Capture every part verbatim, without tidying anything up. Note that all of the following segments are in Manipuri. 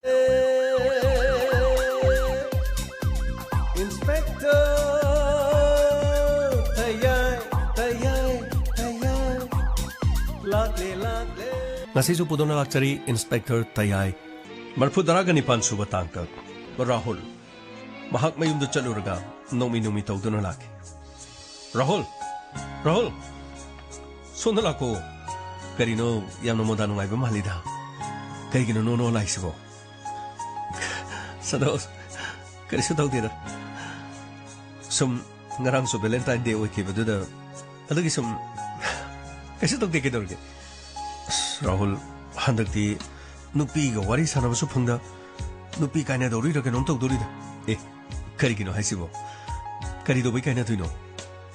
Inspector ꯇꯌꯥꯏ, ꯇꯌꯥꯏ, ꯇꯌꯥꯏ꯫ ꯂꯥꯛꯂꯦ, ꯂꯥꯛꯂꯦ꯫ ꯉꯁꯤꯁꯨ ꯄꯨꯗꯨꯅ ꯂꯥꯛꯆꯔꯤ Inspector ꯇꯌꯥꯏ꯫ ꯃꯔꯤꯐꯨ ꯇꯔꯥꯒ ꯅꯤꯄꯥꯟ ꯁꯨꯕ ꯇꯥꯡꯀꯛ꯫ ꯔꯥꯍꯨꯜ꯫ ꯃꯍꯥꯛ ꯃꯌꯨꯝꯗ ꯆꯠꯂꯨꯔꯒ ꯅꯣꯡꯃꯤ ꯅꯣꯡꯃꯤ ꯇꯧꯗꯨꯅ ꯂꯥꯛꯈꯤ꯫ "ꯔꯥꯍꯨꯜ! ꯔꯥꯍꯨꯜ! ꯁꯣꯝꯗ ꯂꯥꯛꯀꯣ꯫ ꯀꯔꯤꯅꯣ ꯌꯥꯝꯅ ꯃꯣꯟꯗꯥ ꯅꯨꯡꯉꯥꯏꯕ ꯃꯥꯜꯂꯤꯗ꯫ ꯀꯩꯒꯤꯅꯣ ꯅꯣ ꯅꯣ ꯂꯥꯛꯏꯁꯤꯕꯣ?" "ꯁꯟꯇꯣꯁ, ꯀꯔꯤꯁꯨ ꯇꯧꯗꯦꯗ꯫ ꯁꯨꯝ ꯉꯔꯥꯡꯁꯨ Valentine Day ꯑꯣꯏꯈꯤꯕꯗꯨꯗ ꯑꯗꯨꯒꯤ ꯁꯨꯝ ꯀꯩꯁꯨ ꯇꯧꯗꯦ, ꯀꯩꯗꯧꯔꯒꯦ?" "ꯑꯁ, ꯔꯥꯍꯨꯜ, ꯍꯟꯗꯛꯇꯤ ꯅꯨꯄꯤꯒ ꯋꯥꯔꯤ ꯁꯥꯟꯅꯕꯁꯨ ꯐꯪꯗ, ꯅꯨꯄꯤ ꯀꯥꯏꯅꯗꯧꯔꯤꯔ ꯀꯩꯅꯣꯝ ꯇꯧꯗꯧꯔꯤꯗ꯫ ꯑꯦ, ꯀꯔꯤꯒꯤꯅꯣ ꯍꯥꯏꯁꯤꯕꯣ? ꯀꯔꯤ ꯇꯧꯕꯩ ꯀꯥꯏꯅꯗꯣꯏꯅꯣ,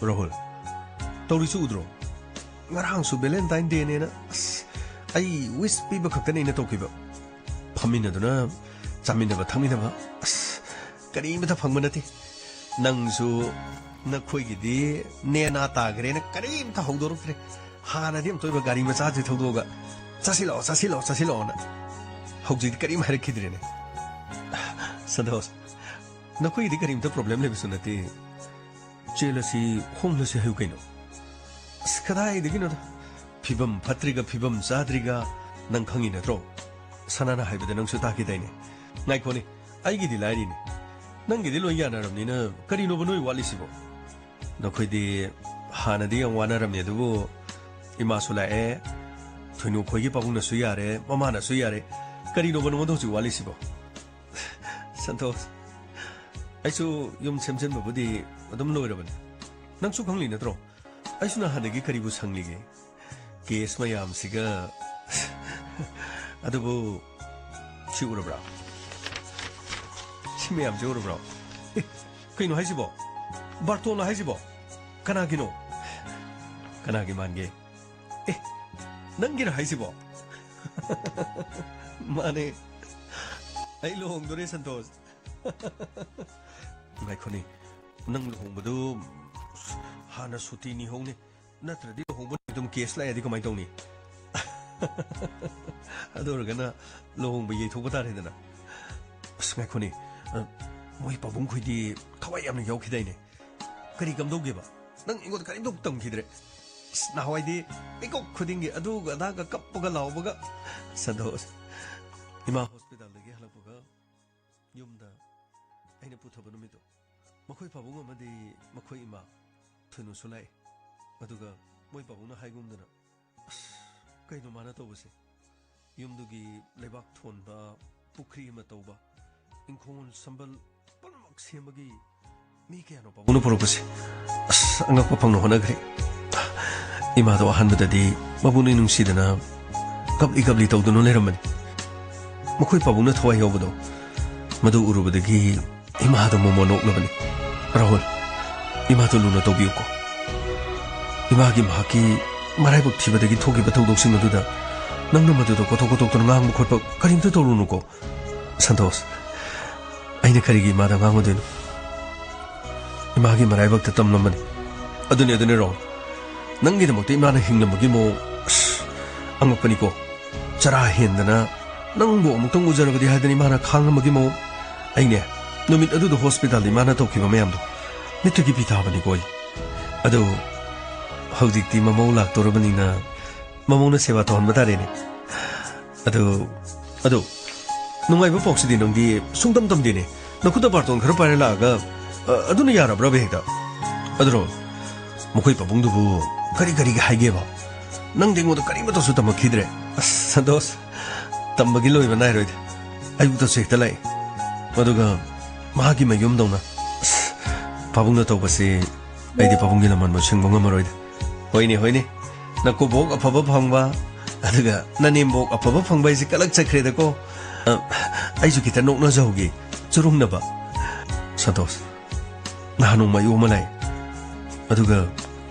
ꯔꯥꯍꯨꯜ? ꯇꯧꯔꯤꯁꯨ ꯎꯗ꯭ꯔꯣ? ꯉꯔꯥꯡꯁꯨ Valentine Day ꯅꯦꯅ, ꯑꯁ, ꯑꯩ wish ꯄꯤꯕ ꯈꯛꯇꯅꯦ ꯑꯩꯅ ꯇꯧꯈꯤꯕ꯫ ꯐꯝꯃꯤꯟꯅꯗꯨꯅ ꯆꯥꯃꯤꯟꯅꯕ ꯊꯛꯃꯤꯟꯅꯕ, ꯑꯁ, ꯀꯔꯤꯃꯇ ꯐꯪꯕ ꯅꯠꯇꯦ꯫ ꯅꯪꯁꯨ ꯅꯈꯣꯏꯒꯤꯗꯤ ꯅꯦꯅꯥ ꯇꯥꯈ꯭ꯔꯦꯅ ꯀꯔꯤꯝꯇ ꯍꯧꯗꯣꯔꯛꯇ꯭ꯔꯦ꯫ ꯍꯥꯟꯅꯗꯤ ꯑꯃꯨꯛꯇ ꯑꯣꯏꯕ ꯒꯥꯔꯤ ꯃꯆꯥꯁꯤ ꯊꯧꯗꯣꯛꯑꯒ, 'ꯆꯥꯁꯤꯜꯂꯛꯑꯣ, ꯆꯥꯁꯤꯜꯂꯛꯑꯣ, ꯆꯥꯁꯤꯜꯂꯛꯑꯣꯅ.' ꯍꯧꯖꯤꯛꯇꯤ ꯀꯔꯤꯝ ꯍꯥꯏꯔꯛꯈꯤꯗ꯭ꯔꯦꯅꯦ꯫ ꯁꯟꯇꯣꯁ, ꯅꯈꯣꯏꯒꯤꯗꯤ ꯀꯔꯤꯝꯇ problem ꯂꯩꯕꯁꯨ ꯅꯠꯇꯦ꯫ ꯆꯦꯜꯂꯁꯤ, ꯍꯣꯡꯂꯁꯤ ꯍꯥꯏꯌꯨ ꯀꯩꯅꯣ꯫ ꯑꯁ, ꯀꯗꯥꯏꯗꯒꯤꯅꯣꯗ? ꯐꯤꯕꯝ ꯐꯠꯇ꯭ꯔꯤꯒ ꯐꯤꯕꯝ ꯆꯥꯗ꯭ꯔꯤꯒ ꯅꯪ ꯈꯪꯉꯤ ꯅꯠꯇ꯭ꯔꯣ? ꯁꯅꯥꯅ ꯍꯥꯏꯕꯗ ꯅꯪꯁꯨ ꯇꯥꯈꯤꯗꯥꯏꯅꯦ? ꯉꯥꯏꯈꯣꯅꯦ, ꯑꯩꯒꯤꯗꯤ ꯂꯥꯏꯔꯤꯅꯦ꯫ ꯅꯪꯒꯤꯗꯤ ꯂꯣꯏ ꯌꯥꯅꯔꯕꯅꯤꯅ ꯀꯔꯤꯅꯣꯕ ꯅꯣꯏ ꯋꯥꯠꯂꯤꯁꯤꯕꯣ? ꯅꯈꯣꯏꯗꯤ ꯍꯥꯟꯅꯗꯤ ꯌꯥꯝ ꯋꯥꯅꯔꯝꯃꯦ, ꯑꯗꯨꯕꯨ ꯏꯃꯥꯁꯨ ꯂꯥꯛꯑꯦ, ꯊꯣꯏꯅꯨ ꯈꯣꯏꯒꯤ ꯄꯥꯕꯨꯡꯅꯁꯨ ꯌꯥꯔꯦ, ꯃꯃꯥꯅꯁꯨ ꯌꯥꯔꯦ꯫ ꯀꯔꯤꯅꯣꯕ ꯅꯉꯣꯟꯗ ꯍꯧꯖꯤꯛ ꯋꯥꯠꯂꯤꯁꯤꯕꯣ? ꯁꯟꯇꯣꯁ, ꯑꯩꯁꯨ ꯌꯨꯝ ꯁꯦꯝꯖꯤꯟꯕꯕꯨꯗꯤ ꯑꯗꯨꯝ ꯂꯣꯏꯔꯕꯅꯤ꯫ ꯅꯪꯁꯨ ꯈꯪꯂꯤ ꯅꯠꯇ꯭ꯔꯣ? ꯑꯩꯁꯨ ꯅꯍꯥꯟꯗꯒꯤ ꯀꯔꯤꯕꯨ ꯁꯪꯂꯤꯒꯦ? Case ꯃꯌꯥꯝꯁꯤꯒ꯫ ꯑꯗꯨꯕꯨ ꯁꯤ ꯎꯔꯕ꯭ꯔꯥ? ꯁꯤ ꯃꯌꯥꯝꯁꯤ ꯎꯔꯕ꯭ꯔꯣ? ꯑꯦ, ꯀꯩꯅꯣ ꯍꯥꯏꯁꯤꯕꯣ? ꯕꯥꯔꯇꯣꯟꯂꯣ ꯍꯥꯏꯁꯤꯕꯣ? ꯀꯅꯥꯒꯤꯅꯣ? ꯀꯅꯥꯒꯤ ꯃꯥꯟꯒꯦ? ꯑꯦ, ꯅꯪꯒꯤꯔꯣ ꯍꯥꯏꯁꯤꯕꯣ? ꯃꯥꯅꯦ꯫ ꯑꯩ ꯂꯨꯍꯣꯡꯗꯣꯔꯦ, ꯁꯟꯇꯣꯁ꯫ ꯉꯥꯏꯈꯣꯅꯦ, ꯅꯪ ꯂꯨꯍꯣꯡꯕꯗꯨ ꯍꯥꯟꯅ ꯁꯨꯇꯤ ꯅꯤꯍꯧꯅꯦ, ꯅꯠꯇ꯭ꯔꯗꯤ ꯂꯨꯍꯣꯡꯕ ꯅꯨꯃꯤꯠꯇ ꯑꯃꯨꯛ case ꯂꯥꯛꯑꯗꯤ ꯀꯃꯥꯏꯅ ꯇꯧꯅꯤ? ꯑꯗꯨ ꯑꯣꯏꯔꯒꯅ ꯂꯨꯍꯣꯡꯕ ꯌꯩꯊꯣꯛꯄ ꯇꯥꯔꯦꯗꯅ꯫ ꯑꯁ, ꯉꯥꯏꯈꯣꯅꯦ꯫ ꯑ, ꯃꯣꯏ ꯄꯥꯕꯨꯡ ꯈꯣꯏꯗꯤ ꯊꯋꯥꯏ ꯌꯥꯝꯅ ꯌꯥꯎꯈꯤꯗꯥꯏꯅꯦ? ꯀꯔꯤ ꯀꯝꯗꯧꯒꯦꯕ? ꯅꯪ ꯑꯩꯉꯣꯟꯗ ꯀꯔꯤꯝꯇ ꯇꯝꯈꯤꯗ꯭ꯔꯦ꯫ ꯑꯁ, ꯅꯍꯥꯟꯋꯥꯏꯗꯤ ꯃꯤꯀꯨꯞ ꯈꯨꯗꯤꯡꯒꯤ ꯑꯗꯨꯒ ꯑꯗꯥꯒ ꯀꯞꯄꯒ ꯂꯥꯎꯕꯒ꯫ ꯁꯟꯇꯣꯁ, ꯏꯃꯥ ꯍꯣꯁꯄꯤꯇꯥꯜꯗꯒꯤ ꯍꯜꯂꯛꯄꯒ ꯌꯨꯝꯗ ꯑꯩꯅ ꯄꯨꯊꯕ ꯅꯨꯃꯤꯠꯇꯣ, ꯃꯈꯣꯏ ꯄꯥꯕꯨꯡ ꯑꯃꯗꯤ ꯃꯈꯣꯏ ꯏꯃꯥ ꯊꯨꯅꯁꯨ ꯂꯥꯛꯏ꯫ ꯑꯗꯨꯒ ꯃꯣꯏ ꯄꯥꯕꯨꯡꯅ ꯍꯥꯏꯒꯨꯝꯗꯅ, "ꯑꯁ, ꯀꯩꯅꯣ ꯃꯥꯅ ꯇꯧꯕꯁꯦ? ꯌꯨꯝꯗꯨꯒꯤ ꯂꯩꯕꯥꯛ ꯊꯣꯟꯕ, ꯄꯨꯈ꯭ꯔꯤ ꯑꯃ ꯇꯧꯕ, ꯏꯪꯈꯣꯜ ꯁꯝꯕꯜ ꯄꯨꯝꯅꯃꯛ ꯁꯦꯝꯕꯒꯤ ꯃꯤ ꯀꯌꯥꯅꯣ ꯄꯥꯕꯨꯡꯅ ꯄꯨꯔꯛꯄꯁꯦ?" ꯑꯁ, ꯑꯉꯛꯄ ꯐꯪꯅ ꯍꯣꯠꯅꯈ꯭ꯔꯦ꯫ ꯏꯃꯥꯗꯣ ꯑꯍꯥꯟꯕꯗꯗꯤ ꯃꯕꯨꯛꯅꯤꯡ ꯅꯨꯡꯁꯤꯗꯅ ꯀꯞꯂꯤ ꯀꯞꯂꯤ ꯇꯧꯗꯨꯅ ꯂꯩꯔꯝꯕꯅꯤ꯫ ꯃꯈꯣꯏ ꯄꯥꯕꯨꯡꯅ ꯊꯋꯥꯏ ꯌꯥꯎꯕꯗꯣ, ꯃꯗꯨ ꯎꯔꯨꯕꯗꯒꯤ ꯏꯃꯥꯗꯣ ꯃꯣꯃꯣꯟ ꯑꯣꯛꯂꯕꯅꯤ꯫ "ꯔꯥꯍꯨꯜ, ꯏꯃꯥꯗꯣ ꯂꯨꯅ ꯇꯧꯕꯤꯌꯨꯀꯣ꯫ ꯏꯃꯥꯒꯤ ꯃꯍꯥꯛꯀꯤ ꯃꯔꯥꯏꯕꯛ ꯊꯤꯕꯗꯒꯤ ꯊꯣꯛꯈꯤꯕ ꯊꯧꯗꯣꯛꯁꯤꯡ ꯑꯗꯨꯗ ꯅꯪꯅ ꯃꯗꯨꯗ ꯀꯣꯊꯣꯛ ꯀꯣꯊꯣꯛꯇꯨꯅ ꯉꯥꯡꯕ ꯈꯣꯠꯄ ꯀꯔꯤꯝꯇ ꯇꯧꯔꯨꯅꯨꯀꯣ꯫" "ꯁꯟꯇꯣꯁ, ꯑꯩꯅ ꯀꯔꯤꯒꯤ ꯏꯃꯥꯗ ꯉꯥꯡꯉꯨꯗꯣꯏꯅꯣ? ꯏꯃꯥꯒꯤ ꯃꯔꯥꯏꯕꯛꯇ ꯇꯝꯂꯝꯕꯅꯤ꯫" "ꯑꯗꯨꯅꯤ, ꯑꯗꯨꯅꯤ ꯔꯣ, ꯅꯪꯒꯤꯗꯃꯛꯇ ꯏꯃꯥꯅ ꯍꯤꯡꯂꯝꯕꯒꯤ ꯃꯑꯣꯡ, ꯑꯁ, ꯑꯉꯛꯄꯅꯤꯀꯣ꯫ ꯆꯔꯥ ꯍꯦꯟꯗꯅ ꯅꯪꯕꯨ ꯑꯃꯨꯛꯇꯪ ꯎꯖꯔꯕꯗꯤ ꯍꯥꯏꯗꯅ ꯏꯃꯥꯅ ꯈꯥꯡꯂꯝꯕꯒꯤ ꯃꯑꯣꯡ꯫ ꯑꯩꯅꯦ, ꯅꯨꯃꯤꯠ ꯑꯗꯨꯗ ꯍꯣꯁꯄꯤꯇꯥꯜꯗ ꯏꯃꯥꯅ ꯇꯧꯈꯤꯕ ꯃꯌꯥꯝꯗꯣ ꯃꯤꯠꯇꯒꯤ ꯄꯤ ꯇꯥꯕꯅꯤꯀꯣ ꯑꯩ꯫ ꯑꯗꯨ ꯍꯧꯖꯤꯛꯇꯤ ꯃꯃꯧ ꯂꯥꯛꯇꯧꯔꯕꯅꯤꯅ ꯃꯃꯧꯅ ꯁꯦꯕꯥ ꯇꯧꯍꯟꯕ ꯇꯥꯔꯦꯅꯦ꯫" ꯑꯗꯨ, ꯑꯗꯨ, ꯅꯨꯡꯉꯥꯏꯕ ꯄꯥꯎꯁꯤꯗꯤ ꯅꯪꯗꯤ ꯁꯨꯡꯇꯝ ꯇꯝꯗꯦꯅꯦ꯫ ꯅꯈꯨꯠꯇ ꯕꯥꯔꯇꯣꯟ ꯈꯔ ꯄꯥꯏꯔ ꯂꯥꯛꯑꯒ, ꯑ, ꯑꯗꯨꯅ ꯌꯥꯔꯕ꯭ꯔꯕ ꯍꯦꯛꯇ? ꯑꯗꯨꯔꯣ, ꯃꯈꯣꯏ ꯄꯥꯕꯨꯡꯗꯨꯕꯨ ꯀꯔꯤ ꯀꯔꯤꯒꯤ ꯍꯥꯏꯒꯦꯕ? ꯅꯪꯗꯤ ꯑꯩꯉꯣꯟꯗ ꯀꯔꯤꯃꯠꯇꯁꯨ ꯇꯝꯃꯛꯈꯤꯗ꯭ꯔꯦ꯫ ꯑꯁ, ꯁꯟꯇꯣꯁ, ꯇꯝꯕꯒꯤ ꯂꯣꯏꯕ ꯅꯥꯏꯔꯣꯏꯗ꯫ ꯑꯌꯨꯛꯇꯁꯨ ꯍꯦꯛꯇ ꯂꯥꯛꯏ꯫ ꯑꯗꯨꯒ ꯃꯍꯥꯛꯀꯤ ꯃꯌꯨꯝꯗꯧꯅ, ꯑꯁ, ꯄꯥꯕꯨꯡꯅ ꯇꯧꯕꯁꯤ ꯑꯩꯗꯤ ꯄꯥꯕꯨꯡꯒꯤ ꯂꯃꯟꯕꯨ ꯁꯤꯡꯕ ꯉꯝꯃꯔꯣꯏꯗ꯫ ꯍꯣꯏꯅꯦ, ꯍꯣꯏꯅꯦ꯫ ꯅꯀꯨꯕꯣꯛ ꯑꯐꯕ ꯐꯪꯕ, ꯑꯗꯨꯒ ꯅꯅꯦꯝꯕꯣꯛ ꯑꯐꯕ ꯐꯪꯕ ꯍꯥꯏꯁꯦ ꯀꯂꯛ ꯆꯠꯈ꯭ꯔꯦꯗꯀꯣ꯫ ꯑ, ꯑꯩꯁꯨ ꯈꯤꯇ ꯅꯣꯛꯅꯖꯍꯧꯒꯦ, ꯆꯨꯔꯨꯡꯅꯕ꯫ ꯁꯟꯇꯣꯁ, ꯅꯍꯥꯟ ꯅꯣꯡꯃ ꯑꯌꯨꯛ ꯑꯃ ꯂꯥꯛꯑꯦ꯫ ꯑꯗꯨꯒ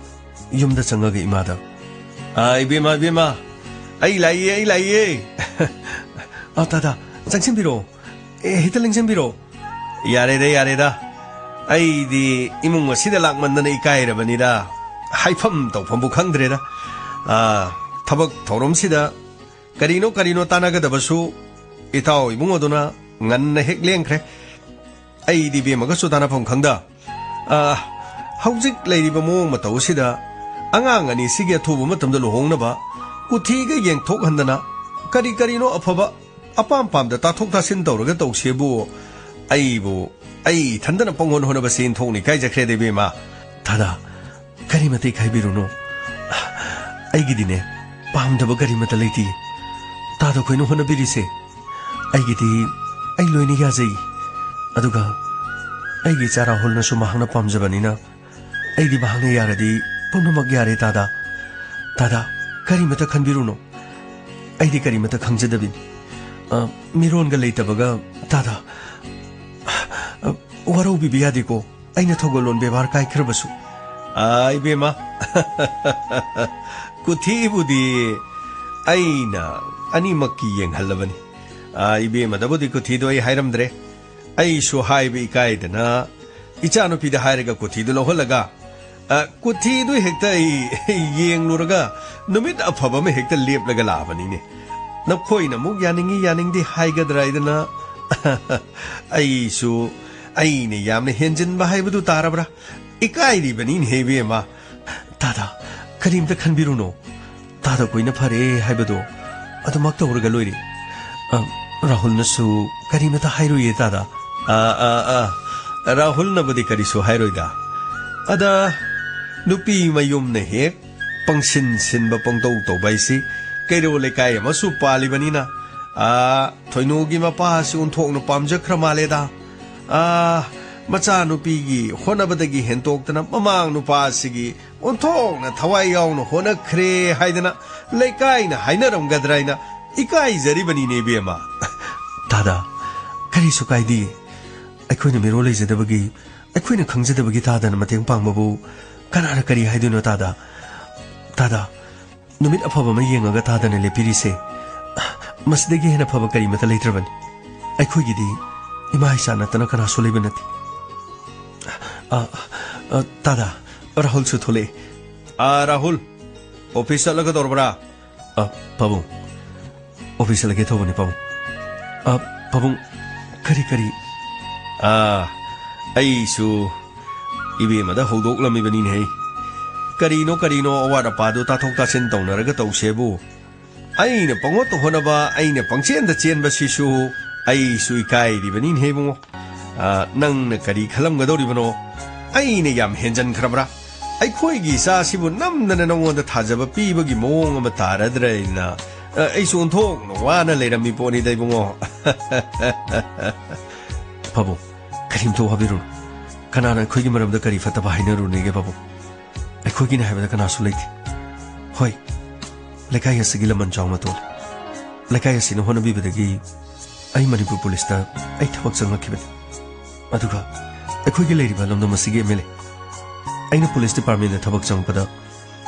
ꯌꯨꯝꯗ ꯆꯪꯉꯒ ꯏꯃꯥꯗ, "ꯑ, ꯏꯕꯦꯝꯃ, ꯏꯕꯦꯝꯃ, ꯑꯩ ꯂꯥꯛꯏꯌꯦ, ꯑꯩ ꯂꯥꯛꯏꯌꯦ꯫" "ꯑ, ꯇꯥ, ꯇꯥ, ꯆꯪꯁꯤꯟꯕꯤꯔꯛꯑꯣ꯫ ꯑꯦ, ꯍꯦꯛꯇ ꯂꯦꯡꯁꯤꯟꯕꯤꯔꯛꯑꯣ꯫" "ꯌꯥꯔꯦꯗ, ꯌꯥꯔꯦꯗ꯫ ꯑꯩꯗꯤ ꯏꯃꯨꯡ ꯑꯁꯤꯗ ꯂꯥꯛꯃꯟꯗꯅ ꯏꯀꯥꯏꯔꯕꯅꯤꯗ꯫ ꯍꯥꯏꯐꯝ ꯇꯧꯐꯝꯕꯨ ꯈꯪꯗ꯭ꯔꯦꯗ꯫ ꯑ, ꯊꯕꯛ ꯊꯧꯔꯝꯁꯤꯗ ꯀꯔꯤꯅꯣ ꯀꯔꯤꯅꯣ ꯇꯥꯟꯅꯒꯗꯕꯁꯨ ꯏꯇꯥꯎ ꯏꯕꯨꯡꯉꯣꯗꯨꯅ ꯉꯟꯅ ꯍꯦꯛ ꯂꯦꯡꯈ꯭ꯔꯦ꯫ ꯑꯩꯗꯤ ꯏꯕꯦꯝꯃꯒꯁꯨ ꯇꯥꯟꯅꯐꯝ ꯈꯪꯗ, ꯑ, ꯍꯧꯖꯤꯛ ꯂꯩꯔꯤꯕ ꯃꯑꯣꯡ ꯃꯇꯧ ꯑꯁꯤꯗ ꯑꯉꯥꯡ ꯑꯅꯤꯁꯤꯒꯤ ꯑꯊꯨꯕ ꯃꯇꯝꯗ ꯂꯨꯍꯣꯡꯅꯕ ꯀꯨꯊꯤꯒ ꯌꯦꯡꯊꯣꯛꯍꯟꯗꯅ ꯀꯔꯤ ꯀꯔꯤꯅꯣ ꯑꯐꯕ ꯑꯄꯥꯝ ꯄꯥꯝꯗ ꯇꯥꯊꯣꯛ ꯇꯥꯁꯤꯟ ꯇꯧꯔꯒ ꯇꯧꯁꯦꯕꯨ ꯑꯩꯕꯨ, ꯑꯩ ꯏꯊꯟꯗꯅ ꯄꯪꯍꯣꯠ ꯍꯣꯠꯅꯕ ꯁꯦꯟ ꯊꯣꯛꯅꯤ ꯀꯥꯏꯖꯈ꯭ꯔꯦꯗ ꯏꯕꯦꯝꯃ꯫ ꯇꯥꯗ, ꯀꯔꯤꯃꯇ ꯏꯀꯥꯏꯕꯤꯔꯨꯅꯨ꯫ ꯑꯩꯒꯤꯗꯤꯅꯦ, ꯄꯥꯝꯗꯕ ꯀꯔꯤꯃꯇ ꯂꯩꯇꯦ꯫ ꯇꯥꯗ ꯈꯣꯏꯅ ꯍꯣꯠꯅꯕꯤꯔꯤꯁꯦ꯫ ꯑꯩꯒꯤꯗꯤ ꯑꯩ ꯂꯣꯏꯅ ꯌꯥꯖꯩ꯫ ꯑꯗꯨꯒ ꯑꯩꯒꯤ ꯏꯆꯥ ꯔꯥꯍꯨꯜꯅꯁꯨ ꯃꯍꯥꯛꯅ ꯄꯥꯝꯖꯕꯅꯤꯅ ꯑꯩꯗꯤ ꯃꯍꯥꯛꯅ ꯌꯥꯔꯗꯤ ꯄꯨꯝꯅꯃꯛ ꯌꯥꯔꯦ ꯇꯥꯗ꯫ ꯇꯥꯗ, ꯀꯔꯤꯃꯇ ꯈꯟꯕꯤꯔꯨꯅꯨ꯫ ꯑꯩꯗꯤ ꯀꯔꯤꯃꯇ ꯈꯪꯖꯗꯕꯤꯅꯤ꯫ ꯑ, ꯃꯤꯔꯣꯟꯒ ꯂꯩꯇꯕꯒ ꯇꯥꯗ꯫ ꯑ, ꯋꯥꯔꯧꯕꯤꯕ ꯌꯥꯗꯦꯀꯣ꯫ ꯑꯩꯅ ꯊꯧꯒꯜꯂꯣꯟ ꯕꯦꯕꯥꯔ ꯀꯥꯏꯈ꯭ꯔꯕꯁꯨ꯫ ꯑꯥ, ꯏꯕꯦꯝꯃ꯫ ꯀꯨꯊꯤꯕꯨꯗꯤ ꯑꯩꯅ ꯑꯅꯤꯃꯛꯀꯤ ꯌꯦꯡꯍꯜꯂꯕꯅꯤ꯫ ꯑꯥ, ꯏꯕꯦꯝꯃꯗꯕꯨꯗꯤ ꯀꯨꯊꯤꯗꯣ ꯑꯩ ꯍꯥꯏꯔꯝꯗ꯭ꯔꯦ꯫ ꯑꯩꯁꯨ ꯍꯥꯏꯕ ꯏꯀꯥꯏꯗꯅ ꯏꯆꯥꯅꯨꯄꯤꯗ ꯍꯥꯏꯔꯒ ꯀꯨꯊꯤꯗꯨ ꯂꯧꯍꯜꯂꯒ, ꯑ, ꯀꯨꯊꯤꯗꯨ ꯍꯦꯛꯇ ꯑꯩ ꯌꯦꯡꯂꯨꯔꯒ ꯅꯨꯃꯤꯠ ꯑꯐꯕ ꯑꯃ ꯍꯦꯛꯇ ꯂꯦꯞꯂꯒ ꯂꯥꯛꯑꯕꯅꯤꯅꯦ꯫ ꯅꯈꯣꯏꯅ ꯑꯃꯨꯛ ꯌꯥꯅꯤꯡꯉꯤ ꯌꯥꯅꯤꯡꯗꯦ ꯍꯥꯏꯒꯗ꯭ꯔꯥ ꯍꯥꯏꯗꯅ ꯑꯩꯁꯨ, ꯑꯩꯅ ꯌꯥꯝꯅ ꯍꯦꯟꯖꯤꯟꯕ ꯍꯥꯏꯕꯗꯨ ꯇꯥꯔꯕ꯭ꯔꯥ? ꯏꯀꯥꯏꯔꯤꯕꯅꯤꯅꯦ ꯏꯕꯦꯝꯃ꯫ ꯇꯥꯗ, ꯀꯔꯤꯝꯇ ꯈꯟꯕꯤꯔꯨꯅꯨ꯫ ꯇꯥꯗ ꯀꯣꯏꯅ ꯐꯔꯦ ꯍꯥꯏꯕꯗꯣ ꯑꯗꯨꯃꯛ ꯇꯧꯔꯒ ꯂꯣꯏꯔꯦ꯫ ꯑ, ꯔꯥꯍꯨꯜꯅꯁꯨ ꯀꯔꯤꯃꯇ ꯍꯥꯏꯔꯣꯏꯌꯦ ꯇꯥꯗ꯫ ꯑꯥ, ꯑꯥ, ꯑꯥ, ꯔꯥꯍꯨꯜꯅꯕꯨꯗꯤ ꯀꯔꯤꯁꯨ ꯍꯥꯏꯔꯣꯏꯗ꯫ ꯑꯗ, ꯅꯨꯄꯤ ꯃꯌꯨꯝꯅ ꯍꯦꯛ ꯄꯪꯁꯤꯟ ꯁꯤꯟꯕ ꯄꯪꯇꯧ ꯇꯧꯕ ꯍꯥꯏꯁꯤ ꯀꯩꯔꯣꯜ ꯂꯩꯀꯥꯏ ꯑꯃꯁꯨ ꯄꯥꯜꯂꯤꯕꯅꯤꯅ, ꯑꯥ, ꯊꯣꯏꯅꯨꯒꯤ ꯃꯄꯥ ꯑꯁꯤ ꯑꯣꯟꯊꯣꯛꯅ ꯄꯥꯝꯖꯈ꯭ꯔ ꯃꯥꯜꯂꯦꯗ꯫ ꯑꯥ, ꯃꯆꯥꯅꯨꯄꯤꯒꯤ ꯍꯣꯠꯅꯕꯗꯒꯤ ꯍꯦꯟꯇꯣꯛꯇꯅ ꯃꯃꯥꯡ ꯅꯨꯄꯥ ꯑꯁꯤꯒꯤ ꯑꯣꯟꯊꯣꯛꯅ ꯊꯋꯥꯏ ꯌꯥꯎꯅ ꯍꯣꯠꯅꯈ꯭ꯔꯦ ꯍꯥꯏꯗꯅ ꯂꯩꯀꯥꯏꯅ ꯍꯥꯏꯅꯔꯝꯒꯗ꯭ꯔꯥ ꯍꯥꯏꯅ ꯏꯀꯥꯏꯖꯔꯤꯕꯅꯤꯅꯦ ꯏꯕꯦꯝꯃ꯫ ꯇꯥꯗ, ꯀꯔꯤꯁꯨ ꯀꯥꯏꯗꯦ꯫ ꯑꯩꯈꯣꯏꯅ ꯃꯤꯔꯣꯜ ꯂꯩꯖꯗꯕꯒꯤ, ꯑꯩꯈꯣꯏꯅ ꯈꯪꯖꯗꯕꯒꯤ ꯇꯥꯗꯅ ꯃꯇꯦꯡ ꯄꯥꯡꯕꯕꯨ ꯀꯅꯥꯅ ꯀꯔꯤ ꯍꯥꯏꯗꯣꯏꯅꯣ ꯇꯥꯗ? ꯇꯥꯗ, ꯅꯨꯃꯤꯠ ꯑꯐꯕ ꯑꯃ ꯌꯦꯡꯉꯒ ꯇꯥꯗꯅ ꯂꯦꯞꯄꯤꯔꯤꯁꯦ꯫ ꯃꯁꯤꯗꯒꯤ ꯍꯦꯟꯅ ꯐꯕ ꯀꯔꯤꯃꯠꯇ ꯂꯩꯇ꯭ꯔꯕꯅꯤ꯫ ꯑꯩꯈꯣꯏꯒꯤꯗꯤ ꯏꯃꯥ ꯏꯆꯥ ꯅꯠꯇꯅ ꯀꯅꯥꯁꯨ ꯂꯩꯕ ꯅꯠꯇꯦ꯫ ꯑ, ꯑ, ꯇꯥꯗ, ꯔꯥꯍꯨꯜꯁꯨ ꯊꯣꯛꯂꯛꯑꯦ꯫ ꯑ, ꯔꯥꯍꯨꯜ, ꯑꯣꯐꯤꯁ ꯆꯠꯂꯒꯗꯧꯔꯕ꯭ꯔꯥ? ꯑ, ꯄꯥꯕꯨꯡ꯫ ꯑꯣꯐꯤꯁ ꯆꯠꯂꯒꯦ ꯇꯧꯕꯅꯤ, ꯄꯥꯕꯨꯡ꯫ ꯑ, ꯄꯥꯕꯨꯡ, ꯀꯔꯤ, ꯀꯔꯤ? ꯑꯥ, ꯑꯩꯁꯨ ꯏꯕꯦꯝꯃꯗ ꯍꯧꯗꯣꯛꯂꯝꯃꯤꯕꯅꯤꯅꯦꯍꯦ꯫ ꯀꯔꯤꯅꯣ, ꯀꯔꯤꯅꯣ ꯑꯋꯥꯠ ꯑꯄꯥꯗꯨ ꯇꯥꯊꯣꯛ ꯇꯥꯁꯤꯟ ꯇꯧꯅꯔꯒ ꯇꯧꯁꯦꯕꯨ꯫ ꯑꯩꯅ ꯄꯪꯍꯣꯠꯇ ꯍꯣꯠꯅꯕ, ꯑꯩꯅ ꯄꯪꯆꯦꯟꯗ ꯆꯦꯟꯕꯁꯤꯁꯨ ꯑꯩꯁꯨ ꯏꯀꯥꯏꯔꯤꯕꯅꯤꯅꯦꯍꯦ, ꯏꯕꯨꯡꯉꯣ꯫ ꯑ, ꯅꯪꯅ ꯀꯔꯤ ꯈꯜꯂꯝꯒꯗꯧꯔꯤꯕꯅꯣ? ꯑꯩꯅ ꯌꯥꯝ ꯍꯦꯟꯖꯟꯈ꯭ꯔꯕ꯭ꯔꯥ? ꯑꯩꯈꯣꯏꯒꯤ ꯏꯆꯥꯁꯤꯕꯨ ꯅꯝꯗꯅ ꯅꯉꯣꯟꯗ ꯊꯥꯖꯕ ꯄꯤꯕꯒꯤ ꯃꯑꯣꯡ ꯑꯃ ꯇꯥꯔꯗ꯭ꯔꯥ ꯍꯥꯏꯅ, ꯑ, ꯑꯩꯁꯨ ꯑꯣꯟꯊꯣꯛꯅ ꯋꯥꯅ ꯂꯩꯔꯝꯃꯤ ꯄꯣꯠꯅꯤꯗ, ꯏꯕꯨꯡꯉꯣ꯫ ꯄꯥꯕꯨꯡ, ꯀꯔꯤꯝꯇ ꯋꯥꯕꯤꯔꯨꯅꯨ꯫ ꯀꯅꯥꯅ ꯑꯩꯈꯣꯏꯒꯤ ꯃꯔꯝꯗ ꯀꯔꯤ ꯐꯠꯇꯕ ꯍꯥꯏꯅꯔꯨꯅꯦꯒꯦ, ꯄꯥꯕꯨꯡ? ꯑꯩꯈꯣꯏꯒꯤꯅꯦ ꯍꯥꯏꯕꯗ ꯀꯅꯥꯁꯨ ꯂꯩꯇꯦ꯫ ꯍꯣꯏ, ꯂꯩꯀꯥꯏ ꯑꯁꯤꯒꯤ ꯂꯃꯟ ꯆꯥꯎꯅ ꯇꯣꯜꯂꯤ꯫ ꯂꯩꯀꯥꯏ ꯑꯁꯤꯅ ꯍꯣꯠꯅꯕꯤꯕꯗꯒꯤ ꯑꯩ ꯃꯅꯤꯄꯨꯔ ꯄꯨꯂꯤꯁꯇ ꯑꯩ ꯊꯕꯛ ꯆꯪꯂꯛꯈꯤꯕꯅꯤ꯫ ꯑꯗꯨꯒ ꯑꯩꯈꯣꯏꯒꯤ ꯂꯩꯔꯤꯕ ꯂꯝꯗꯝ ꯑꯁꯤꯒꯤ ꯑꯦꯝ ꯑꯦꯜ ꯑꯦ, ꯑꯩꯅ ꯄꯨꯂꯤꯁ ꯗꯤꯄꯥꯔꯠꯃꯦꯟꯗ ꯊꯕꯛ ꯆꯪꯉꯛꯄꯗ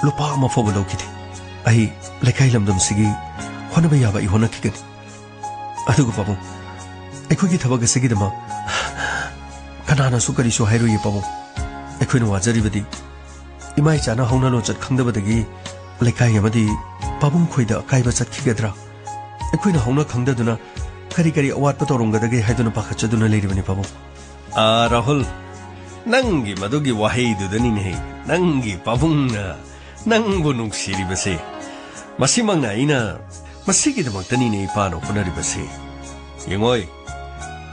ꯂꯨꯄꯥ ꯑꯃ ꯐꯥꯎꯕ ꯂꯧꯈꯤꯗꯦ꯫ ꯑꯩ ꯂꯩꯀꯥꯏ ꯂꯝꯗꯝꯁꯤꯒꯤ ꯍꯣꯠꯅꯕ ꯌꯥꯕ ꯑꯩ ꯍꯣꯠꯅꯈꯤꯒꯅꯤ꯫ ꯑꯗꯨꯒ ꯄꯥꯕꯨꯡ, ꯑꯩꯈꯣꯏꯒꯤ ꯊꯕꯛ ꯑꯁꯤꯒꯤꯗꯃꯛ ꯀꯅꯥꯅꯁꯨ ꯀꯔꯤꯁꯨ ꯍꯥꯏꯔꯣꯏꯌꯦ ꯄꯥꯕꯨꯡ꯫ ꯑꯩꯈꯣꯏꯅ ꯋꯥꯖꯔꯤꯕꯗꯤ ꯏꯃꯥ ꯏꯆꯥꯅ ꯍꯧꯅ ꯂꯣꯟꯆꯠ ꯈꯪꯗꯕꯗꯒꯤ ꯂꯩꯀꯥꯏ ꯑꯃꯗꯤ ꯄꯥꯕꯨꯡ ꯈꯣꯏꯗ ꯑꯀꯥꯏꯕ ꯆꯠꯈꯤꯒꯗ꯭ꯔꯥ? ꯑꯩꯈꯣꯏꯅ ꯍꯧꯅ ꯈꯪꯗꯗꯨꯅ ꯀꯔꯤ ꯀꯔꯤ ꯑꯋꯥꯠꯄ ꯇꯧꯔꯝꯒꯗꯒꯦ ꯍꯥꯏꯗꯨꯅ ꯄꯥꯈꯠꯆꯗꯨꯅ ꯂꯩꯔꯤꯕꯅꯤ, ꯄꯥꯕꯨꯡ꯫ ꯑꯥ, ꯔꯥꯍꯨꯜ, ꯅꯪꯒꯤ ꯃꯗꯨꯒꯤ ꯋꯥꯍꯩꯗꯨꯗꯅꯤꯅꯦꯍꯦ, ꯅꯪꯒꯤ ꯄꯥꯕꯨꯡꯅ ꯅꯪꯕꯨ ꯅꯨꯡꯁꯤꯔꯤꯕꯁꯦ꯫ ꯃꯁꯤꯃꯛꯅ ꯑꯩꯅ, ꯃꯁꯤꯒꯤꯗꯃꯛꯇꯅꯤꯅꯦ ꯏꯄꯥꯅ ꯍꯣꯠꯅꯔꯤꯕꯁꯦ꯫ ꯌꯦꯡꯉꯣꯏ,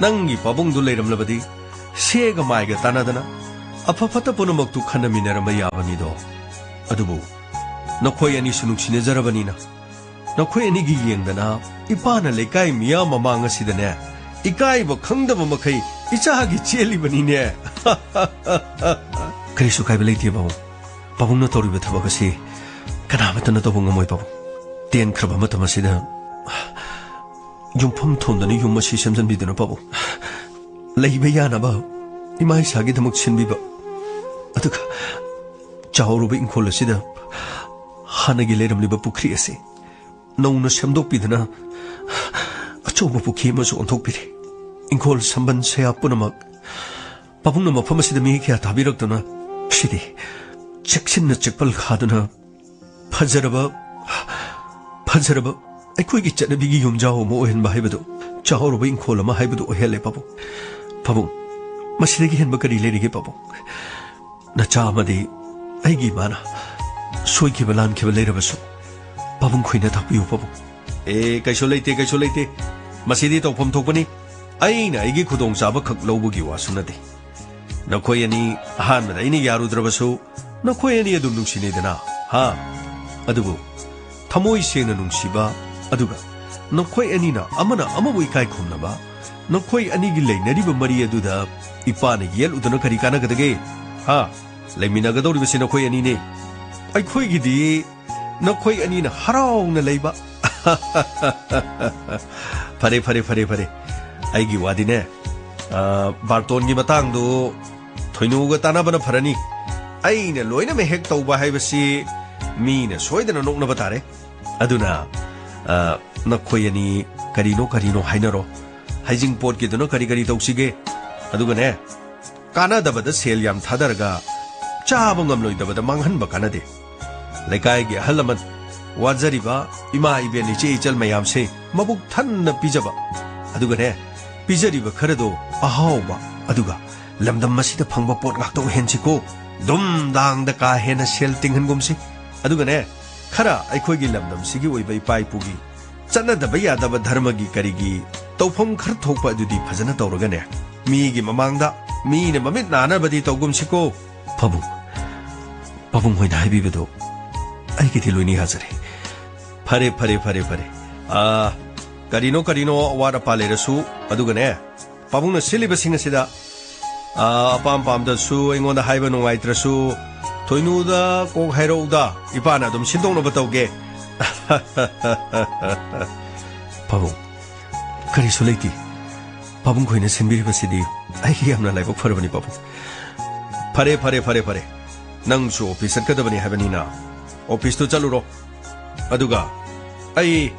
ꯅꯪꯒꯤ ꯄꯥꯕꯨꯡꯗꯨ ꯂꯩꯔꯝꯂꯕꯗꯤ ꯁꯦꯒ ꯃꯥꯏꯒ ꯇꯥꯟꯅꯗꯅ ꯑꯐ ꯐꯠꯇ ꯄꯨꯝꯅꯃꯛꯇꯨ ꯈꯟꯅꯃꯤꯟꯅꯔꯝꯕ ꯌꯥꯕꯅꯤꯗꯣ꯫ ꯑꯗꯨꯕꯨ ꯅꯈꯣꯏ ꯑꯅꯤꯁꯨ ꯅꯨꯡꯁꯤꯅꯖꯔꯕꯅꯤꯅ, ꯅꯈꯣꯏ ꯑꯅꯤꯒꯤ ꯌꯦꯡꯗꯅ ꯏꯄꯥꯅ ꯂꯩꯀꯥꯏ ꯃꯤꯌꯥꯝ ꯃꯃꯥꯡ ꯑꯁꯤꯗꯅꯦ, ꯏꯀꯥꯏꯕ ꯈꯪꯗꯕ ꯃꯈꯩ ꯏꯆꯥꯒꯤ ꯆꯦꯜꯂꯤꯕꯅꯤꯅꯦ꯫ ꯀꯔꯤꯁꯨ ꯀꯥꯏꯕ ꯂꯩꯇꯦ, ꯄꯥꯕꯨꯡ꯫ ꯄꯥꯕꯨꯡꯅ ꯇꯧꯔꯤꯕ ꯊꯕꯛ ꯑꯁꯤ ꯀꯅꯥꯃꯠꯇꯅ ꯇꯧꯕ ꯉꯝꯃꯣꯏ, ꯄꯥꯕꯨꯡ꯫ ꯇꯦꯟꯈ꯭ꯔꯕ ꯃꯇꯝ ꯑꯁꯤꯗ ꯌꯨꯝꯐꯝ ꯊꯣꯟꯗꯅ ꯌꯨꯝ ꯑꯁꯤ ꯁꯦꯝꯖꯤꯟꯕꯤꯗꯨꯅ, ꯄꯥꯕꯨꯡ, ꯂꯩꯕ ꯌꯥꯅꯕ ꯏꯃꯥ ꯏꯁꯥꯒꯤꯗꯃꯛ ꯁꯤꯟꯕꯤꯕ, ꯑꯗꯨꯒ ꯆꯥꯎꯔꯕ ꯏꯪꯈꯣꯜ ꯑꯁꯤꯗ ꯍꯥꯟꯅꯒꯤ ꯂꯩꯔꯝꯂꯤꯕ ꯄꯨꯈ꯭ꯔꯤ ꯑꯁꯤ ꯅꯧꯅ ꯁꯦꯝꯗꯣꯛꯄꯤꯗꯨꯅ ꯑꯆꯧꯕ ꯄꯨꯈ꯭ꯔꯤ ꯑꯃꯁꯨ ꯑꯣꯟꯊꯣꯛꯄꯤꯔꯦ꯫ ꯏꯪꯈꯣꯜ ꯁꯝꯕꯟ ꯁꯌꯥ ꯄꯨꯝꯅꯃꯛ ꯄꯥꯕꯨꯡꯅ ꯃꯐꯝ ꯑꯁꯤꯗ ꯃꯤ ꯀꯌꯥ ꯊꯥꯕꯤꯔꯛꯇꯨꯅ ꯁꯤꯗꯤ ꯆꯦꯛꯁꯤꯟꯅ ꯆꯦꯛꯄꯜ ꯈꯥꯗꯨꯅ ꯐꯖꯔꯕ, ꯐꯖꯔꯕ ꯑꯩꯈꯣꯏꯒꯤ ꯆꯠꯅꯕꯤꯒꯤ ꯌꯨꯝꯖꯥꯎ ꯑꯃ ꯑꯣꯏꯍꯟꯕ ꯍꯥꯏꯕꯗꯨ, ꯆꯥꯍꯧꯔꯕ ꯏꯪꯈꯣꯜ ꯑꯃ ꯍꯥꯏꯕꯗꯨ ꯑꯣꯏꯍꯜꯂꯦ, ꯄꯥꯕꯨꯡ꯫ ꯄꯥꯕꯨꯡ, ꯃꯁꯤꯗꯒꯤ ꯍꯦꯟꯕ ꯀꯔꯤ ꯂꯩꯔꯤꯒꯦ, ꯄꯥꯕꯨꯡ? ꯅꯆꯥ ꯑꯃꯗꯤ ꯑꯩꯒꯤ ꯏꯃꯥꯅ꯫ ꯁꯣꯏꯈꯤꯕ ꯂꯥꯟꯈꯤꯕ ꯂꯩꯔꯕꯁꯨ ꯄꯥꯕꯨꯡ ꯈꯣꯏꯅ ꯇꯥꯛꯄꯤꯌꯨ, ꯄꯥꯕꯨꯡ꯫ ꯑꯦ, ꯀꯩꯁꯨ ꯂꯩꯇꯦ, ꯀꯩꯁꯨ ꯂꯩꯇꯦ꯫ ꯃꯁꯤꯗꯤ ꯇꯧꯐꯝ ꯊꯣꯛꯄꯅꯤ꯫ ꯑꯩꯅ ꯑꯩꯒꯤ ꯈꯨꯗꯣꯡꯆꯥꯕ ꯈꯛ ꯂꯧꯕꯒꯤ ꯋꯥꯁꯨ ꯅꯠꯇꯦ꯫ ꯅꯈꯣꯏ ꯑꯅꯤ ꯑꯍꯥꯟꯕꯗ ꯑꯩꯅ ꯌꯥꯔꯨꯗ꯭ꯔꯕꯁꯨ, ꯅꯈꯣꯏ ꯑꯅꯤ ꯑꯗꯨꯝ ꯅꯨꯡꯁꯤꯅꯩꯗꯅ, ꯍꯥ? ꯑꯗꯨꯕꯨ ꯊꯃꯣꯏ ꯁꯦꯡꯅ ꯅꯨꯡꯁꯤꯕ, ꯑꯗꯨꯒ ꯅꯈꯣꯏ ꯑꯅꯤꯅ ꯑꯃꯅ ꯑꯃꯕꯨ ꯏꯀꯥꯏ ꯈꯨꯝꯅꯕ, ꯅꯈꯣꯏ ꯑꯅꯤꯒꯤ ꯂꯩꯅꯔꯤꯕ ꯃꯔꯤ ꯑꯗꯨꯗ ꯏꯄꯥꯅ ꯌꯦꯠꯂꯨꯗꯅ ꯀꯔꯤ ꯀꯥꯟꯅꯒꯗꯒꯦ? ꯍꯥ? ꯂꯩꯃꯤꯟꯅꯒꯗꯧꯔꯤꯕꯁꯤ ꯅꯈꯣꯏ ꯑꯅꯤꯅꯦ꯫ ꯑꯩꯈꯣꯏꯒꯤꯗꯤ ꯅꯈꯣꯏ ꯑꯅꯤꯅ ꯍꯔꯥꯎꯅ ꯂꯩꯕ꯫ ꯐꯔꯦ, ꯐꯔꯦ, ꯐꯔꯦ, ꯐꯔꯦ꯫ ꯑꯩꯒꯤ ꯋꯥꯗꯤꯅꯦ, ꯑ, ꯕꯥꯔꯇꯣꯟꯒꯤ ꯃꯇꯥꯡꯗꯨ ꯊꯣꯏꯅꯨꯒ ꯇꯥꯟꯅꯕꯅ ꯐꯔꯅꯤ꯫ ꯑꯩꯅ ꯂꯣꯏꯅꯃꯛ ꯍꯦꯛ ꯇꯧꯕ ꯍꯥꯏꯕꯁꯤ ꯃꯤꯅ ꯁꯣꯏꯗꯅ ꯅꯣꯛꯅꯕ ꯇꯥꯔꯦ꯫ ꯑꯗꯨꯅ, ꯑ, ꯅꯈꯣꯏ ꯑꯅꯤ ꯀꯔꯤꯅꯣ ꯀꯔꯤꯅꯣ ꯍꯥꯏꯅꯔꯣ꯫ ꯍꯩꯖꯤꯡꯄꯣꯠꯀꯤꯗꯨꯅ ꯀꯔꯤ ꯀꯔꯤ ꯇꯧꯁꯤꯒꯦ? ꯑꯗꯨꯒꯅꯦ, ꯀꯥꯟꯅꯗꯕꯗ ꯁꯦꯜ ꯌꯥꯝ ꯊꯥꯗꯔꯒ ꯆꯥꯕ ꯉꯝꯂꯣꯏꯗꯕꯗ ꯃꯥꯡꯍꯟꯕ ꯀꯥꯟꯅꯗꯦ꯫ ꯂꯩꯀꯥꯏꯒꯤ ꯑꯍꯜ ꯂꯃꯟ, ꯋꯥꯖꯔꯤꯕ ꯏꯃꯥ ꯏꯕꯦꯟ ꯏꯆꯦ ꯏꯆꯜ ꯃꯌꯥꯝꯁꯦ ꯃꯕꯨꯛ ꯊꯟꯅ ꯄꯤꯖꯕ, ꯑꯗꯨꯒꯅꯦ, ꯄꯤꯖꯔꯤꯕ ꯈꯔꯗꯣ ꯑꯍꯥꯎꯕ, ꯑꯗꯨꯒ ꯂꯝꯗꯝ ꯑꯁꯤꯗ ꯐꯪꯕ ꯄꯣꯠ ꯉꯥꯛꯇ ꯑꯣꯏꯍꯟꯁꯤꯀꯣ꯫ ꯗꯨꯝ ꯗꯥꯡꯗ ꯀꯥ ꯍꯦꯟꯅ ꯁꯦꯜ ꯇꯤꯡꯍꯟꯒꯨꯝꯁꯤ꯫ ꯑꯗꯨꯒꯅꯦ, ꯈꯔ ꯑꯩꯈꯣꯏꯒꯤ ꯂꯝꯗꯝꯁꯤꯒꯤ ꯑꯣꯏꯕ ꯏꯄꯥ ꯏꯄꯨꯒꯤ ꯆꯠꯅꯗꯕ ꯌꯥꯗꯕ ꯙꯔꯃꯒꯤ ꯀꯔꯤꯒꯤ ꯇꯧꯐꯝ ꯈꯔ ꯊꯣꯛꯄ ꯑꯗꯨꯗꯤ ꯐꯖꯅ ꯇꯧꯔꯒꯅꯦ, ꯃꯤꯒꯤ ꯃꯃꯥꯡꯗ ꯃꯤꯅ ꯃꯃꯤꯠ ꯅꯥꯅꯕꯗꯤ ꯇꯧꯒꯨꯝꯁꯤꯀꯣ꯫ ꯄꯥꯕꯨꯡ, ꯄꯥꯕꯨꯡ ꯍꯣꯏꯅ ꯍꯥꯏꯕꯤꯕꯗꯣ ꯑꯩꯒꯤꯗꯤ ꯂꯣꯏꯅ ꯌꯥꯖꯔꯦ꯫ ꯐꯔꯦ, ꯐꯔꯦ, ꯐꯔꯦ, ꯐꯔꯦ꯫ ꯑꯥ, ꯀꯔꯤꯅꯣ, ꯀꯔꯤꯅꯣ ꯑꯋꯥꯠ ꯑꯄꯥ ꯂꯩꯔꯁꯨ, ꯑꯗꯨꯒꯅꯦ, ꯄꯥꯕꯨꯡꯅ ꯁꯤꯜꯂꯤꯕꯁꯤꯡ ꯑꯁꯤꯗ, ꯑꯥ, ꯑꯄꯥꯝ ꯄꯥꯝꯗꯁꯨ, ꯑꯩꯉꯣꯟꯗ ꯍꯥꯏꯕ ꯅꯨꯡꯉꯥꯏꯇ꯭ꯔꯁꯨ, ꯊꯣꯏꯅꯨꯗ ꯀꯣꯛ ꯍꯥꯏꯔꯛꯎꯗ, ꯏꯄꯥꯅ ꯑꯗꯨꯝ ꯁꯤꯟꯗꯣꯛꯅꯕ ꯇꯧꯒꯦ꯫ ꯄꯥꯕꯨꯡ, ꯀꯔꯤꯁꯨ ꯂꯩꯇꯦ꯫ ꯄꯥꯕꯨꯡ ꯈꯣꯏꯅ ꯁꯤꯟꯕꯤꯔꯤꯕꯁꯤꯗꯤ ꯑꯩꯒꯤ ꯌꯥꯝꯅ ꯂꯥꯏꯕꯛ ꯐꯔꯕꯅꯤ, ꯄꯥꯕꯨꯡ꯫ ꯐꯔꯦ, ꯐꯔꯦ, ꯐꯔꯦ, ꯐꯔꯦ꯫ ꯅꯪꯁꯨ ꯑꯣꯐꯤꯁ ꯆꯠꯀꯗꯕꯅꯤ ꯍꯥꯏꯕꯅꯤꯅ, ꯑꯣꯐꯤꯁꯇꯨ ꯆꯠꯂꯨꯔꯣ꯫ ꯑꯗꯨꯒ ꯑꯩ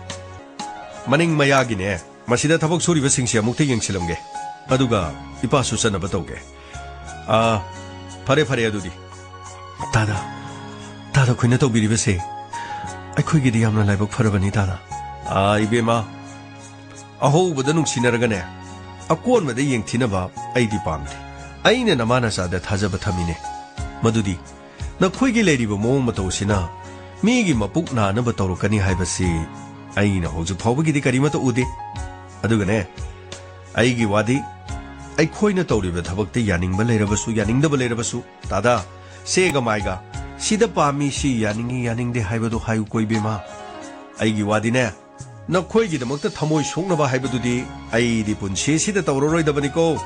ꯃꯅꯤꯡ ꯃꯌꯥꯒꯤꯅꯦ, ꯃꯁꯤꯗ ꯊꯕꯛ ꯁꯨꯔꯤꯕꯁꯤꯡꯁꯦ ꯑꯃꯨꯛꯇ ꯌꯦꯡꯁꯤꯜꯂꯝꯒꯦ꯫ ꯑꯗꯨꯒ ꯏꯄꯥꯁꯨ ꯆꯠꯅꯕ ꯇꯧꯒꯦ꯫ ꯑꯥ, ꯐꯔꯦ, ꯐꯔꯦ ꯑꯗꯨꯗꯤ꯫ ꯇꯥꯗ, ꯇꯥꯗ ꯈꯣꯏꯅ ꯇꯧꯕꯤꯔꯤꯕꯁꯦ ꯑꯩꯈꯣꯏꯒꯤꯗꯤ ꯌꯥꯝꯅ ꯂꯥꯏꯕꯛ ꯐꯔꯕꯅꯤ, ꯇꯥꯗ꯫ ꯑꯥ, ꯏꯕꯦꯝꯃ, ꯑꯍꯧꯕꯗ ꯅꯨꯡꯁꯤꯅꯔꯒꯅꯦ, ꯑꯀꯣꯟꯕꯗ ꯌꯦꯡꯊꯤꯅꯕ ꯑꯩꯗꯤ ꯄꯥꯝꯗꯦ꯫ ꯑꯩꯅ ꯅꯃꯥ ꯅꯆꯥꯗ ꯊꯥꯖꯕ ꯊꯝꯃꯤꯅꯦ꯫ ꯃꯗꯨꯗꯤ ꯅꯈꯣꯏꯒꯤ ꯂꯩꯔꯤꯕ ꯃꯑꯣꯡ ꯃꯇꯧꯁꯤꯅ ꯃꯤꯒꯤ ꯃꯄꯨꯛ ꯅꯥꯅꯕ ꯇꯧꯔꯛꯀꯅꯤ ꯍꯥꯏꯕꯁꯤ ꯑꯩꯅ ꯍꯧꯖꯤꯛ ꯐꯥꯎꯕꯒꯤꯗꯤ ꯀꯔꯤꯃꯠꯇ ꯎꯗꯦ꯫ ꯑꯗꯨꯒꯅꯦ, ꯑꯩꯒꯤ ꯋꯥꯗꯤ, ꯑꯩꯈꯣꯏꯅ ꯇꯧꯔꯤꯕ ꯊꯕꯛꯇ ꯌꯥꯅꯤꯡꯕ ꯂꯩꯔꯕꯁꯨ, ꯌꯥꯅꯤꯡꯗꯕ ꯂꯩꯔꯕꯁꯨ, ꯇꯥꯗꯥ, ꯁꯦꯒ ꯃꯥꯏꯒ, ꯁꯤꯗ ꯄꯥꯝꯃꯤ, ꯁꯤ ꯌꯥꯅꯤꯡꯉꯤ, ꯌꯥꯅꯤꯡꯗꯦ ꯍꯥꯏꯕꯗꯨ ꯍꯥꯏꯌꯨꯀꯣ, ꯏꯕꯦꯝꯃ꯫ ꯑꯩꯒꯤ ꯋꯥꯗꯤꯅꯦ, ꯅꯈꯣꯏꯒꯤꯗꯃꯛꯇ ꯊꯃꯣꯏ ꯁꯣꯛꯅꯕ ꯍꯥꯏꯕꯗꯨꯗꯤ ꯑꯩꯗꯤ ꯄꯨꯟꯁꯤꯁꯤꯗ ꯇꯧꯔꯔꯣꯏꯗꯕꯅꯤꯀꯣ꯫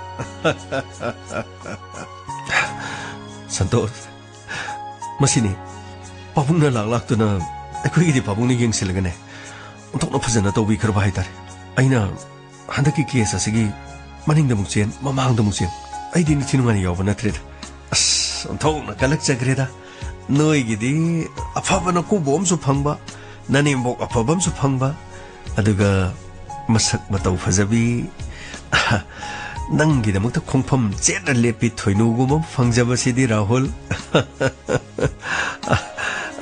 ꯁꯟꯇꯣꯁ, ꯃꯁꯤꯅꯤ꯫ ꯄꯥꯕꯨꯡꯅ ꯂꯥꯛ ꯂꯥꯛꯇꯨꯅ ꯑꯩꯈꯣꯏꯒꯤꯗꯤ ꯄꯥꯕꯨꯡꯅ ꯌꯦꯡꯁꯤꯜꯂꯒꯅꯦ, ꯑꯣꯟꯊꯣꯛꯅ ꯐꯖꯅ ꯇꯧꯕꯤꯈ꯭ꯔꯕ ꯍꯥꯏꯇꯥꯔꯦ꯫ ꯑꯩꯅ ꯍꯟꯗꯛꯀꯤ ꯀꯦꯁ ꯑꯁꯤꯒꯤ ꯃꯅꯤꯡꯗ ꯑꯃꯨꯛ ꯆꯦꯟ, ꯃꯃꯥꯡꯗ ꯑꯃꯨꯛ ꯆꯦꯟ, ꯑꯩꯗꯤ ꯅꯤꯡꯊꯤ ꯅꯨꯡꯉꯥꯏꯅ ꯌꯥꯎꯕ ꯅꯠꯇ꯭ꯔꯦꯗ꯫ ꯑꯁ, ꯑꯣꯟꯊꯣꯛꯅ ꯀꯜꯂꯛꯆꯈ꯭ꯔꯦꯗ꯫ ꯅꯣꯏꯒꯤꯗꯤ ꯑꯐꯕ ꯅꯀꯨꯕꯣꯛ ꯑꯃꯁꯨ ꯐꯪꯕ, ꯅꯅꯦꯝꯕꯣꯛ ꯑꯐꯕ ꯑꯃꯁꯨ ꯐꯪꯕ, ꯑꯗꯨꯒ ꯃꯁꯛ ꯃꯇꯧ ꯐꯖꯕꯤ, ꯅꯪꯒꯤꯗꯃꯛꯇ ꯈꯣꯡꯐꯝ ꯆꯦꯠꯅ ꯂꯦꯞꯄꯤ ꯊꯣꯏꯅꯨꯒꯨꯝꯕ ꯑꯃ ꯐꯪꯖꯕꯁꯤꯗꯤ, ꯔꯥꯍꯨꯜ꯫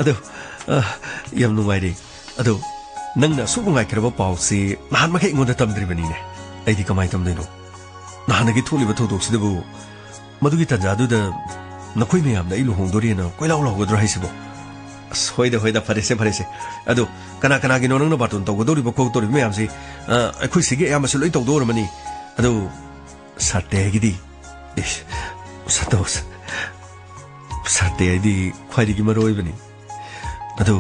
ꯑꯗꯣ, ꯑ, ꯌꯥꯝ ꯅꯨꯡꯉꯥꯏꯔꯦ꯫ ꯑꯗꯣ, ꯅꯪꯅ ꯑꯁꯨꯛ ꯅꯨꯡꯉꯥꯏꯈ꯭ꯔꯕ ꯄꯥꯎꯁꯤ ꯅꯍꯥꯟ ꯃꯈꯩ ꯑꯩꯉꯣꯟꯗ ꯇꯝꯗ꯭ꯔꯤꯕꯅꯤꯅꯦ꯫ ꯑꯩꯗꯤ ꯀꯃꯥꯏꯅ ꯇꯝꯗꯣꯏꯅꯣ? ꯅꯍꯥꯟꯗꯒꯤ ꯊꯣꯛꯂꯤꯕ ꯊꯧꯗꯣꯛꯁꯤꯗꯕꯨ ꯃꯗꯨꯒꯤ ꯇꯥꯟꯖꯥꯗꯨꯗ ꯅꯈꯣꯏ ꯃꯌꯥꯝꯅ ꯑꯩ ꯂꯨꯍꯣꯡꯗꯣꯔꯦꯅ ꯀꯣꯏꯂꯥꯎ ꯂꯥꯎꯒꯗ꯭ꯔꯣ ꯍꯥꯏꯁꯤꯕꯣ? ꯑꯁ, ꯍꯣꯏꯗ, ꯍꯣꯏꯗ, ꯐꯔꯦꯁꯦ, ꯐꯔꯦꯁꯦ꯫ ꯑꯗꯣ, ꯀꯅꯥ ꯀꯅꯥꯒꯤꯅꯣ ꯅꯪꯅ ꯕꯥꯔꯇꯣꯟ ꯇꯧꯒꯗꯧꯔꯤꯕ ꯈꯣꯠꯇꯧꯔꯤꯕ ꯃꯌꯥꯝꯁꯤ? ꯑ, ꯑꯩꯈꯣꯏ ꯁꯤꯒꯤ ꯑꯌꯥꯝꯕꯁꯨ ꯂꯣꯏ ꯇꯧꯗꯣꯔꯝꯃꯅꯤ꯫ ꯑꯗꯣ, ꯁꯥꯔꯇꯦꯒꯤꯗꯤ? ꯏꯁ, ꯁꯟꯇꯣꯁ, ꯁꯥꯔꯇꯦ ꯍꯥꯏꯗꯤ ꯈ꯭ꯋꯥꯏꯗꯒꯤ ꯃꯔꯨ ꯑꯣꯏꯕꯅꯤ꯫ ꯑꯗꯨ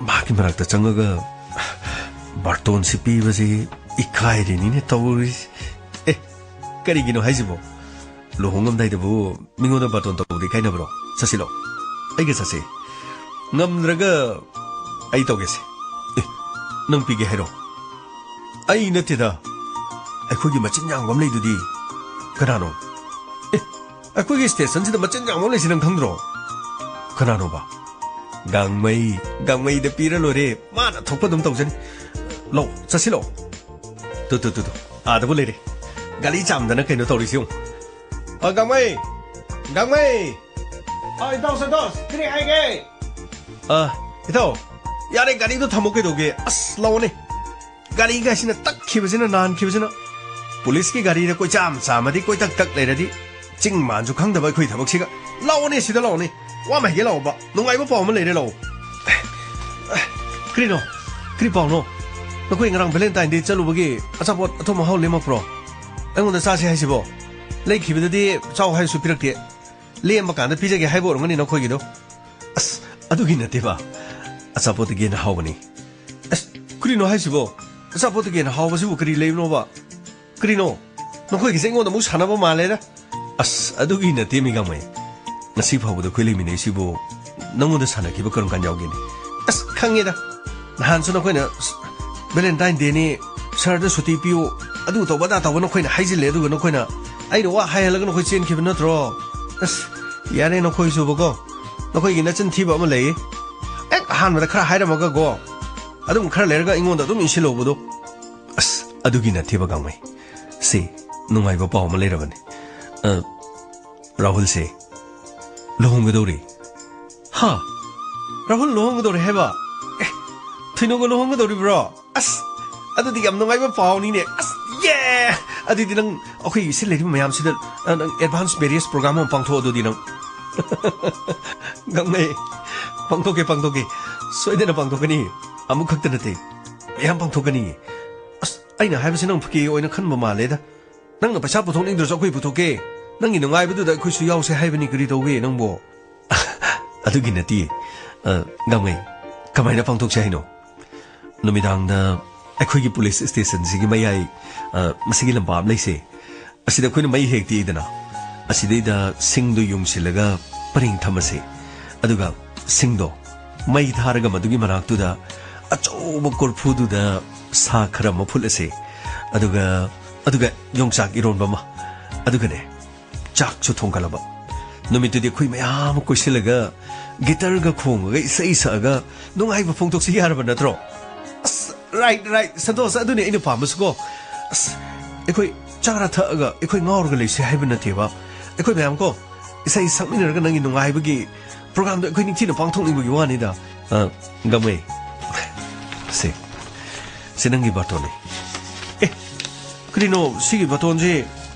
ꯃꯍꯥꯛꯀꯤ ꯃꯅꯥꯛꯇ ꯆꯪꯉꯒ ꯕꯥꯔꯇꯣꯟꯁꯤ ꯄꯤꯕꯁꯤ ꯏꯀꯥꯏꯔꯤꯅꯤꯅꯦ ꯇꯧꯔꯤꯁꯤ꯫ ꯑꯦ, ꯀꯔꯤꯒꯤꯅꯣ ꯍꯥꯏꯁꯤꯕꯣ? ꯂꯨꯍꯣꯡꯉꯝꯗꯥꯏꯗꯕꯨ ꯃꯤꯉꯣꯟꯗ ꯕꯥꯔꯇꯣꯟ ꯇꯧꯕꯗꯤ ꯏꯀꯥꯏꯅꯕ꯭ꯔꯣ? ꯆꯠꯁꯤꯂꯣ, ꯑꯩꯒ ꯆꯠꯁꯤ꯫ ꯉꯝꯗ꯭ꯔꯒ ꯑꯩ ꯇꯧꯒꯦꯁꯦ꯫ ꯑꯦ, ꯅꯪ ꯄꯤꯒꯦ ꯍꯥꯏꯔꯣ? ꯑꯩ ꯅꯠꯇꯦꯗ, ꯑꯩꯈꯣꯏꯒꯤ ꯃꯆꯤꯟ ꯌꯥꯡꯕ ꯑꯃ ꯂꯩꯗꯨꯗꯤ꯫ ꯀꯅꯥꯅꯣ? ꯑꯦ, ꯑꯩꯈꯣꯏꯒꯤ ꯁ꯭ꯇꯦꯁꯟꯁꯤꯗ ꯃꯆꯤꯟ ꯌꯥꯡꯕ ꯑꯃ ꯂꯩꯁꯤ, ꯅꯪ ꯈꯪꯗ꯭ꯔꯣ? ꯀꯅꯥꯅꯣꯕ? ꯒꯥꯡꯃꯩ, ꯒꯥꯡꯃꯩꯗ ꯄꯤꯔ ꯂꯣꯏꯔꯦ, ꯃꯥꯅ ꯊꯣꯛꯄ ꯑꯗꯨꯝ ꯇꯧꯖꯅꯤ꯫ ꯂꯧ, ꯆꯠꯁꯤ ꯂꯧ꯫ ꯇꯨ, ꯇꯨ, ꯇꯨ, ꯇꯨ, ꯑꯥꯗꯕꯨ ꯂꯩꯔꯦ꯫ ꯒꯥꯔꯤ ꯆꯥꯝꯗꯅ ꯀꯩꯅꯣ ꯇꯧꯔꯤꯁꯤ ꯌꯦꯡꯉꯨ꯫ ꯑ, ꯒꯥꯡꯃꯩ! ꯒꯥꯡꯃꯩ! ꯑ, ꯏꯇꯥꯎ ꯁꯟꯇꯣꯁ, ꯀꯔꯤ ꯍꯥꯏꯒꯦ? ꯑ, ꯏꯇꯥꯎ, ꯌꯥꯔꯦ, ꯒꯥꯔꯤꯗꯣ ꯊꯝꯃꯣ ꯀꯩꯗꯧꯒꯦ? ꯑꯁ, ꯂꯥꯛꯑꯣꯅꯦ꯫ ꯒꯥꯔꯤꯒꯥꯏꯁꯤꯅ ꯇꯛꯈꯤꯕꯁꯤꯅ, ꯅꯥꯟꯈꯤꯕꯁꯤꯅ꯫ ꯄꯨꯂꯤꯁꯀꯤ ꯒꯥꯔꯤꯗ ꯀꯣꯏꯆꯥꯝ ꯆꯥꯝꯃꯗꯤ, ꯀꯣꯏꯇꯛ ꯇꯛ ꯂꯩꯔꯗꯤ, ꯆꯤꯡ ꯃꯥꯟꯁꯨ ꯈꯪꯗꯕ ꯑꯩꯈꯣꯏ ꯊꯕꯛꯁꯤꯒ꯫ ꯂꯥꯛꯑꯣꯅꯦ, ꯁꯤꯗ ꯂꯥꯛꯑꯣꯅꯦ꯫ ꯋꯥ ꯑꯃ ꯍꯥꯏꯒꯦ ꯂꯥꯛꯑꯣꯕ꯫ ꯅꯨꯡꯉꯥꯏꯕ ꯄꯥꯎ ꯑꯃ ꯂꯩꯔꯦ, ꯂꯥꯛꯑꯣ꯫ ꯀꯔꯤꯅꯣ? ꯀꯔꯤ ꯄꯥꯎꯅꯣ? ꯅꯈꯣꯏ ꯉꯔꯥꯡ Valentine Day ꯆꯠꯂꯨꯕꯒꯤ ꯑꯆꯥꯄꯣꯠ ꯑꯊꯨꯝ ꯑꯍꯥꯎ ꯂꯦꯝꯃꯛꯄ꯭ꯔꯣ? ꯑꯩꯉꯣꯟꯗ ꯆꯥꯁꯦ ꯍꯥꯏꯁꯤꯕꯣ? ꯂꯩꯈꯤꯕꯗꯗꯤ ꯆꯥꯎ ꯍꯥꯏꯔꯁꯨ ꯄꯤꯔꯛꯇꯦ꯫ ꯂꯦꯝꯕ ꯀꯥꯟꯗ ꯄꯤꯖꯒꯦ ꯍꯥꯏꯕ ꯑꯣꯏꯔꯝꯒꯅꯤ ꯅꯈꯣꯏꯒꯤꯗꯣ꯫ ꯑꯁ, ꯑꯗꯨꯒꯤ ꯅꯠꯇꯦꯕ꯫ ꯑꯆꯥꯄꯣꯠꯇꯒꯤ ꯍꯦꯟꯅ ꯍꯥꯎꯕꯅꯤ꯫ ꯑꯁ, ꯀꯔꯤꯅꯣ ꯍꯥꯏꯁꯤꯕꯣ? ꯑꯆꯥꯄꯣꯠꯇꯒꯤ ꯍꯦꯟꯅ ꯍꯥꯎꯕꯁꯤꯕꯨ ꯀꯔꯤ ꯂꯩꯕꯅꯣꯕ? ꯀꯔꯤꯅꯣ? ꯅꯈꯣꯏꯒꯤꯁꯦ ꯑꯩꯉꯣꯟꯗ ꯑꯃꯨꯛ ꯁꯥꯟꯅꯕ ꯃꯥꯜꯂꯦꯗ꯫ ꯑꯁ, ꯑꯗꯨꯒꯤ ꯅꯠꯇꯦ, ꯃꯤ ꯒꯥꯡꯃꯩ꯫ ꯉꯁꯤ ꯐꯥꯎꯕꯗ ꯑꯩꯈꯣꯏ ꯂꯩꯃꯤꯟꯅꯩꯁꯤꯕꯨ ꯅꯪꯉꯣꯟꯗ ꯁꯥꯟꯅꯈꯤꯕ ꯀꯔꯝ ꯀꯥꯟ ꯌꯥꯎꯒꯦꯅꯦ? ꯑꯁ, ꯈꯪꯉꯦꯗ꯫ ꯅꯍꯥꯟꯁꯨ ꯅꯈꯣꯏꯅ, "Valentine Day ꯅꯤ, sir ꯗ ꯁꯨꯇꯤ ꯄꯤꯌꯨ, ꯑꯗꯨ ꯇꯧꯕ, ꯑꯗꯥ ꯇꯧꯕ" ꯅꯈꯣꯏꯅ ꯍꯥꯏꯖꯤꯜꯂꯦ, ꯑꯗꯨꯒ ꯅꯈꯣꯏꯅ ꯑꯩꯅ ꯋꯥ ꯍꯥꯏꯍꯜꯂꯒ ꯅꯈꯣꯏ ꯆꯦꯟꯈꯤꯕ ꯅꯠꯇ꯭ꯔꯣ? ꯑꯁ, ꯌꯥꯔꯦ ꯅꯈꯣꯏꯁꯨꯕꯀꯣ꯫ ꯅꯈꯣꯏꯒꯤ ꯅꯆꯤꯟ ꯊꯤꯕ ꯑꯃ ꯂꯩꯌꯦ꯫ ꯍꯦꯛ ꯑꯍꯥꯟꯕꯗ ꯈꯔ ꯍꯥꯏꯔꯝꯃꯒꯀꯣ, ꯑꯗꯨꯝ ꯈꯔ ꯂꯩꯔꯒ ꯑꯩꯉꯣꯟꯗ ꯑꯗꯨꯝ ꯏꯟꯁꯤꯜꯂꯧꯕꯗꯣ꯫ ꯑꯁ, ꯑꯗꯨꯒꯤ ꯅꯠꯇꯦꯕ, ꯒꯥꯡꯃꯩ꯫ ꯁꯤ ꯅꯨꯡꯉꯥꯏꯕ ꯄꯥꯎ ꯑꯃ ꯂꯩꯔꯕꯅꯤ꯫ ꯑ, ꯔꯥꯍꯨꯜꯁꯦ ꯂꯨꯍꯣꯡꯒꯗꯧꯔꯦ꯫ ꯍꯥ? ꯔꯥꯍꯨꯜ ꯂꯨꯍꯣꯡꯒꯗꯧꯔꯦ ꯍꯥꯏꯕ? ꯑꯦ, ꯊꯣꯏꯅꯧꯒ ꯂꯨꯍꯣꯡꯒꯗꯧꯔꯤꯕ꯭ꯔꯣ? ꯑꯁ, ꯑꯗꯨꯗꯤ ꯌꯥꯝ ꯅꯨꯡꯉꯥꯏꯕ ꯄꯥꯎꯅꯤꯅꯦ꯫ ꯑꯁ, ꯌꯦ! ꯑꯗꯨꯗꯤ ꯅꯪ ꯑꯩꯈꯣꯏꯒꯤ ꯁꯤ ꯂꯩꯔꯤꯕ ꯃꯌꯥꯝꯁꯤꯗ, ꯑ, ꯅꯪ advance marriage program ꯑꯃ ꯄꯥꯡꯊꯣꯛꯑꯣ ꯑꯗꯨꯗꯤ ꯅꯪ꯫ ꯒꯥꯡꯃꯩ, ꯄꯥꯡꯊꯣꯛꯀꯦ, ꯄꯥꯡꯊꯣꯛꯀꯦ꯫ ꯁꯣꯏꯗꯅ ꯄꯥꯡꯊꯣꯛꯀꯅꯤ꯫ ꯑꯃꯨꯛꯈꯛꯇ ꯅꯠꯇꯦ, ꯃꯌꯥꯝ ꯄꯥꯡꯊꯣꯛꯀꯅꯤ꯫ ꯑꯁ, ꯑꯩꯅ ꯍꯥꯏꯕꯁꯤ ꯅꯪ ꯐꯥꯒꯤ ꯑꯣꯏꯅ ꯈꯟꯕ ꯃꯥꯜꯂꯦꯗ꯫ ꯅꯪꯅ ꯄꯩꯁꯥ ꯄꯨꯊꯣꯛꯅꯤꯡꯗ꯭ꯔꯁꯨ ꯑꯩꯈꯣꯏ ꯄꯨꯊꯣꯛꯀꯦ꯫ ꯅꯪꯒꯤ ꯅꯨꯡꯉꯥꯏꯕꯗꯨꯗ ꯑꯩꯈꯣꯏꯁꯨ ꯌꯥꯎꯁꯦ ꯍꯥꯏꯕꯅꯤ, ꯀꯔꯤ ꯇꯧꯒꯦ ꯅꯪꯕꯣ? ꯑꯗꯨꯒꯤ ꯅꯠꯇꯦ, ꯑ, ꯒꯥꯡꯃꯩ, ꯀꯃꯥꯏꯅ ꯄꯥꯡꯊꯣꯛꯁꯦ ꯍꯥꯏꯅꯣ? ꯅꯨꯃꯤꯗꯥꯡꯗ ꯑꯩꯈꯣꯏꯒꯤ ꯄꯨꯂꯤꯁ ꯁ꯭ꯇꯦꯁꯟꯁꯤꯒꯤ ꯃꯌꯥꯏ, ꯑ, ꯃꯁꯤꯒꯤ ꯂꯝꯄꯥꯛ ꯑꯃ ꯂꯩꯁꯦ꯫ ꯑꯁꯤꯗ ꯑꯩꯈꯣꯏꯅ ꯃꯩ ꯍꯦꯛ ꯇꯤꯛꯏꯗꯅ, ꯑꯁꯤꯗꯩꯗ ꯁꯤꯡꯗꯣ ꯌꯨꯡꯁꯤꯜꯂꯒ ꯄꯔꯦꯡ ꯊꯝꯃꯁꯦ꯫ ꯑꯗꯨꯒ ꯁꯤꯡꯗꯣ ꯃꯩ ꯊꯥꯔꯒ ꯃꯗꯨꯒꯤ ꯃꯅꯥꯛꯇꯨꯗ ꯑꯆꯧꯕ ꯀꯣꯔꯐꯨꯗꯨꯗ ꯁꯥ ꯈꯔ ꯑꯃ ꯐꯨꯠꯂꯁꯦ꯫ ꯑꯗꯨꯒ, ꯑꯗꯨꯒ ꯌꯣꯡꯆꯥꯛ ꯏꯔꯣꯟꯕ ꯑꯃ꯫ ꯑꯗꯨꯒꯅꯦ, ꯆꯥꯛꯁꯨ ꯊꯣꯡꯒꯠꯂꯕ꯫ ꯅꯨꯃꯤꯠꯇꯨꯗꯤ ꯑꯩꯈꯣꯏ ꯃꯌꯥꯝ ꯀꯣꯏꯁꯤꯜꯂꯒ, ꯒꯤꯇꯔꯒ ꯈꯣꯡꯉꯒ, ꯏꯁꯩ ꯁꯛꯑꯒ ꯅꯨꯡꯉꯥꯏꯕ ꯐꯣꯡꯗꯣꯛꯁꯤ ꯌꯥꯔꯕ ꯅꯠꯇ꯭ꯔꯣ? ꯑꯁ, right, right, ꯁꯟꯇꯣꯁ, ꯑꯗꯨꯅꯤ ꯑꯩꯅ ꯄꯥꯝꯕꯁꯨꯀꯣ꯫ ꯑꯁ, ꯑꯩꯈꯣꯏ ꯆꯥꯔ ꯊꯛꯑꯒ ꯑꯩꯈꯣꯏ ꯉꯥꯎꯔꯒ ꯂꯩꯁꯤ ꯍꯥꯏꯕ ꯅꯠꯇꯦꯕ꯫ ꯑꯩꯈꯣꯏ ꯃꯌꯥꯝ ꯀꯣ, ꯏꯁꯩ ꯁꯛꯃꯤꯟꯅꯔꯒ ꯅꯪꯒꯤ ꯅꯨꯡꯉꯥꯏꯕꯒꯤ programꯗꯣ ꯑꯩꯈꯣꯏ ꯅꯤꯡꯊꯤꯅ ꯄꯥꯡꯊꯣꯛꯅꯤꯡꯕꯒꯤ ꯋꯥꯅꯤꯗ꯫ ꯑ, ꯒꯥꯡꯃꯩ, ꯁꯤ ꯅꯪꯒꯤ ꯕꯥꯇꯣꯟꯅꯤ꯫ ꯑꯦ, ꯀꯔꯤꯅꯣ ꯁꯤꯒꯤ ꯕꯥꯇꯣꯟꯁꯤ?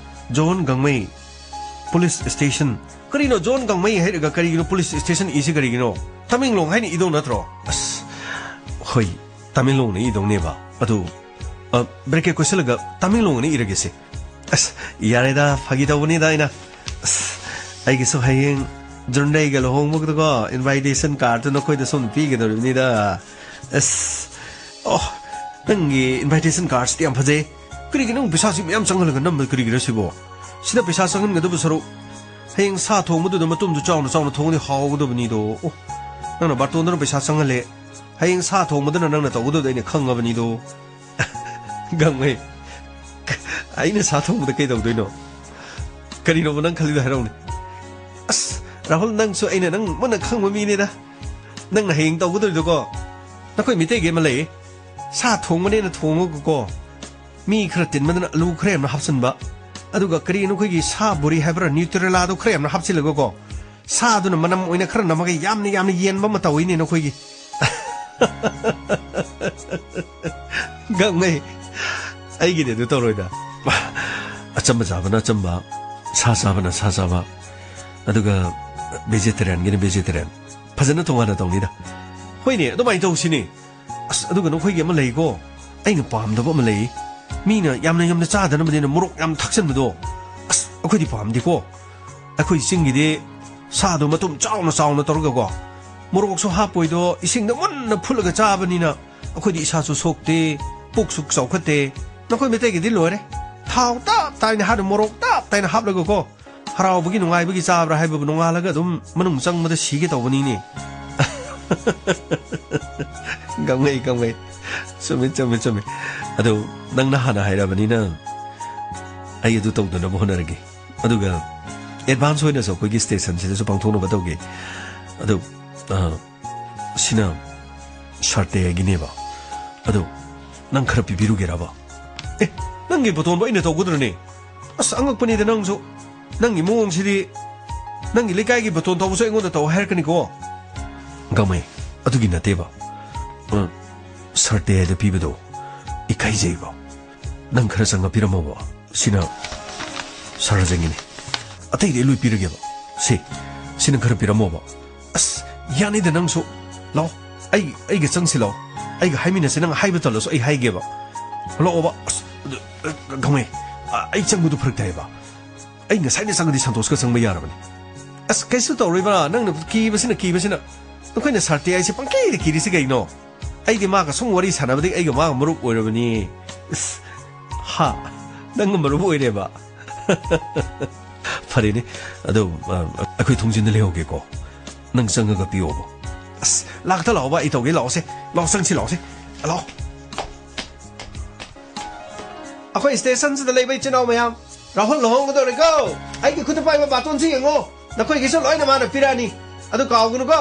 Zone Gangmei, police station. ꯀꯔꯤꯅꯣ ꯖꯣꯟ ꯒꯥꯡꯃꯩ ꯍꯥꯏꯔꯒ ꯀꯔꯤꯒꯤꯅꯣ ꯄꯨꯂꯤꯁ ꯁ꯭ꯇꯦꯁꯟ ꯏꯁꯤ ꯀꯔꯤꯒꯤꯅꯣ? ꯇꯃꯦꯡꯂꯣꯡ ꯍꯥꯏꯅ ꯏꯗꯧ ꯅꯠꯇ꯭ꯔꯣ? ꯑꯁ, ꯍꯣꯏ, ꯇꯃꯦꯡꯂꯣꯡꯅ ꯏꯗꯧꯅꯦꯕ꯫ ꯑꯗꯨ, ꯑ, ꯕ꯭ꯔꯦꯀꯦꯠ ꯀꯣꯏꯁꯤꯜꯂꯒ ꯇꯃꯦꯡꯂꯣꯡ ꯑꯅ ꯏꯔꯒꯦꯁꯦ꯫ ꯑꯁ, ꯌꯥꯔꯦꯗ, ꯐꯥꯒꯤ ꯇꯧꯕꯅꯤꯗ ꯑꯩꯅ꯫ ꯑꯁ, ꯑꯩꯒꯤꯁꯨ ꯍꯌꯦꯡ ꯖꯨꯟꯗꯩꯒ ꯂꯨꯍꯣꯡꯕꯗꯀꯣ, ꯏꯟꯚꯥꯏꯇꯦꯁꯟ ꯀꯥꯔꯗꯇꯨ ꯅꯈꯣꯏꯗ ꯁꯨꯝ ꯄꯤꯒꯗꯧꯔꯤꯕꯅꯤꯗ꯫ ꯑꯁ, ꯑꯣ, ꯅꯪꯒꯤ ꯏꯟꯚꯥꯏꯇꯦꯁꯟ ꯀꯥꯔꯗꯁꯤꯗꯤ ꯌꯥꯝ ꯐꯖꯩ꯫ ꯀꯔꯤꯒꯤ ꯅꯪ ꯄꯩꯁꯥꯁꯤ ꯃꯌꯥꯝ ꯆꯪꯍꯜꯂꯒ ꯅꯝꯕ ꯀꯔꯤꯒꯤꯔ ꯁꯤꯕꯣ? ꯁꯤꯗ ꯄꯩꯁꯥ ꯆꯪꯍꯟꯒꯗꯕ ꯁꯔꯨꯛ, ꯍꯌꯦꯡ ꯁꯥ ꯊꯣꯡꯕꯗꯨꯗ ꯃꯇꯨꯝꯗꯨ ꯆꯥꯎꯅ ꯆꯥꯎꯅ ꯊꯣꯡꯉꯗꯤ ꯍꯥꯎꯒꯗꯕꯅꯤꯗꯣ꯫ ꯑꯣ, ꯅꯪꯅ ꯕꯥꯔꯇꯣꯟꯗꯨꯅ ꯄꯩꯁꯥ ꯆꯪꯍꯜꯂꯦ꯫ ꯍꯌꯦꯡ ꯁꯥ ꯊꯣꯡꯕꯗꯨꯅ ꯅꯪꯅ ꯇꯧꯒꯗꯕꯗꯣ ꯑꯩꯅ ꯈꯪꯉꯕꯅꯤꯗꯣ꯫ ꯒꯥꯡꯃꯩ, ꯑꯩꯅ ꯁꯥ ꯊꯣꯡꯕꯗ ꯀꯩꯗꯧꯗꯣꯏꯅꯣ? ꯀꯔꯤꯅꯣꯕ ꯅꯪ ꯈꯜꯂꯤꯗꯣ ꯍꯥꯏꯔꯛꯎꯅꯦ꯫ ꯑꯁ, ꯔꯥꯍꯨꯜ, ꯅꯪꯁꯨ ꯑꯩꯅ ꯅꯪ ꯃꯨꯟꯅ ꯈꯪꯕ ꯃꯤꯅꯦꯗ꯫ ꯅꯪꯅ ꯍꯌꯦꯡ ꯇꯧꯒꯗꯧꯔꯤꯗꯣꯀꯣ, ꯅꯈꯣꯏ ꯃꯤꯇꯩꯒꯤ ꯑꯃ ꯂꯩꯌꯦ, ꯁꯥ ꯊꯣꯡꯕꯅꯦꯅ ꯊꯣꯡꯉꯒꯀꯣ, ꯃꯤ ꯈꯔ ꯇꯤꯟꯕꯗꯨꯅ ꯑꯂꯨ ꯈꯔ ꯌꯥꯝꯅ ꯍꯥꯞꯆꯤꯟꯕ, ꯑꯗꯨꯒ ꯀꯔꯤꯅꯣ ꯑꯩꯈꯣꯏꯒꯤ ꯁꯥ ꯕꯣꯔꯤ ꯍꯥꯏꯕ꯭ꯔꯥ, ꯅ꯭ꯌꯨꯇ꯭ꯔꯦꯂꯥꯗꯣ ꯈꯔ ꯌꯥꯝꯅ ꯍꯥꯞꯆꯤꯜꯂꯒꯀꯣ, ꯁꯥꯗꯨꯅ ꯃꯅꯝ ꯑꯣꯏꯅ ꯈꯔ ꯅꯝꯃꯒ ꯌꯥꯝꯅ ꯌꯥꯝꯅ ꯌꯦꯟꯕ ꯑꯃ ꯇꯧꯋꯤꯅꯦ ꯅꯈꯣꯏꯒꯤ꯫ ꯒꯥꯡꯃꯩ, ꯑꯩꯒꯤꯗꯤ ꯑꯗꯨ ꯇꯧꯔꯣꯏꯗ꯫ ꯑꯆꯝꯕ ꯆꯥꯕꯅ ꯑꯆꯝꯕ, ꯁꯥ ꯆꯥꯕꯅ ꯁꯥ ꯆꯥꯕ, ꯑꯗꯨꯒ ꯚꯦꯖꯤꯇꯦꯔꯤꯌꯟꯒꯤꯅ ꯚꯦꯖꯤꯇꯦꯔꯤꯌꯟ꯫ ꯐꯖꯅ ꯇꯣꯉꯥꯟꯅ ꯇꯧꯅꯤꯗ꯫ ꯍꯣꯏꯅꯦ, ꯑꯗꯨꯃꯥꯏꯅ ꯇꯧꯁꯤꯅꯦ꯫ ꯑꯁ, ꯑꯗꯨꯒ ꯅꯈꯣꯏꯒꯤ ꯑꯃ ꯂꯩꯀꯣ, ꯑꯩꯅ ꯄꯥꯝꯗꯕ ꯑꯃ ꯂꯩ꯫ ꯃꯤꯅ ꯌꯥꯝꯅ ꯌꯥꯝꯅ ꯆꯥꯗꯅꯕꯅꯤꯅ ꯃꯣꯔꯣꯛ ꯌꯥꯝ ꯊꯥꯛꯆꯟꯕꯗꯣ, ꯑꯁ, ꯑꯩꯈꯣꯏꯗꯤ ꯄꯥꯝꯗꯦꯀꯣ꯫ ꯑꯩꯈꯣꯏ ꯆꯤꯡꯒꯤꯗꯤ ꯁꯥꯗꯣ ꯃꯇꯨꯝ ꯆꯥꯎꯅ ꯆꯥꯎꯅ ꯇꯧꯔꯒꯀꯣ, ꯃꯣꯔꯣꯛꯁꯨ ꯍꯥꯞꯄꯣꯏꯗꯣ, ꯏꯁꯤꯡꯗ ꯃꯨꯟꯅ ꯐꯨꯠꯂꯒ ꯆꯥꯕꯅꯤꯅ ꯑꯩꯈꯣꯏꯗꯤ ꯏꯁꯥꯁꯨ ꯁꯣꯛꯇꯦ, ꯄꯨꯛꯁꯨ ꯆꯥꯎꯈꯠꯇꯦ꯫ ꯅꯈꯣꯏ ꯃꯩꯇꯩꯒꯤꯗꯤ ꯂꯣꯏꯔꯦ, ꯊꯥꯎ ꯇꯞ ꯇꯥꯏꯅ ꯍꯥꯞꯄ, ꯃꯣꯔꯣꯛ ꯇꯞ ꯇꯥꯏꯅ ꯍꯥꯞꯂꯒꯀꯣ, ꯍꯔꯥꯎꯕꯒꯤ ꯅꯨꯡꯉꯥꯏꯕꯒꯤ ꯆꯥꯕ꯭ꯔꯥ ꯍꯥꯏꯕꯕꯨ ꯅꯣꯡꯉꯥꯜꯂꯒ ꯑꯗꯨꯝ ꯃꯅꯨꯡ ꯆꯪꯕꯗ ꯁꯤꯒꯦ ꯇꯧꯕꯅꯤꯅꯦ꯫ ꯒꯥꯡꯃꯩ, ꯒꯥꯡꯃꯩ꯫ ꯆꯨꯝꯃꯤ, ꯆꯨꯝꯃꯤ, ꯆꯨꯝꯃꯤ꯫ ꯑꯗꯨ ꯅꯪꯅ ꯍꯥꯟꯅ ꯍꯥꯏꯔꯕꯅꯤꯅ ꯑꯩ ꯑꯗꯨ ꯇꯧꯗꯅꯕ ꯍꯣꯠꯅꯔꯒꯦ꯫ ꯑꯗꯨꯒ ꯑꯦꯗꯚꯥꯟꯁ ꯑꯣꯏꯅꯁꯨ ꯑꯩꯈꯣꯏꯒꯤ ꯁ꯭ꯇꯦꯁꯟꯁꯤꯗꯁꯨ ꯄꯥꯡꯊꯣꯛꯅꯕ ꯇꯧꯒꯦ꯫ ꯑꯗꯨ, ꯑ, ꯁꯤꯅ ꯁꯥꯔꯇꯦꯒꯤꯅꯦꯕ꯫ ꯑꯗꯨ ꯅꯪ ꯈꯔ ꯄꯤꯕꯤꯔꯨꯒꯦꯔꯕ? ꯑꯦ, ꯅꯪꯒꯤ ꯕꯥꯔꯇꯣꯟꯕꯨ ꯑꯩꯅ ꯇꯧꯒꯗ꯭ꯔꯅꯦ? ꯑꯁ, ꯑꯉꯛꯄꯅꯤꯗ ꯅꯪꯁꯨ꯫ ꯅꯪꯒꯤ ꯃꯑꯣꯡꯁꯤꯗꯤ, ꯅꯪꯒꯤ ꯂꯩꯀꯥꯏꯒꯤ ꯕꯥꯔꯇꯣꯟ ꯇꯧꯕꯁꯨ ꯑꯩꯉꯣꯟꯗ ꯇꯧ ꯍꯥꯏꯔꯛꯀꯅꯤꯀꯣ꯫ ꯒꯥꯡꯃꯩ, ꯑꯗꯨꯒꯤ ꯅꯠꯇꯦꯕ꯫ ꯑ, ꯁꯥꯔꯇꯦꯗ ꯄꯤꯕꯗꯣ, ꯏꯀꯥꯏꯖꯩꯕ꯫ ꯅꯪ ꯈꯔ ꯆꯪꯉ ꯄꯤꯔꯝꯃꯣꯕ꯫ ꯁꯤꯅ ꯁꯥꯔ ꯔꯥꯖꯦꯟꯒꯤꯅꯤ꯫ ꯑꯇꯩꯗꯤ ꯑꯩ ꯂꯣꯏ ꯄꯤꯔꯒꯦꯕ꯫ ꯁꯤ, ꯁꯤ ꯅꯪ ꯈꯔ ꯄꯤꯔꯝꯃꯣꯕ꯫ ꯑꯁ, ꯌꯥꯅꯤꯗ ꯅꯪꯁꯨ꯫ ꯂꯥꯛꯑꯣ, ꯑꯩ, ꯑꯩꯒ ꯆꯪꯁꯤ ꯂꯥꯛꯑꯣ꯫ ꯑꯩꯒ ꯍꯥꯏꯃꯤꯟꯅꯁꯤ, ꯅꯪ ꯍꯥꯏꯕ ꯇꯜꯂꯁꯨ ꯑꯩ ꯍꯥꯏꯒꯦꯕ꯫ ꯂꯥꯛꯑꯣꯕ꯫ ꯑꯁ, ꯑꯗꯨ, ꯑ, ꯒꯥꯡꯃꯩ, ꯑ, ꯑꯩ ꯆꯪꯕꯗꯨ ꯐꯔꯛ ꯇꯥꯏꯌꯦꯕ꯫ ꯑꯩ ꯉꯁꯥꯏꯅ ꯆꯪꯉꯗꯤ ꯁꯟꯇꯣꯁꯀ ꯆꯪꯕ ꯌꯥꯔꯕꯅꯤ꯫ ꯑꯁ, ꯀꯩꯁꯨ ꯇꯧꯔꯣꯏꯕ, ꯅꯪꯅ ꯀꯤꯕꯁꯤꯅ, ꯀꯤꯕꯁꯤꯅ꯫ ꯅꯈꯣꯏꯅ ꯁꯥꯔ ꯇꯦ ꯑꯩꯁꯦ ꯄꯪꯀꯤꯗ ꯀꯤꯔꯤꯁꯤ ꯀꯩꯅꯣ? ꯑꯩꯗꯤ ꯃꯥꯒ ꯁꯨꯝ ꯋꯥꯔꯤ ꯁꯥꯟꯅꯕꯗꯒꯤ ꯑꯩꯒ ꯃꯥꯒ ꯃꯔꯨꯞ ꯑꯣꯏꯔꯕꯅꯤ꯫ ꯏꯁ, ꯍꯥ? ꯅꯪꯒ ꯃꯔꯨꯞ ꯑꯣꯏꯔꯦꯕ? ꯐꯔꯦꯅꯦ, ꯑꯗꯣ, ꯑ, ꯑꯩꯈꯣꯏ ꯊꯣꯡꯖꯤꯟꯗ ꯂꯩꯍꯧꯒꯦꯀꯣ꯫ ꯅꯪ ꯆꯪꯉꯒ ꯄꯤꯌꯣꯕ꯫ ꯑꯁ, ꯂꯥꯛꯇ ꯂꯥꯛꯑꯣꯕ, ꯑꯩ ꯇꯧꯒꯦ, ꯂꯥꯛꯑꯣꯁꯦ꯫ ꯂꯥꯛꯑꯣ, ꯆꯪꯁꯤ ꯂꯥꯛꯑꯣꯁꯦ꯫ ꯂꯥꯛꯑꯣ꯫ ꯑꯩꯈꯣꯏ ꯁ꯭ꯇꯦꯁꯟꯁꯤꯗ ꯂꯩꯕ ꯏꯆꯤꯟ ꯏꯅꯥꯎ ꯃꯌꯥꯝ, ꯔꯥꯍꯨꯜ ꯂꯨꯍꯣꯡꯒꯗꯧꯔꯦꯀꯣ꯫ ꯑꯩꯒꯤ ꯈꯨꯠꯇ ꯄꯥꯏꯕ ꯕꯥꯇꯣꯟꯁꯤ ꯌꯦꯡꯉꯣ꯫ ꯅꯈꯣꯏꯒꯤꯁꯨ ꯂꯣꯏꯅ ꯃꯥꯅ ꯄꯤꯔꯛꯑꯅꯤ꯫ ꯑꯗꯨ ꯀꯥꯎꯒꯅꯨꯀꯣ,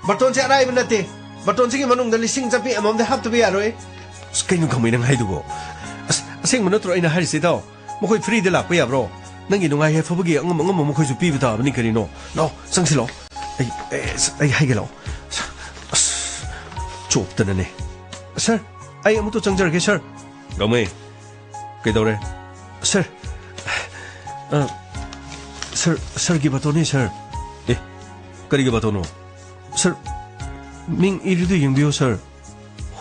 ꯕꯥꯇꯣꯟꯁꯤ ꯑꯔꯥꯏꯕ ꯅꯠꯇꯦ꯫ ꯕꯥꯇꯣꯟꯁꯤꯒꯤ ꯃꯅꯨꯡꯗ ꯂꯤꯁꯤꯡ ꯆꯠꯄꯤ ꯑꯃꯃꯝꯗꯤ ꯍꯥꯞꯇꯕ ꯌꯥꯔꯣꯏ꯫ ꯑꯁ, ꯀꯩꯅꯣ ꯈꯪꯃꯩ ꯅꯪ ꯍꯥꯏꯗꯨꯕꯣ? ꯑꯁ, ꯑꯁꯦꯡꯕ ꯅꯠꯇ꯭ꯔꯣ ꯑꯩꯅ ꯍꯥꯏꯔꯤꯁꯤ, ꯏꯇꯥꯎ? ꯃꯈꯣꯏ ꯐ꯭ꯔꯤꯗ ꯂꯥꯛꯄ ꯌꯥꯕ꯭ꯔꯣ? ꯅꯪꯒꯤ ꯅꯨꯡꯉꯥꯏ ꯌꯥꯏꯐꯕꯒꯤ ꯑꯉꯝ ꯑꯉꯝꯕ ꯃꯈꯣꯏꯁꯨ ꯄꯤꯕ ꯇꯥꯕꯅꯤ ꯀꯔꯤꯅꯣ? ꯂꯥꯛꯑꯣ, ꯆꯪꯁꯤ ꯂꯥꯛꯑꯣ꯫ ꯑꯩ, ꯑꯩ, ꯑꯩ ꯍꯥꯏꯒꯦ ꯂꯥꯛꯑꯣ꯫ ꯑꯁ, ꯆꯣꯞꯇꯅꯅꯦ꯫ ꯁꯥꯔ, ꯑꯩ ꯑꯃꯨꯛꯇ ꯆꯪꯖꯔꯒꯦ, ꯁꯥꯔ꯫ ꯒꯥꯡꯃꯩ, ꯀꯩꯗꯧꯔꯦ? ꯁꯥꯔ, ꯑ, ꯁꯥꯔ, ꯁꯥꯔꯒꯤ ꯕꯥꯇꯣꯟꯅꯤ, ꯁꯥꯔ꯫ ꯑꯦ, ꯀꯔꯤꯒꯤ ꯕꯥꯇꯣꯟꯅꯣ? ꯁꯥꯔ, ꯃꯤꯡ ꯏꯔꯤꯗꯨ ꯌꯦꯡꯕꯤꯌꯨ, ꯁꯥꯔ꯫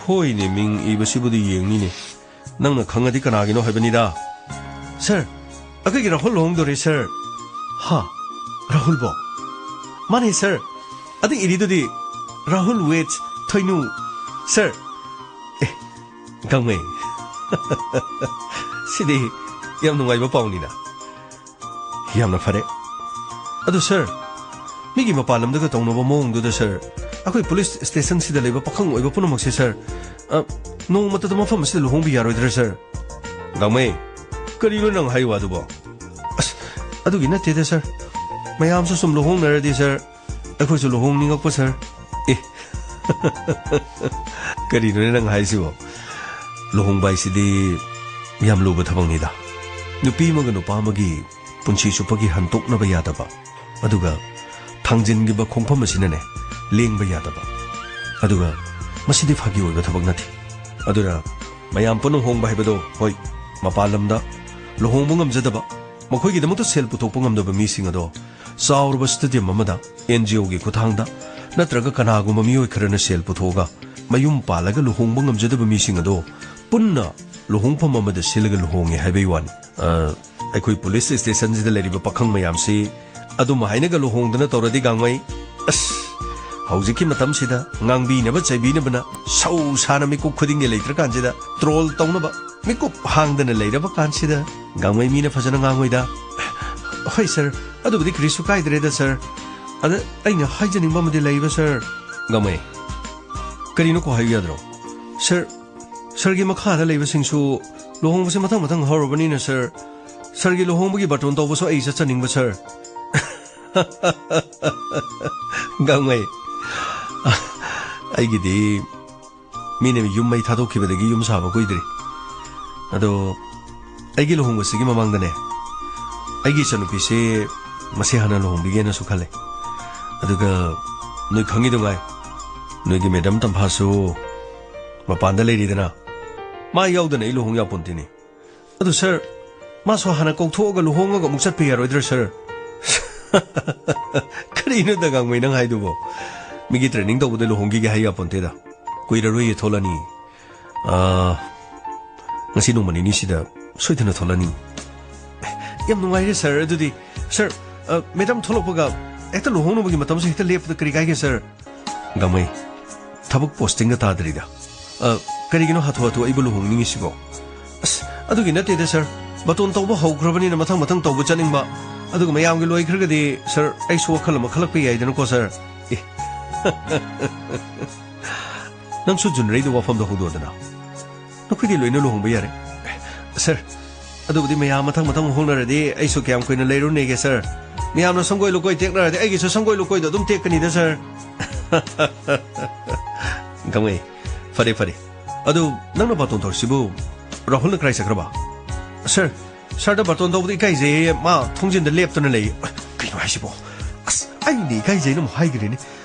ꯍꯣꯏꯅꯦ, ꯃꯤꯡ ꯏꯕꯁꯤꯕꯨꯗꯤ ꯌꯦꯡꯅꯤꯅꯦ꯫ ꯅꯪꯅ ꯈꯪꯉꯗꯤ ꯀꯅꯥꯒꯤꯅꯣ ꯍꯥꯏꯕꯅꯤꯗ꯫ ꯁꯥꯔ, ꯑꯩꯈꯣꯏꯒꯤ ꯔꯥꯍꯨꯜ ꯂꯨꯍꯣꯡꯗꯣꯔꯦ, ꯁꯥꯔ꯫ ꯍꯥ? ꯔꯥꯍꯨꯜꯕꯣ? ꯃꯥꯅꯦ, ꯁꯥꯔ꯫ ꯑꯗꯨ ꯏꯔꯤꯗꯨꯗꯤ, "ꯔꯥꯍꯨꯜ weds ꯊꯣꯏꯅꯨ", ꯁꯥꯔ꯫ ꯑꯦ, ꯒꯥꯡꯃꯩ꯫ ꯁꯤꯗꯤ ꯌꯥꯝ ꯅꯨꯡꯉꯥꯏꯕ ꯄꯥꯎꯅꯤꯅ꯫ ꯌꯥꯝꯅ ꯐꯔꯦ꯫ ꯑꯗꯨ ꯁꯥꯔ, ꯃꯤꯒꯤ ꯃꯄꯥꯟ ꯂꯝꯗꯒ ꯇꯧꯅꯕ ꯃꯑꯣꯡꯗꯨꯗ ꯁꯥꯔ, ꯑꯩꯈꯣꯏ ꯄꯨꯂꯤꯁ ꯁ꯭ꯇꯦꯁꯟꯁꯤꯗ ꯂꯩꯕ ꯄꯥꯈꯪ ꯑꯣꯏꯕ ꯄꯨꯝꯅꯃꯛꯁꯦ ꯁꯥꯔ, ꯑ, ꯅꯣꯡꯃꯇꯗ ꯃꯐꯝ ꯑꯁꯤꯗ ꯂꯨꯍꯣꯡꯕ ꯌꯥꯔꯣꯏꯗ꯭ꯔꯥ ꯁꯥꯔ? ꯒꯥꯡꯃꯩ, ꯀꯔꯤꯅꯣ ꯅꯪ ꯍꯥꯏ ꯋꯥꯗꯨꯕꯣ? ꯑꯁ, ꯑꯗꯨꯒꯤ ꯅꯠꯇꯦꯗ ꯁꯥꯔ, ꯃꯌꯥꯝꯁꯨ ꯁꯨꯝ ꯂꯨꯍꯣꯡꯅꯔꯗꯤ ꯁꯥꯔ, ꯑꯩꯈꯣꯏꯁꯨ ꯂꯨꯍꯣꯡꯅꯤꯡꯉꯛꯄ ꯁꯥꯔ꯫ ꯑꯦ, ꯀꯔꯤꯅꯣꯅꯦ ꯅꯪ ꯍꯥꯏꯁꯤꯕꯣ? ꯂꯨꯍꯣꯡꯕ ꯍꯥꯏꯁꯤꯗꯤ ꯌꯥꯝ ꯂꯨꯕ ꯊꯕꯛꯅꯤꯗ꯫ ꯅꯨꯄꯤ ꯑꯃꯒ ꯅꯨꯄꯥ ꯑꯃꯒꯤ ꯄꯨꯟꯁꯤ ꯆꯨꯞꯄꯒꯤ ꯍꯟꯇꯣꯛꯅꯕ ꯌꯥꯗꯕ, ꯑꯗꯨꯒ ꯊꯥꯡꯖꯤꯟꯈꯤꯕ ꯈꯣꯡꯐꯝ ꯑꯁꯤꯅꯅꯦ ꯂꯦꯡꯕ ꯌꯥꯗꯕ꯫ ꯑꯗꯨꯒ ꯃꯁꯤꯗꯤ ꯐꯥꯒꯤ ꯑꯣꯏꯕ ꯊꯕꯛ ꯅꯠꯇꯦ꯫ ꯑꯗꯨꯅ ꯃꯌꯥꯝ ꯄꯨꯟꯅ ꯍꯣꯡꯕ ꯍꯥꯏꯕꯗꯣ, ꯍꯣꯏ, ꯃꯄꯥꯟ ꯂꯝꯗ ꯂꯨꯍꯣꯡꯕ ꯉꯝꯖꯗꯕ, ꯃꯈꯣꯏꯒꯤꯗꯃꯛꯇ ꯁꯦꯜ ꯄꯨꯊꯣꯛꯄ ꯉꯝꯗꯕ ꯃꯤꯁꯤꯡ ꯑꯗꯣ ꯆꯥꯎꯔꯕ ꯁ꯭ꯇꯦꯗꯤꯌꯝ ꯑꯃꯗ ꯑꯦꯟ ꯖꯤ ꯑꯣꯒꯤ ꯈꯨꯠꯊꯥꯡꯗ ꯅꯠꯇ꯭ꯔꯒ ꯀꯅꯥꯒꯨꯝꯕ ꯃꯤꯑꯣꯏ ꯈꯔꯅ ꯁꯦꯜ ꯄꯨꯊꯣꯛꯑꯒ ꯃꯌꯨꯝ ꯄꯥꯜꯂꯒ ꯂꯨꯍꯣꯡꯕ ꯉꯝꯖꯗꯕ ꯃꯤꯁꯤꯡ ꯑꯗꯣ ꯄꯨꯟꯅ ꯂꯨꯍꯣꯡꯐꯝ ꯑꯃꯗ ꯁꯤꯜꯂꯒ ꯂꯨꯍꯣꯡꯉꯦ ꯍꯥꯏꯕꯒꯤ ꯋꯥꯅꯤ꯫ ꯑ, ꯑꯩꯈꯣꯏ ꯄꯨꯂꯤꯁ ꯁ꯭ꯇꯦꯁꯟꯁꯤꯗ ꯂꯩꯔꯤꯕ ꯄꯥꯈꯪ ꯃꯌꯥꯝꯁꯤ ꯑꯗꯨꯝ ꯍꯥꯏꯅꯒ ꯂꯨꯍꯣꯡꯗꯅ ꯇꯧꯔꯗꯤ, ꯒꯥꯡꯃꯩ, ꯑꯁ, ꯍꯧꯖꯤꯛꯀꯤ ꯃꯇꯝꯁꯤꯗ ꯉꯥꯡꯕꯤꯅꯕ ꯆꯩꯕꯤꯅꯕꯅ ꯁꯧ ꯁꯥꯅ ꯃꯤꯀꯨꯞ ꯈꯨꯗꯤꯡꯒꯤ ꯂꯩꯇ꯭ꯔꯀꯥꯟꯁꯤꯗ ꯇ꯭ꯔꯣꯜ ꯇꯧꯅꯕ ꯃꯤꯀꯨꯞ ꯍꯥꯡꯗꯅ ꯂꯩꯔꯕ ꯀꯥꯟꯁꯤꯗ, ꯒꯥꯡꯃꯩ ꯃꯤꯅ ꯐꯖꯅ ꯉꯥꯡꯉꯣꯏꯗ꯫ ꯍꯣꯏ ꯁꯥꯔ, ꯑꯗꯨꯕꯨꯗꯤ ꯀꯔꯤꯁꯨ ꯀꯥꯏꯗ꯭ꯔꯦꯗ ꯁꯥꯔ꯫ ꯑꯗ ꯑꯩꯅ ꯍꯥꯏꯖꯅꯤꯡꯕ ꯑꯃꯗꯤ ꯂꯩꯕ ꯁꯥꯔ꯫ ꯒꯥꯡꯃꯩ, ꯀꯔꯤꯅꯣ ꯀꯣ, ꯍꯥꯏꯕ ꯌꯥꯗ꯭ꯔꯣ? ꯁꯥꯔ, ꯁꯥꯔꯒꯤ ꯃꯈꯥꯗ ꯂꯩꯕꯁꯤꯡꯁꯨ ꯂꯨꯍꯣꯡꯕꯁꯦ ꯃꯊꯪ ꯃꯊꯪ ꯍꯧꯔꯕꯅꯤꯅ ꯁꯥꯔ, ꯁꯥꯔꯒꯤ ꯂꯨꯍꯣꯡꯕꯒꯤ ꯕꯥꯔꯇꯣꯟ ꯇꯧꯕꯁꯨ ꯑꯩ ꯆꯠꯆꯅꯤꯡꯕ ꯁꯥꯔ꯫ ꯒꯥꯡꯃꯩ, ꯑꯩꯒꯤꯗꯤ ꯃꯤꯅ ꯌꯨꯝ ꯃꯩ ꯊꯥꯗꯣꯛꯈꯤꯕꯗꯒꯤ ꯌꯨꯝ ꯁꯥꯕ ꯀꯨꯏꯗ꯭ꯔꯤ꯫ ꯑꯗꯣ ꯑꯩꯒꯤ ꯂꯨꯍꯣꯡꯕꯁꯤꯒꯤ ꯃꯃꯥꯡꯗꯅꯦ, ꯑꯩꯒꯤ ꯏꯆꯟꯅꯨꯄꯤꯁꯦ ꯃꯁꯤ ꯍꯥꯟꯅ ꯂꯨꯍꯣꯡꯕꯤꯒꯦꯅꯁꯨ ꯈꯜꯂꯦ꯫ ꯑꯗꯨꯒ ꯅꯣꯏ ꯈꯪꯉꯤꯗꯨꯉꯥꯏ, ꯅꯣꯏꯒꯤ ꯃꯦꯗꯥꯝ ꯇꯝꯐꯥꯁꯨ ꯃꯄꯥꯟꯗ ꯂꯩꯔꯤꯗꯅ, ꯃꯥ ꯌꯥꯎꯗꯅ ꯑꯩ ꯂꯨꯍꯣꯡ ꯌꯥꯄꯣꯟꯇꯦꯅꯦ꯫ ꯑꯗꯨ ꯁꯥꯔ, ꯃꯥꯁꯨ ꯍꯥꯟꯅ ꯀꯧꯊꯣꯛꯑꯒ ꯂꯨꯍꯣꯡꯉꯒ ꯑꯃꯨꯛ ꯆꯠꯄ ꯌꯥꯔꯣꯏꯗ꯭ꯔꯣ ꯁꯥꯔ? ꯀꯔꯤꯅꯣꯗ ꯒꯥꯡꯃꯩ ꯅꯪ ꯍꯥꯏꯗꯨꯕꯣ? ꯃꯤꯒꯤ ꯇ꯭ꯔꯦꯅꯤꯡ ꯇꯧꯕꯗ ꯂꯨꯍꯣꯡꯈꯤꯒꯦ ꯍꯥꯏ ꯌꯥꯄꯣꯟꯇꯦꯗ꯫ ꯀꯨꯏꯔꯔꯣꯏꯌꯦ ꯊꯣꯛꯂꯅꯤ꯫ ꯑꯥ, ꯉꯁꯤ ꯅꯣꯡꯃ ꯅꯤꯅꯤꯁꯤꯗ ꯁꯣꯏꯗꯅ ꯊꯣꯛꯂꯅꯤ꯫ ꯌꯥꯝ ꯅꯨꯡꯉꯥꯏꯔꯦ ꯁꯥꯔ꯫ ꯑꯗꯨꯗꯤ ꯁꯥꯔ, ꯑ, ꯃꯦꯗꯥꯝ ꯊꯣꯛꯂꯛꯄꯒ ꯍꯦꯛꯇ ꯂꯨꯍꯣꯡꯅꯕꯒꯤ ꯃꯇꯝꯁꯦ ꯍꯦꯛꯇ ꯂꯦꯞꯄꯗ ꯀꯔꯤ ꯀꯥꯏꯒꯦ ꯁꯥꯔ? ꯒꯥꯡꯃꯩ, ꯊꯕꯛ ꯄꯣꯁꯇꯤꯡꯒ ꯇꯥꯗ꯭ꯔꯤꯗ꯫ ꯑ, ꯀꯔꯤꯒꯤꯅꯣ ꯍꯥꯊꯨ ꯍꯥꯊꯨ ꯑꯩꯕꯨ ꯂꯨꯍꯣꯡꯅꯤꯡꯉꯤꯁꯤꯕꯣ? ꯑꯁ, ꯑꯗꯨꯒꯤ ꯅꯠꯇꯦꯗ ꯁꯥꯔ꯫ ꯕꯥꯔꯇꯣꯟ ꯇꯧꯕ ꯍꯧꯈ꯭ꯔꯕꯅꯤꯅ ꯃꯊꯪ ꯃꯊꯪ ꯇꯧꯕ ꯆꯠꯅꯤꯡꯕ꯫ ꯑꯗꯨꯒ ꯃꯌꯥꯝꯒꯤ ꯂꯣꯏꯈ꯭ꯔꯒꯗꯤ ꯁꯥꯔ, ꯑꯩꯁꯨ ꯋꯥꯈꯜ ꯑꯃ ꯈꯜꯂꯛꯄ ꯌꯥꯏꯗꯅꯀꯣ ꯁꯥꯔ꯫ ꯑꯦ꯫ ꯅꯪꯁꯨ ꯖꯨꯟꯔꯩꯗ ꯋꯥꯐꯝꯗꯣ ꯍꯧꯗꯣꯛꯑꯗꯅ꯫ ꯅꯈꯣꯏꯗꯤ ꯂꯣꯏꯅ ꯂꯨꯍꯣꯡꯕ ꯌꯥꯔꯦ꯫ ꯁꯥꯔ, ꯑꯗꯨꯕꯨꯗꯤ ꯃꯌꯥꯝ ꯃꯊꯪ ꯃꯊꯪ ꯍꯣꯡꯅꯔꯗꯤ ꯑꯩꯁꯨ ꯀꯌꯥꯝ ꯀꯨꯏꯅ ꯂꯩꯔꯨꯅꯦꯒꯦ ꯁꯥꯔ? ꯃꯌꯥꯝꯅ ꯁꯪꯒꯣꯏ ꯂꯨꯀꯣꯏ ꯇꯦꯛꯅꯔꯗꯤ ꯑꯩꯒꯤꯁꯨ ꯁꯪꯒꯣꯏ ꯂꯨꯀꯣꯏꯗꯣ ꯑꯗꯨꯝ ꯇꯦꯛꯀꯅꯤꯗ ꯁꯥꯔ꯫ ꯒꯥꯡꯃꯩ, ꯐꯔꯦ ꯐꯔꯦ꯫ ꯑꯗꯨ ꯅꯪꯅ ꯕꯥꯔꯇꯣꯟ ꯇꯧꯔꯤꯁꯤꯕꯨ ꯔꯥꯍꯨꯜꯅ ꯀꯗꯥꯏ ꯆꯠꯈ꯭ꯔꯕ? ꯁꯥꯔ, ꯁꯥꯔꯗ ꯕꯥꯔꯇꯣꯟ ꯇꯧꯕꯗ ꯏꯀꯥꯏꯖꯩꯌꯦ, ꯃꯥ ꯊꯣꯡꯖꯤꯟꯗ ꯂꯦꯞꯇꯨꯅ ꯂꯩ꯫ ꯀꯩꯅꯣ ꯍꯥꯏꯁꯤꯕꯣ? ꯑꯁ, ꯑꯩꯅ ꯏꯀꯥꯏꯖꯩꯅ ꯑꯃꯨꯛ ꯍꯥꯏꯈ꯭ꯔꯦꯅꯦ꯫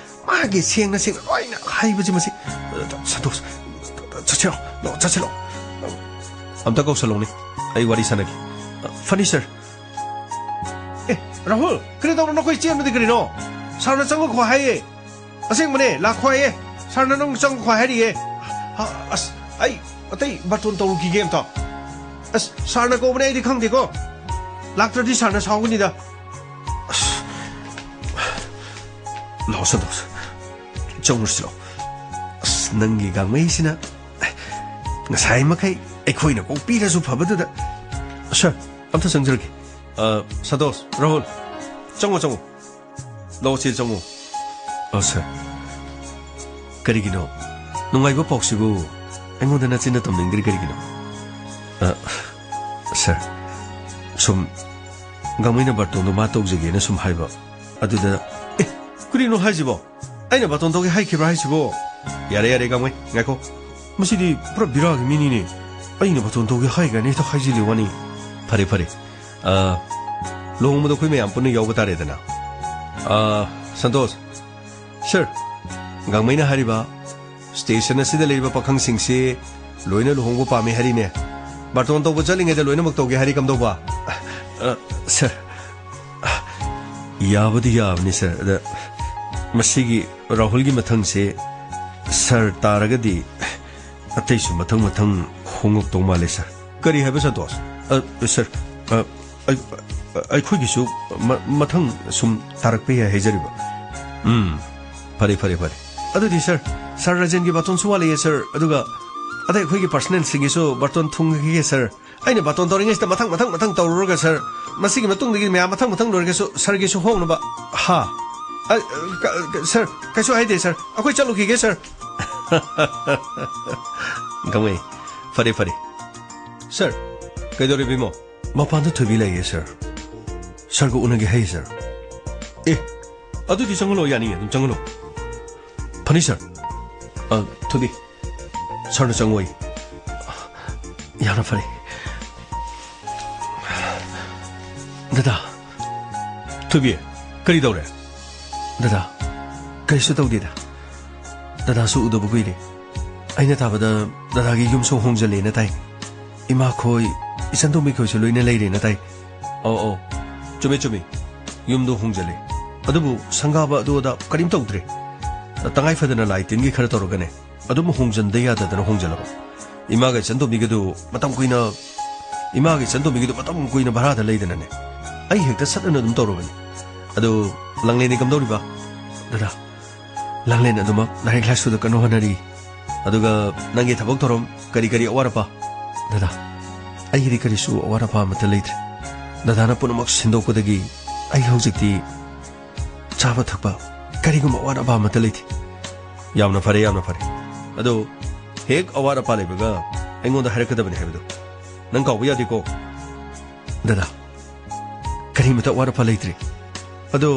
ꯃꯥꯒꯤ ꯁꯦꯡꯅ ꯁꯦꯡꯅ ꯂꯣꯏꯅ ꯍꯥꯏꯕꯁꯤ ꯃꯁꯤ꯫ ꯁꯟꯇꯣꯁ, ꯆꯠꯁꯤꯔꯣ? ꯂꯥꯛꯑꯣ, ꯆꯠꯁꯤꯔꯣ? ꯑꯝꯇ ꯀꯧꯁꯜꯂꯧꯅꯦ, ꯑꯩ ꯋꯥꯔꯤ ꯁꯥꯟꯅꯒꯦ꯫ ꯐꯅꯤ, ꯁꯥꯔ꯫ ꯑꯦ, ꯔꯥꯍꯨꯜ, ꯀꯔꯤ ꯇꯧꯔꯣ? ꯅꯈꯣꯏ ꯆꯦꯟꯕꯗꯤ ꯀꯔꯤꯅꯣ? ꯁꯥꯔꯅ ꯆꯪꯉꯛꯈꯣ ꯍꯥꯏꯌꯦ꯫ ꯑꯁꯦꯡꯕꯅꯦ, ꯂꯥꯛꯈꯣ ꯍꯥꯏꯌꯦ꯫ ꯁꯥꯔꯅ ꯅꯪ ꯆꯪꯉꯛꯈꯣ ꯍꯥꯏꯔꯤꯌꯦ꯫ ꯑ, ꯑꯁ, ꯑꯩ ꯑꯇꯩ ꯕꯥꯔꯇꯣꯟ ꯇꯧꯔꯨꯈꯤꯒꯦ ꯑꯝꯇ꯫ ꯑꯁ, ꯁꯥꯔꯅ ꯀꯧꯕꯅꯦ, ꯑꯩꯗꯤ ꯈꯪꯗꯦꯀꯣ꯫ ꯂꯥꯛꯇ꯭ꯔꯗꯤ ꯁꯥꯔꯅ ꯁꯥꯎꯒꯅꯤꯗ꯫ ꯑꯁ, ꯂꯥꯛꯑꯣ, ꯁꯟꯇꯣꯁ꯫ ꯆꯪꯉꯨꯔꯁꯤ ꯂꯥꯛꯑꯣ꯫ ꯑꯁ, ꯅꯪꯒꯤ ꯒꯥꯡꯃꯩꯁꯤꯅ ꯉꯁꯥꯏ ꯃꯈꯩ ꯑꯩꯈꯣꯏꯅ ꯀꯣꯛꯄꯤꯔꯁꯨ ꯐꯕꯗꯨꯗ꯫ ꯁꯥꯔ, ꯑꯝꯇ ꯆꯪꯖꯔꯒꯦ꯫ ꯑ, ꯁꯟꯇꯣꯁ, ꯔꯥꯍꯨꯜ, ꯆꯪꯉꯣ, ꯆꯪꯉꯣ꯫ ꯂꯥꯛꯑꯣ, ꯆꯦ, ꯆꯪꯉꯣ꯫ ꯑ, ꯁꯥꯔ꯫ ꯀꯔꯤꯒꯤꯅꯣ? ꯅꯨꯡꯉꯥꯏꯕ ꯄꯥꯎꯁꯤꯕꯨ ꯑꯩꯉꯣꯟꯗ ꯅꯆꯤꯟꯅ ꯇꯝꯅꯤꯡꯗ꯭ꯔꯤ ꯀꯔꯤꯒꯤꯅꯣ? ꯑ, ꯁꯥꯔ, ꯁꯨꯝ ꯒꯥꯡꯃꯩꯅ ꯕꯥꯔꯇꯣꯟꯗꯣ ꯃꯥ ꯇꯧꯖꯒꯦꯅ ꯁꯨꯝ ꯍꯥꯏꯕ꯫ ꯑꯗꯨꯗ, ꯑꯦ, ꯀꯔꯤꯅꯣ ꯍꯥꯏꯁꯤꯕꯣ? ꯑꯩꯅ ꯕꯥꯇꯣꯟ ꯇꯧꯒꯦ ꯍꯥꯏꯈꯤꯕ꯭ꯔꯥ ꯍꯥꯏꯁꯤꯕꯣ? ꯌꯥꯔꯦ, ꯌꯥꯔꯦ, ꯒꯥꯡꯃꯩ, ꯉꯥꯏꯈꯣ꯫ ꯃꯁꯤꯗꯤ ꯄꯨꯔꯥ ꯕꯤꯔꯥꯒꯤ ꯃꯤꯅꯤꯅꯦ꯫ ꯑꯩꯅ ꯕꯥꯇꯣꯟ ꯇꯧꯒꯦ ꯍꯥꯏꯈ꯭ꯔꯅꯤ ꯍꯦꯛꯇ ꯍꯥꯏꯖꯤꯜꯂꯤ ꯋꯥꯅꯤ꯫ ꯐꯔꯦ, ꯐꯔꯦ꯫ ꯑ, ꯂꯨꯍꯣꯡꯕꯗ ꯑꯩꯈꯣꯏ ꯃꯌꯥꯝ ꯄꯨꯟꯅ ꯌꯥꯎꯕ ꯇꯥꯔꯦꯗꯅ꯫ ꯑ, ꯁꯟꯇꯣꯁ, ꯁꯥꯔ, ꯒꯥꯡꯃꯩꯅ ꯍꯥꯏꯔꯤꯕ ꯁ꯭ꯇꯦꯁꯟ ꯑꯁꯤꯗ ꯂꯩꯔꯤꯕ ꯄꯥꯈꯪꯁꯤꯡꯁꯤ ꯂꯣꯏꯅ ꯂꯨꯍꯣꯡꯕ ꯄꯥꯝꯃꯤ ꯍꯥꯏꯔꯤꯅꯦ꯫ ꯕꯥꯔꯇꯣꯟ ꯇꯧꯕ ꯆꯠꯂꯤꯉꯩꯗ ꯂꯣꯏꯅꯃꯛ ꯇꯧꯒꯦ ꯍꯥꯏꯔꯤ ꯀꯝꯗꯧꯕ? ꯑ, ꯁꯥꯔ, ꯌꯥꯕꯗꯤ ꯌꯥꯕꯅꯤ, ꯁꯥꯔ꯫ ꯑꯗ ꯃꯁꯤꯒꯤ ꯔꯥꯍꯨꯜꯒꯤ ꯃꯊꯪꯁꯦ ꯁꯥꯔ ꯇꯥꯔꯒꯗꯤ ꯑꯇꯩꯁꯨ ꯃꯊꯪ ꯃꯊꯪ ꯍꯣꯡꯉꯛꯇꯧ ꯃꯥꯜꯂꯦ, ꯁꯥꯔ꯫ ꯀꯔꯤ ꯍꯥꯏꯕ, ꯁꯟꯇꯣꯁ? ꯑ, ꯁꯥꯔ, ꯑ, ꯑꯩ-, ꯑꯩꯈꯣꯏꯒꯤꯁꯨ ꯃ-, ꯃꯊꯪ ꯁꯨꯝ ꯇꯥꯔꯛꯄ ꯌꯥꯏ ꯍꯥꯏꯖꯔꯤꯕ꯫ ꯎꯝ, ꯐꯔꯦ, ꯐꯔꯦ, ꯐꯔꯦ꯫ ꯑꯗꯨꯗꯤ, ꯁꯥꯔ, ꯁꯥꯔ ꯔꯥꯖꯦꯟꯒꯤ ꯕꯥꯇꯣꯟꯁꯨ ꯋꯥꯠꯂꯤꯌꯦ, ꯁꯥꯔ꯫ ꯑꯗꯨꯒ ꯑꯇꯩ ꯑꯩꯈꯣꯏꯒꯤ ꯄꯥꯔꯁꯅꯦꯜꯁꯤꯡꯒꯤꯁꯨ ꯕꯥꯇꯣꯟ ꯊꯨꯡꯉꯒꯦ, ꯁꯥꯔ꯫ ꯑꯩꯅ ꯕꯥꯇꯣꯟ ꯇꯧꯔꯤꯉꯩꯁꯤꯗ ꯃꯊꯪ, ꯃꯊꯪ, ꯃꯊꯪ ꯇꯧꯔꯨꯔꯒ, ꯁꯥꯔ, ꯃꯁꯤꯒꯤ ꯃꯇꯨꯡꯗꯒꯤ ꯃꯌꯥꯝ ꯃꯊꯪ, ꯃꯊꯪ ꯂꯣꯏꯔꯒꯁꯨ ꯁꯥꯔꯒꯤꯁꯨ ꯍꯣꯡꯅꯕ꯫ ꯍꯥ? ꯑ, ꯀ-, ꯀ-, ꯁꯥꯔ, ꯀꯩꯁꯨ ꯍꯥꯏꯗꯦ, ꯁꯥꯔ꯫ ꯑꯩꯈꯣꯏ ꯆꯠꯂꯨꯈꯤꯒꯦ, ꯁꯥꯔ꯫ ꯒꯥꯡꯃꯩ, ꯐꯔꯦ, ꯐꯔꯦ꯫ ꯁꯥꯔ, ꯀꯩꯗꯧꯔꯦ, ꯏꯕꯦꯝꯃꯣ? ꯃꯄꯥꯟꯗ ꯊꯣꯏꯕꯤ ꯂꯩꯌꯦ, ꯁꯥꯔ꯫ ꯁꯥꯔꯒ ꯎꯅꯒꯦ ꯍꯥꯏꯌꯦ, ꯁꯥꯔ꯫ ꯑꯦ, ꯑꯗꯨꯗꯤ ꯆꯪꯍꯜꯂꯣ, ꯌꯥꯅꯤꯌꯦ, ꯑꯗꯨꯝ ꯆꯪꯍꯜꯂꯣ꯫ ꯐꯅꯤ, ꯁꯥꯔ꯫ ꯑ, ꯊꯣꯏꯕꯤ, ꯁꯥꯔꯅ ꯆꯪꯉꯣꯏ꯫ ꯌꯥꯝꯅ ꯐꯔꯦ꯫ ꯗꯗꯥ, ꯊꯣꯏꯕꯤ, ꯀꯔꯤ ꯇꯧꯔꯦ? ꯗꯗꯥ, ꯀꯔꯤꯁꯨ ꯇꯧꯗꯦꯗ꯫ ꯗꯗꯥꯁꯨ ꯎꯗꯕ ꯀꯨꯏꯔꯦ꯫ ꯑꯩꯅ ꯇꯥꯕꯗ ꯗꯗꯥꯒꯤ ꯌꯨꯝꯁꯨ ꯍꯣꯡꯖꯜꯂꯦꯅ ꯇꯥꯏ꯫ ꯏꯃꯥꯈꯣꯏ, ꯏꯆꯟꯇꯣꯝꯕꯤꯈꯣꯏꯁꯨ ꯂꯣꯏꯅ ꯂꯩꯔꯦꯅ ꯇꯥꯏ꯫ ꯑꯧ, ꯑꯧ, ꯆꯨꯝꯃꯤ, ꯆꯨꯝꯃꯤ꯫ ꯌꯨꯝꯗꯣ ꯍꯣꯡꯖꯜꯂꯦ꯫ ꯑꯗꯨꯕꯨ ꯁꯪꯒꯥꯕ ꯑꯗꯨ ꯑꯗꯥ ꯀꯔꯤꯝ ꯇꯧꯗ꯭ꯔꯦ꯫ ꯇꯉꯥꯏ ꯐꯗꯅ ꯂꯥꯏ ꯇꯤꯟꯒꯤ ꯈꯔ ꯇꯧꯔꯒꯅꯦ, ꯑꯗꯨꯝ ꯍꯣꯡꯖꯟꯗ ꯌꯥꯗꯗꯅ ꯍꯣꯡꯖꯜꯂꯕ꯫ ꯏꯃꯥꯒ ꯏꯆꯟꯇꯣꯝꯕꯤꯒꯗꯨ ꯃꯇꯝ ꯀꯨꯏꯅ, ꯏꯃꯥꯒ ꯏꯆꯟꯇꯣꯝꯕꯤꯒꯗꯨ ꯃꯇꯝ ꯀꯨꯏꯅ ꯚꯔꯥꯗ ꯂꯩꯗꯅꯅꯦ, ꯑꯩ ꯍꯦꯛꯇ ꯁꯠ ꯑꯅ ꯑꯗꯨꯝ ꯇꯧꯔꯕꯅꯤ꯫ ꯑꯗꯨ ꯂꯥꯡꯂꯦꯟꯗꯤ ꯀꯝꯗꯧꯔꯤꯕ? ꯗꯗꯥ, ꯂꯥꯡꯂꯦꯟ ꯑꯗꯨꯃꯛ ꯂꯥꯏꯔꯤꯛ ꯂꯥꯏꯁꯨꯗ ꯀꯟꯅ ꯍꯣꯠꯅꯔꯤ꯫ ꯑꯗꯨꯒ ꯅꯪꯒꯤ ꯊꯕꯛ ꯊꯧꯔꯝ ꯀꯔꯤ ꯀꯔꯤ ꯑꯋꯥꯠ ꯑꯄꯥ? ꯗꯗꯥ, ꯑꯩꯒꯤꯗꯤ ꯀꯔꯤꯁꯨ ꯑꯋꯥꯠ ꯑꯄꯥ ꯑꯃꯠꯇ ꯂꯩꯇ꯭ꯔꯦ꯫ ꯗꯗꯥꯅ ꯄꯨꯝꯅꯃꯛ ꯁꯤꯟꯗꯣꯛꯄꯗꯒꯤ ꯑꯩ ꯍꯧꯖꯤꯛꯇꯤ ꯆꯥꯕ ꯊꯛꯄ ꯀꯔꯤꯒꯨꯝꯕ ꯑꯋꯥꯠ ꯑꯄꯥ ꯑꯃꯠꯇ ꯂꯩꯇꯦ꯫ ꯌꯥꯝꯅ ꯐꯔꯦ, ꯌꯥꯝꯅ ꯐꯔꯦ꯫ ꯑꯗꯣ ꯍꯦꯛ ꯑꯋꯥꯠ ꯑꯄꯥ ꯂꯩꯕꯒ ꯑꯩꯉꯣꯟꯗ ꯍꯥꯏꯔꯛꯀꯗꯕꯅꯤ ꯍꯥꯏꯕꯗꯣ ꯅꯪ ꯀꯥꯎꯕ ꯌꯥꯗꯦꯀꯣ꯫ ꯗꯗꯥ, ꯀꯔꯤꯃꯇ ꯑꯋꯥꯠ ꯑꯄꯥ ꯂꯩꯇ꯭ꯔꯤ꯫ ꯑꯗꯣ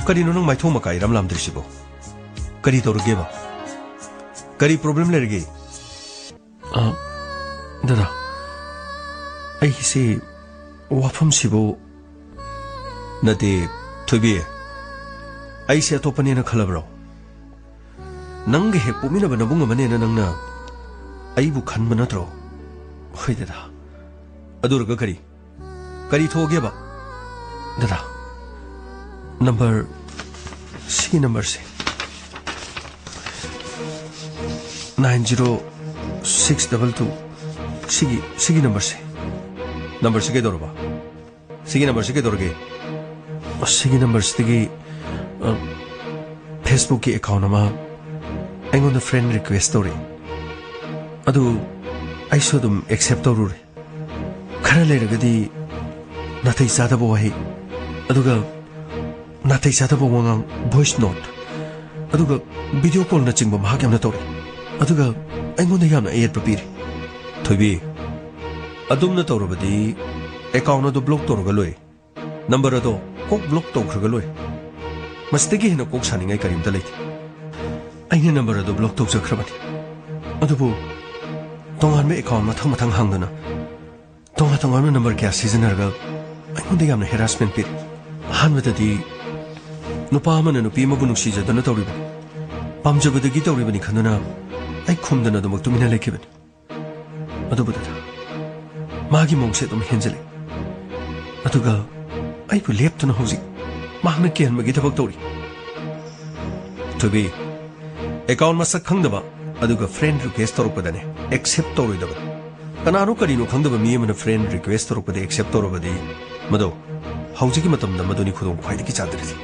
ꯀꯔꯤꯅꯣ ꯅꯪ ꯃꯥꯏꯊꯣꯡ ꯃꯀꯥ ꯏꯔꯝ ꯂꯥꯝꯗ꯭ꯔꯤꯁꯤꯕꯣ? ꯀꯔꯤ ꯇꯧꯔꯒꯦꯕ? ꯀꯔꯤ ꯄ꯭ꯔꯣꯕ꯭ꯂꯦꯝ ꯂꯩꯔꯒꯦ? ꯑ, ꯗꯗꯥ, ꯑꯩꯒꯤꯁꯤ ꯋꯥꯐꯝꯁꯤꯕꯨ ꯅꯠꯇꯦ, ꯊꯣꯏꯕꯤ꯫ ꯑꯩꯁꯦ ꯑꯇꯣꯞꯄꯅꯦꯅ ꯈꯜꯂꯕ꯭ꯔꯣ? ꯅꯪꯒ ꯍꯦꯛ ꯄꯣꯛꯃꯤꯟꯅꯕ ꯅꯕꯨꯡ ꯑꯃꯅꯦꯅ ꯅꯪꯅ ꯑꯩꯕꯨ ꯈꯟꯕ ꯅꯠꯇ꯭ꯔꯣ? ꯍꯣꯏ ꯗꯗꯥ꯫ ꯑꯗꯨꯔꯒ ꯀꯔꯤ? ꯀꯔꯤ ꯊꯣꯛꯑꯒꯦꯕ? ꯗꯗꯥ, ꯅꯝꯕꯔ, ꯁꯤꯒꯤ ꯅꯝꯕꯔꯁꯦ, nine zero six double two, ꯁꯤꯒꯤ, ꯁꯤꯒꯤ ꯅꯝꯕꯔꯁꯦ꯫ ꯅꯝꯕꯔꯁꯤ ꯀꯩꯗꯧꯔꯕ? ꯁꯤꯒꯤ ꯅꯝꯕꯔꯁꯤ ꯀꯩꯗꯧꯔꯒꯦ? ꯑꯁ, ꯁꯤꯒꯤ ꯅꯝꯕꯔꯁꯤꯗꯒꯤ, ꯑ, Facebook-ꯀꯤ account ꯑꯃ ꯑꯩꯉꯣꯟꯗ friend request ꯇꯧꯔꯛꯏ꯫ ꯑꯗꯨ ꯑꯩꯁꯨ ꯑꯗꯨꯝ accept ꯇꯧꯔꯨꯔꯦ꯫ ꯈꯔ ꯂꯩꯔꯒꯗꯤ ꯅꯥꯇꯩ ꯆꯥꯗꯕ ꯋꯥꯍꯩ, ꯑꯗꯨꯒ ꯅꯥꯇꯩ ꯆꯥꯗꯕ ꯋꯥꯉꯥꯡ, voice note, ꯑꯗꯨꯒ video call-ꯅꯆꯤꯡꯕ ꯃꯍꯥꯛ ꯌꯥꯝꯅ ꯇꯧꯔꯛꯏ꯫ ꯑꯗꯨꯒ ꯑꯩꯉꯣꯟꯗ ꯌꯥꯝꯅ ꯑꯌꯦꯠꯄ ꯄꯤꯔꯤ꯫ ꯊꯣꯏꯕꯤ, ꯑꯗꯨꯝꯅ ꯇꯧꯔꯕꯗꯤ account ꯑꯗꯨ block ꯇꯧꯔꯒ ꯂꯣꯏ꯫ ꯅꯝꯕꯔ ꯑꯗꯣ ꯀꯣꯛ block ꯇꯧꯈ꯭ꯔꯒ ꯂꯣꯏ꯫ ꯃꯁꯤꯗꯒꯤ ꯍꯦꯟꯅ ꯀꯣꯛ ꯁꯥꯅꯤꯡꯉꯥꯏ ꯀꯔꯤꯝꯇ ꯂꯩꯇꯦ꯫ ꯑꯩꯅ ꯅꯝꯕꯔ ꯑꯗꯣ block ꯇꯧꯖꯈ꯭ꯔꯕꯅꯤ꯫ ꯑꯗꯨꯕꯨ ꯇꯣꯉꯥꯟꯕ account ꯃꯊꯪ ꯃꯊꯪ ꯍꯥꯡꯗꯨꯅ ꯇꯣꯉꯥꯟ ꯇꯣꯉꯥꯟꯕ ꯅꯝꯕꯔ ꯀꯌꯥ ꯁꯤꯖꯤꯟꯅꯔꯒ ꯑꯩꯉꯣꯟꯗ ꯌꯥꯝꯅ harassment ꯄꯤꯔꯤ꯫ ꯑꯍꯥꯟꯕꯗꯗꯤ ꯅꯨꯄꯥ ꯑꯃꯅ ꯅꯨꯄꯤ ꯑꯃꯕꯨ ꯅꯨꯡꯁꯤꯖꯗꯨꯅ ꯇꯧꯔꯤꯕꯅꯤ, ꯄꯥꯝꯖꯕꯗꯒꯤ ꯇꯧꯔꯤꯕꯅꯤ ꯈꯟꯗꯨꯅ ꯑꯩ ꯈꯨꯝꯗꯅ ꯑꯗꯨꯃꯛ ꯇꯨꯃꯤꯟꯅ ꯂꯩꯈꯤꯕꯅꯤ꯫ ꯑꯗꯨꯕꯨ ꯗꯗꯥ, ꯃꯥꯒꯤ ꯃꯑꯣꯡꯁꯦ ꯑꯗꯨꯝ ꯍꯦꯟꯖꯤꯜꯂꯛꯏ꯫ ꯑꯗꯨꯒ ꯑꯩꯕꯨ ꯂꯦꯞꯇꯨꯅ ꯍꯧꯖꯤꯛ ꯃꯍꯥꯛꯅ ꯀꯤꯍꯟꯕꯒꯤ ꯊꯕꯛ ꯇꯧꯔꯤ꯫ ꯊꯣꯏꯕꯤ, ꯑꯦꯀꯥꯎꯟ ꯃꯁꯛ ꯈꯪꯗꯕ ꯑꯗꯨꯒ ꯐ꯭ꯔꯦꯟ ꯔꯤꯀ꯭ꯋꯦꯁ ꯇꯧꯔꯛꯄꯗꯅꯦ ꯑꯦꯛꯁꯦꯞ ꯇꯧꯔꯣꯏꯗꯕꯅꯤ꯫ ꯀꯅꯥꯅꯣ ꯀꯔꯤꯅꯣ ꯈꯪꯗꯕ ꯃꯤ ꯑꯃꯅ ꯐ꯭ꯔꯦꯟ ꯔꯤꯀ꯭ꯋꯦꯁ ꯇꯧꯔꯛꯄꯗ ꯑꯦꯛꯁꯦꯞ ꯇꯧꯔꯕꯗꯤ, ꯃꯗꯣ ꯍꯧꯖꯤꯛꯀꯤ ꯃꯇꯝꯗ ꯃꯗꯨꯅꯤ ꯈꯨꯗꯣꯡ ꯈ꯭ꯋꯥꯏꯗꯒꯤ ꯆꯥꯗ꯭ꯔꯤꯁꯤ꯫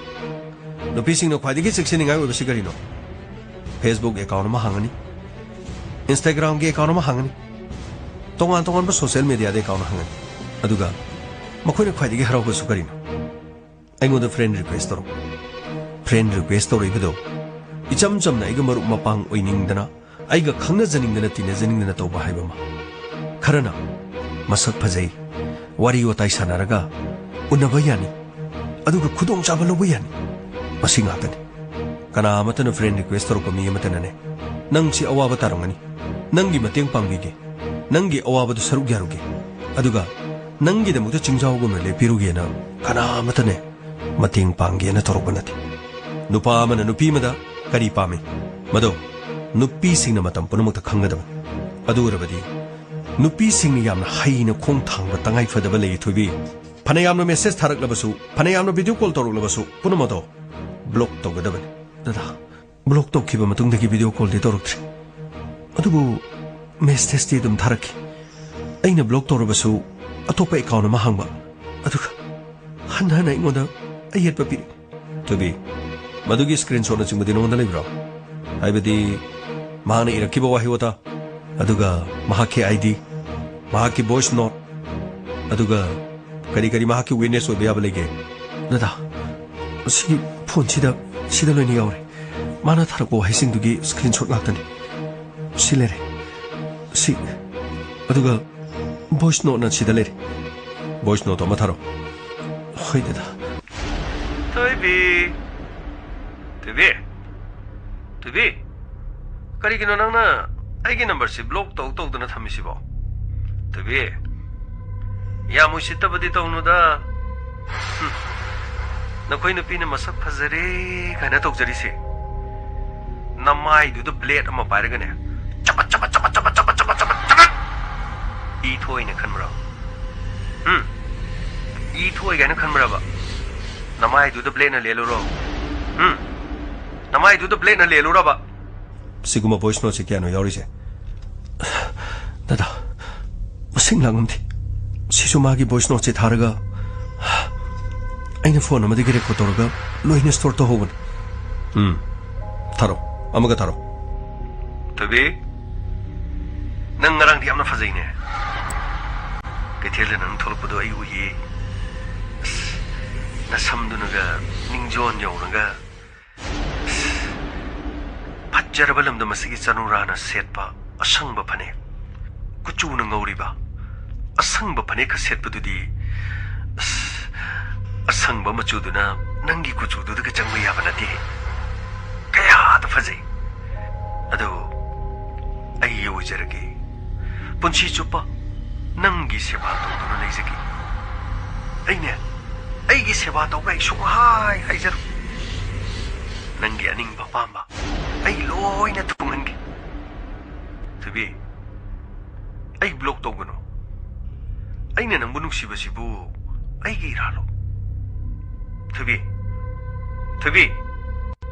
ꯅꯨꯄꯤꯁꯤꯡꯅ ꯈ꯭ꯋꯥꯏꯗꯒꯤ ꯆꯦꯛꯁꯤꯟꯅꯤꯡꯉꯥꯏ ꯑꯣꯏꯕꯁꯤ ꯀꯔꯤꯅꯣ? ꯐꯦꯁꯕꯨꯛ ꯑꯦꯀꯥꯎꯟ ꯑꯃ ꯍꯥꯡꯉꯅꯤ, ꯏꯟꯁꯇꯥꯒ꯭ꯔꯥꯝꯒꯤ ꯑꯦꯀꯥꯎꯟ ꯑꯃ ꯍꯥꯡꯉꯅꯤ, ꯇꯣꯉꯥꯟ ꯇꯣꯉꯥꯟꯕ ꯁꯣꯁꯤꯌꯦꯜ ꯃꯦꯗꯤꯌꯥꯗ ꯑꯦꯀꯥꯎꯟ ꯍꯥꯡꯉꯅꯤ꯫ ꯑꯗꯨꯒ ꯃꯈꯣꯏꯅ ꯈ꯭ꯋꯥꯏꯗꯒꯤ ꯍꯔꯥꯎꯕꯁꯨ ꯀꯔꯤꯅꯣ? ꯑꯩꯉꯣꯟꯗ ꯐ꯭ꯔꯦꯟ ꯔꯤꯀ꯭ꯋꯦꯁ ꯇꯧꯔꯛꯄ꯫ ꯐ꯭ꯔꯦꯟ ꯔꯤꯀ꯭ꯋꯦꯁ ꯇꯧꯔꯛꯏꯕꯗꯣ ꯏꯆꯝ ꯆꯝꯅ ꯑꯩꯒ ꯃꯔꯨꯞ ꯃꯄꯥꯡ ꯑꯣꯏꯅꯤꯡꯗꯅ, ꯑꯩꯒ ꯈꯪꯅꯖꯅꯤꯡꯗꯅ, ꯇꯤꯟꯅꯖꯅꯤꯡꯗꯅ ꯇꯧꯕ ꯍꯥꯏꯕ ꯑꯃ꯫ ꯈꯔꯅ ꯃꯁꯛ ꯐꯖꯩ, ꯋꯥꯔꯤ ꯋꯥꯇꯥꯏ ꯁꯥꯟꯅꯔꯒ ꯎꯅꯕ ꯌꯥꯅꯤ, ꯑꯗꯨꯒ ꯈꯨꯗꯣꯡꯆꯥꯕ ꯂꯧꯕ ꯌꯥꯅꯤ꯫ ꯃꯁꯤ ꯉꯥꯛꯇꯅꯤ꯫ ꯀꯅꯥ ꯑꯃꯠꯇꯅ ꯐ꯭ꯔꯦꯟ ꯔꯤꯀ꯭ꯋꯦꯁ ꯇꯧꯔꯛꯄ ꯃꯤ ꯑꯃꯠꯇꯅꯅꯦ, "ꯅꯪꯁꯤ ꯑꯋꯥꯕ ꯇꯥꯔꯝꯒꯅꯤ, ꯅꯪꯒꯤ ꯃꯇꯦꯡ ꯄꯥꯡꯕꯤꯒꯦ, ꯅꯪꯒꯤ ꯑꯋꯥꯕꯗꯨ ꯁꯔꯨꯛ ꯌꯥꯔꯨꯒꯦ, ꯑꯗꯨꯒ ꯅꯪꯒꯤꯗꯃꯛꯇ ꯆꯤꯡꯖꯥꯎꯒꯨꯝꯅ ꯂꯦꯞꯄꯤꯔꯨꯒꯦꯅ" ꯀꯅꯥ ꯑꯃꯠꯇꯅꯦ ꯃꯇꯦꯡ ꯄꯥꯡꯒꯦꯅ ꯇꯧꯔꯛꯄ ꯅꯠꯇꯦ꯫ ꯅꯨꯄꯥ ꯑꯃꯅ ꯅꯨꯄꯤ ꯑꯃꯗ ꯀꯔꯤ ꯄꯥꯝꯃꯤ? ꯃꯗꯣ ꯅꯨꯄꯤꯁꯤꯡꯅ ꯃꯇꯝ ꯄꯨꯝꯅꯃꯛꯇ ꯈꯪꯒꯗꯕꯅꯤ꯫ ꯑꯗꯨ ꯑꯣꯏꯔꯕꯗꯤ ꯅꯨꯄꯤꯁꯤꯡꯅ ꯌꯥꯝꯅ ꯍꯩꯅ ꯈꯣꯡ ꯊꯥꯡꯕ ꯇꯉꯥꯏ ꯐꯗꯕ ꯂꯩ, ꯊꯣꯏꯕꯤ꯫ ꯐꯅ ꯌꯥꯝꯅ ꯃꯦꯁꯦꯖ ꯊꯥꯔꯛꯂꯕꯁꯨ, ꯐꯅ ꯌꯥꯝꯅ ꯚꯤꯗꯤꯑꯣ ꯀꯣꯜ ꯇꯧꯔꯛꯂꯕꯁꯨ, ꯄꯨꯝꯅꯃꯛꯇꯣ ꯕ꯭ꯂꯣꯛ ꯇꯧꯒꯗꯕꯅꯤ꯫ ꯗꯗꯥ, ꯕ꯭ꯂꯣꯛ ꯇꯧꯈꯤꯕ ꯃꯇꯨꯡꯗꯒꯤ ꯚꯤꯗꯤꯑꯣ ꯀꯣꯜꯗꯤ ꯇꯧꯔꯛꯇ꯭ꯔꯤ꯫ ꯑꯗꯨꯕꯨ ꯃꯦꯁꯦꯖꯇꯤ ꯑꯗꯨꯝ ꯊꯥꯔꯛꯈꯤ꯫ ꯑꯩꯅ ꯕ꯭ꯂꯣꯛ ꯇꯧꯔꯕꯁꯨ ꯑꯇꯣꯞꯄ ꯑꯦꯀꯥꯎꯟ ꯑꯃ ꯍꯥꯡꯕ, ꯑꯗꯨꯒ ꯍꯟꯅ ꯍꯟꯅ ꯑꯩꯉꯣꯟꯗ ꯑꯌꯦꯠꯄ ꯄꯤꯔꯤ꯫ ꯊꯣꯏꯕꯤ, ꯃꯗꯨꯒꯤ ꯁ꯭ꯀ꯭ꯔꯤꯟꯁꯣꯠꯅꯆꯤꯡꯕꯗꯤ ꯅꯉꯣꯟꯗ ꯂꯩꯕ꯭ꯔꯣ? ꯍꯥꯏꯕꯗꯤ ꯃꯍꯥꯛꯅ ꯏꯔꯛꯈꯤꯕ ꯋꯥꯍꯩ ꯋꯥꯇꯥ, ꯑꯗꯨꯒ ꯃꯍꯥꯛꯀꯤ ꯑꯥꯏ ꯗꯤ, ꯃꯍꯥꯛꯀꯤ ꯚꯣꯏꯁ ꯅꯣꯠ, ꯑꯗꯨꯒ ꯀꯔꯤ ꯀꯔꯤ ꯃꯍꯥꯛꯀꯤ ꯋꯤꯠꯅꯦꯁ ꯑꯣꯏꯕ ꯌꯥꯕ ꯂꯩꯒꯦ? ꯗꯗꯥ, ꯁꯤꯒꯤ ꯐꯣꯟꯁꯤꯗ, ꯁꯤꯗ ꯂꯣꯏꯅ ꯌꯥꯎꯔꯦ꯫ ꯃꯥꯅ ꯊꯥꯔꯛꯄ ꯋꯥꯍꯩꯁꯤꯡꯗꯨꯒꯤ ꯁ꯭ꯀ꯭ꯔꯤꯟꯁꯣꯠ ꯉꯥꯛꯇꯅꯤ꯫ ꯁꯤ ꯂꯩꯔꯦ꯫ ꯁꯤ, ꯑꯗꯨꯒ ꯚꯣꯏꯁ ꯅꯣꯠꯅ ꯁꯤꯗ ꯂꯩꯔꯦ꯫ ꯚꯣꯏꯁ ꯅꯣꯠꯇꯣ ꯑꯃ ꯊꯥꯔꯛꯑꯣ꯫ ꯍꯣꯏ, ꯗꯗꯥ꯫ ꯊꯣꯏꯕꯤ꯫ ꯊꯣꯏꯕꯤ꯫ ꯊꯣꯏꯕꯤ꯫ ꯀꯔꯤꯒꯤꯅꯣ ꯅꯪꯅ ꯑꯩꯒꯤ ꯅꯝꯕꯔꯁꯤ ꯕ꯭ꯂꯣꯛ ꯇꯧ ꯇꯧꯗꯅ ꯊꯝꯃꯤꯁꯤꯕꯣ? ꯊꯣꯏꯕꯤ꯫ ꯌꯥꯝ ꯎꯁꯤꯠꯇꯕꯗꯤ ꯇꯧꯅꯨꯗ꯫ ꯍꯨꯝ꯫ ꯅꯈꯣꯏ ꯅꯨꯄꯤꯅ ꯃꯁꯛ ꯐꯖꯔꯦ ꯀꯥꯏꯅ ꯇꯧꯖꯔꯤꯁꯦ꯫ ꯅꯃꯥꯏꯗꯨꯗ ꯕ꯭ꯂꯦꯗ ꯑꯃ ꯄꯥꯏꯔꯒꯅꯦ, ꯆꯕꯠ ꯆꯕꯠ ꯆꯕꯠ ꯆꯕꯠ ꯆꯕꯠ ꯆꯕꯠ ꯆꯕꯠ ꯆꯕꯠ꯫ ꯏ ꯊꯣꯛꯏꯅ ꯈꯟꯕ꯭ꯔꯣ? ꯎꯝ? ꯏ ꯊꯣꯛꯏ ꯀꯥꯏꯅ ꯈꯟꯕ꯭ꯔꯕ? ꯅꯃꯥꯏꯗꯨꯗ ꯕ꯭ꯂꯦꯗꯅ ꯂꯦꯜꯂꯨꯔꯣ? ꯎꯝ? ꯅꯃꯥꯏꯗꯨꯗ ꯕ꯭ꯂꯦꯗꯅ ꯂꯦꯜꯂꯨꯔꯕ? ꯁꯤꯒꯨꯝꯕ ꯚꯣꯏꯁ ꯅꯣꯠꯁꯦ ꯀꯌꯥꯅꯣ ꯌꯥꯎꯔꯤꯁꯦ? ꯗꯗꯥ, ꯃꯁꯤꯡ ꯂꯥꯡꯉꯝꯗꯦ꯫ ꯁꯤꯁꯨ ꯃꯥꯒꯤ ꯚꯣꯏꯁ ꯅꯣꯠꯁꯦ ꯊꯥꯔꯒ ꯑꯩꯅ ꯐꯣꯟ ꯑꯃꯗꯒꯤ ꯔꯦꯀꯣꯔꯗ ꯇꯧꯔꯒ ꯂꯣꯏꯅ ꯁ꯭ꯇꯣꯔ ꯇꯧꯍꯧꯕꯅꯤ꯫ ꯎꯝ, ꯊꯥꯔꯣ꯫ ꯑꯃꯒ ꯊꯥꯔꯣ꯫ ꯊꯣꯏꯕꯤ, ꯅꯪ ꯉꯔꯥꯡꯗꯤ ꯌꯥꯝꯅ ꯐꯖꯩꯅꯦ꯫ ꯀꯩꯊꯦꯜꯗ ꯅꯪ ꯊꯣꯛꯂꯛꯄꯗꯣ ꯑꯩ ꯎꯏꯌꯦ꯫ ꯑꯁ, ꯅꯁꯝꯗꯨꯅꯒ ꯅꯤꯡꯖꯣꯟ ꯌꯧꯅꯒ꯫ ꯑꯁ, ꯐꯠꯖꯔꯕ ꯂꯝꯗꯝ ꯑꯁꯤꯒꯤ ꯆꯅꯨꯔꯥꯅ ꯁꯦꯠꯄ ꯑꯁꯪꯕ ꯐꯅꯦꯛ, ꯀꯨꯆꯨꯅ ꯉꯧꯔꯤꯕ ꯑꯁꯪꯕ ꯐꯅꯦꯛꯀ ꯁꯦꯠꯄꯗꯨꯗꯤ, ꯑꯁ, ꯑꯁꯪꯕ ꯃꯆꯨꯗꯨꯅ ꯅꯪꯒꯤ ꯀꯨꯆꯨꯗꯨꯗꯒ ꯆꯪꯕ ꯌꯥꯕ ꯅꯠꯇꯦ꯫ ꯀꯌꯥꯗ ꯐꯖꯩ꯫ ꯑꯗꯨꯕꯨ ꯑꯩ ꯑꯣꯏꯖꯔꯒꯦ꯫ ꯄꯨꯟꯁꯤ ꯆꯨꯞꯄ ꯅꯪꯒꯤ ꯁꯦꯕꯥ ꯇꯧꯗꯨꯅ ꯂꯩꯖꯒꯦ꯫ ꯑꯩꯅꯦ, ꯑꯩꯒꯤ ꯁꯦꯕꯥ ꯇꯧꯕ ꯑꯩ ꯁꯨꯡꯍꯥꯏ ꯍꯥꯏꯖꯔꯣꯏ꯫ ꯅꯪꯒꯤ ꯑꯅꯤꯡꯕ ꯑꯄꯥꯝꯕ ꯑꯩ ꯂꯣꯏꯅ ꯊꯨꯡꯍꯟꯒꯦ꯫ ꯊꯣꯏꯕꯤ, ꯑꯩ ꯕ꯭ꯂꯣꯛ ꯇꯧꯒꯅꯨ꯫ ꯑꯩꯅ ꯅꯪꯕꯨ ꯅꯨꯡꯁꯤꯕꯁꯤꯕꯨ ꯑꯩꯒꯤ ꯏꯔꯥꯜꯂꯣ? ꯊꯣꯏꯕꯤ, ꯊꯣꯏꯕꯤ꯫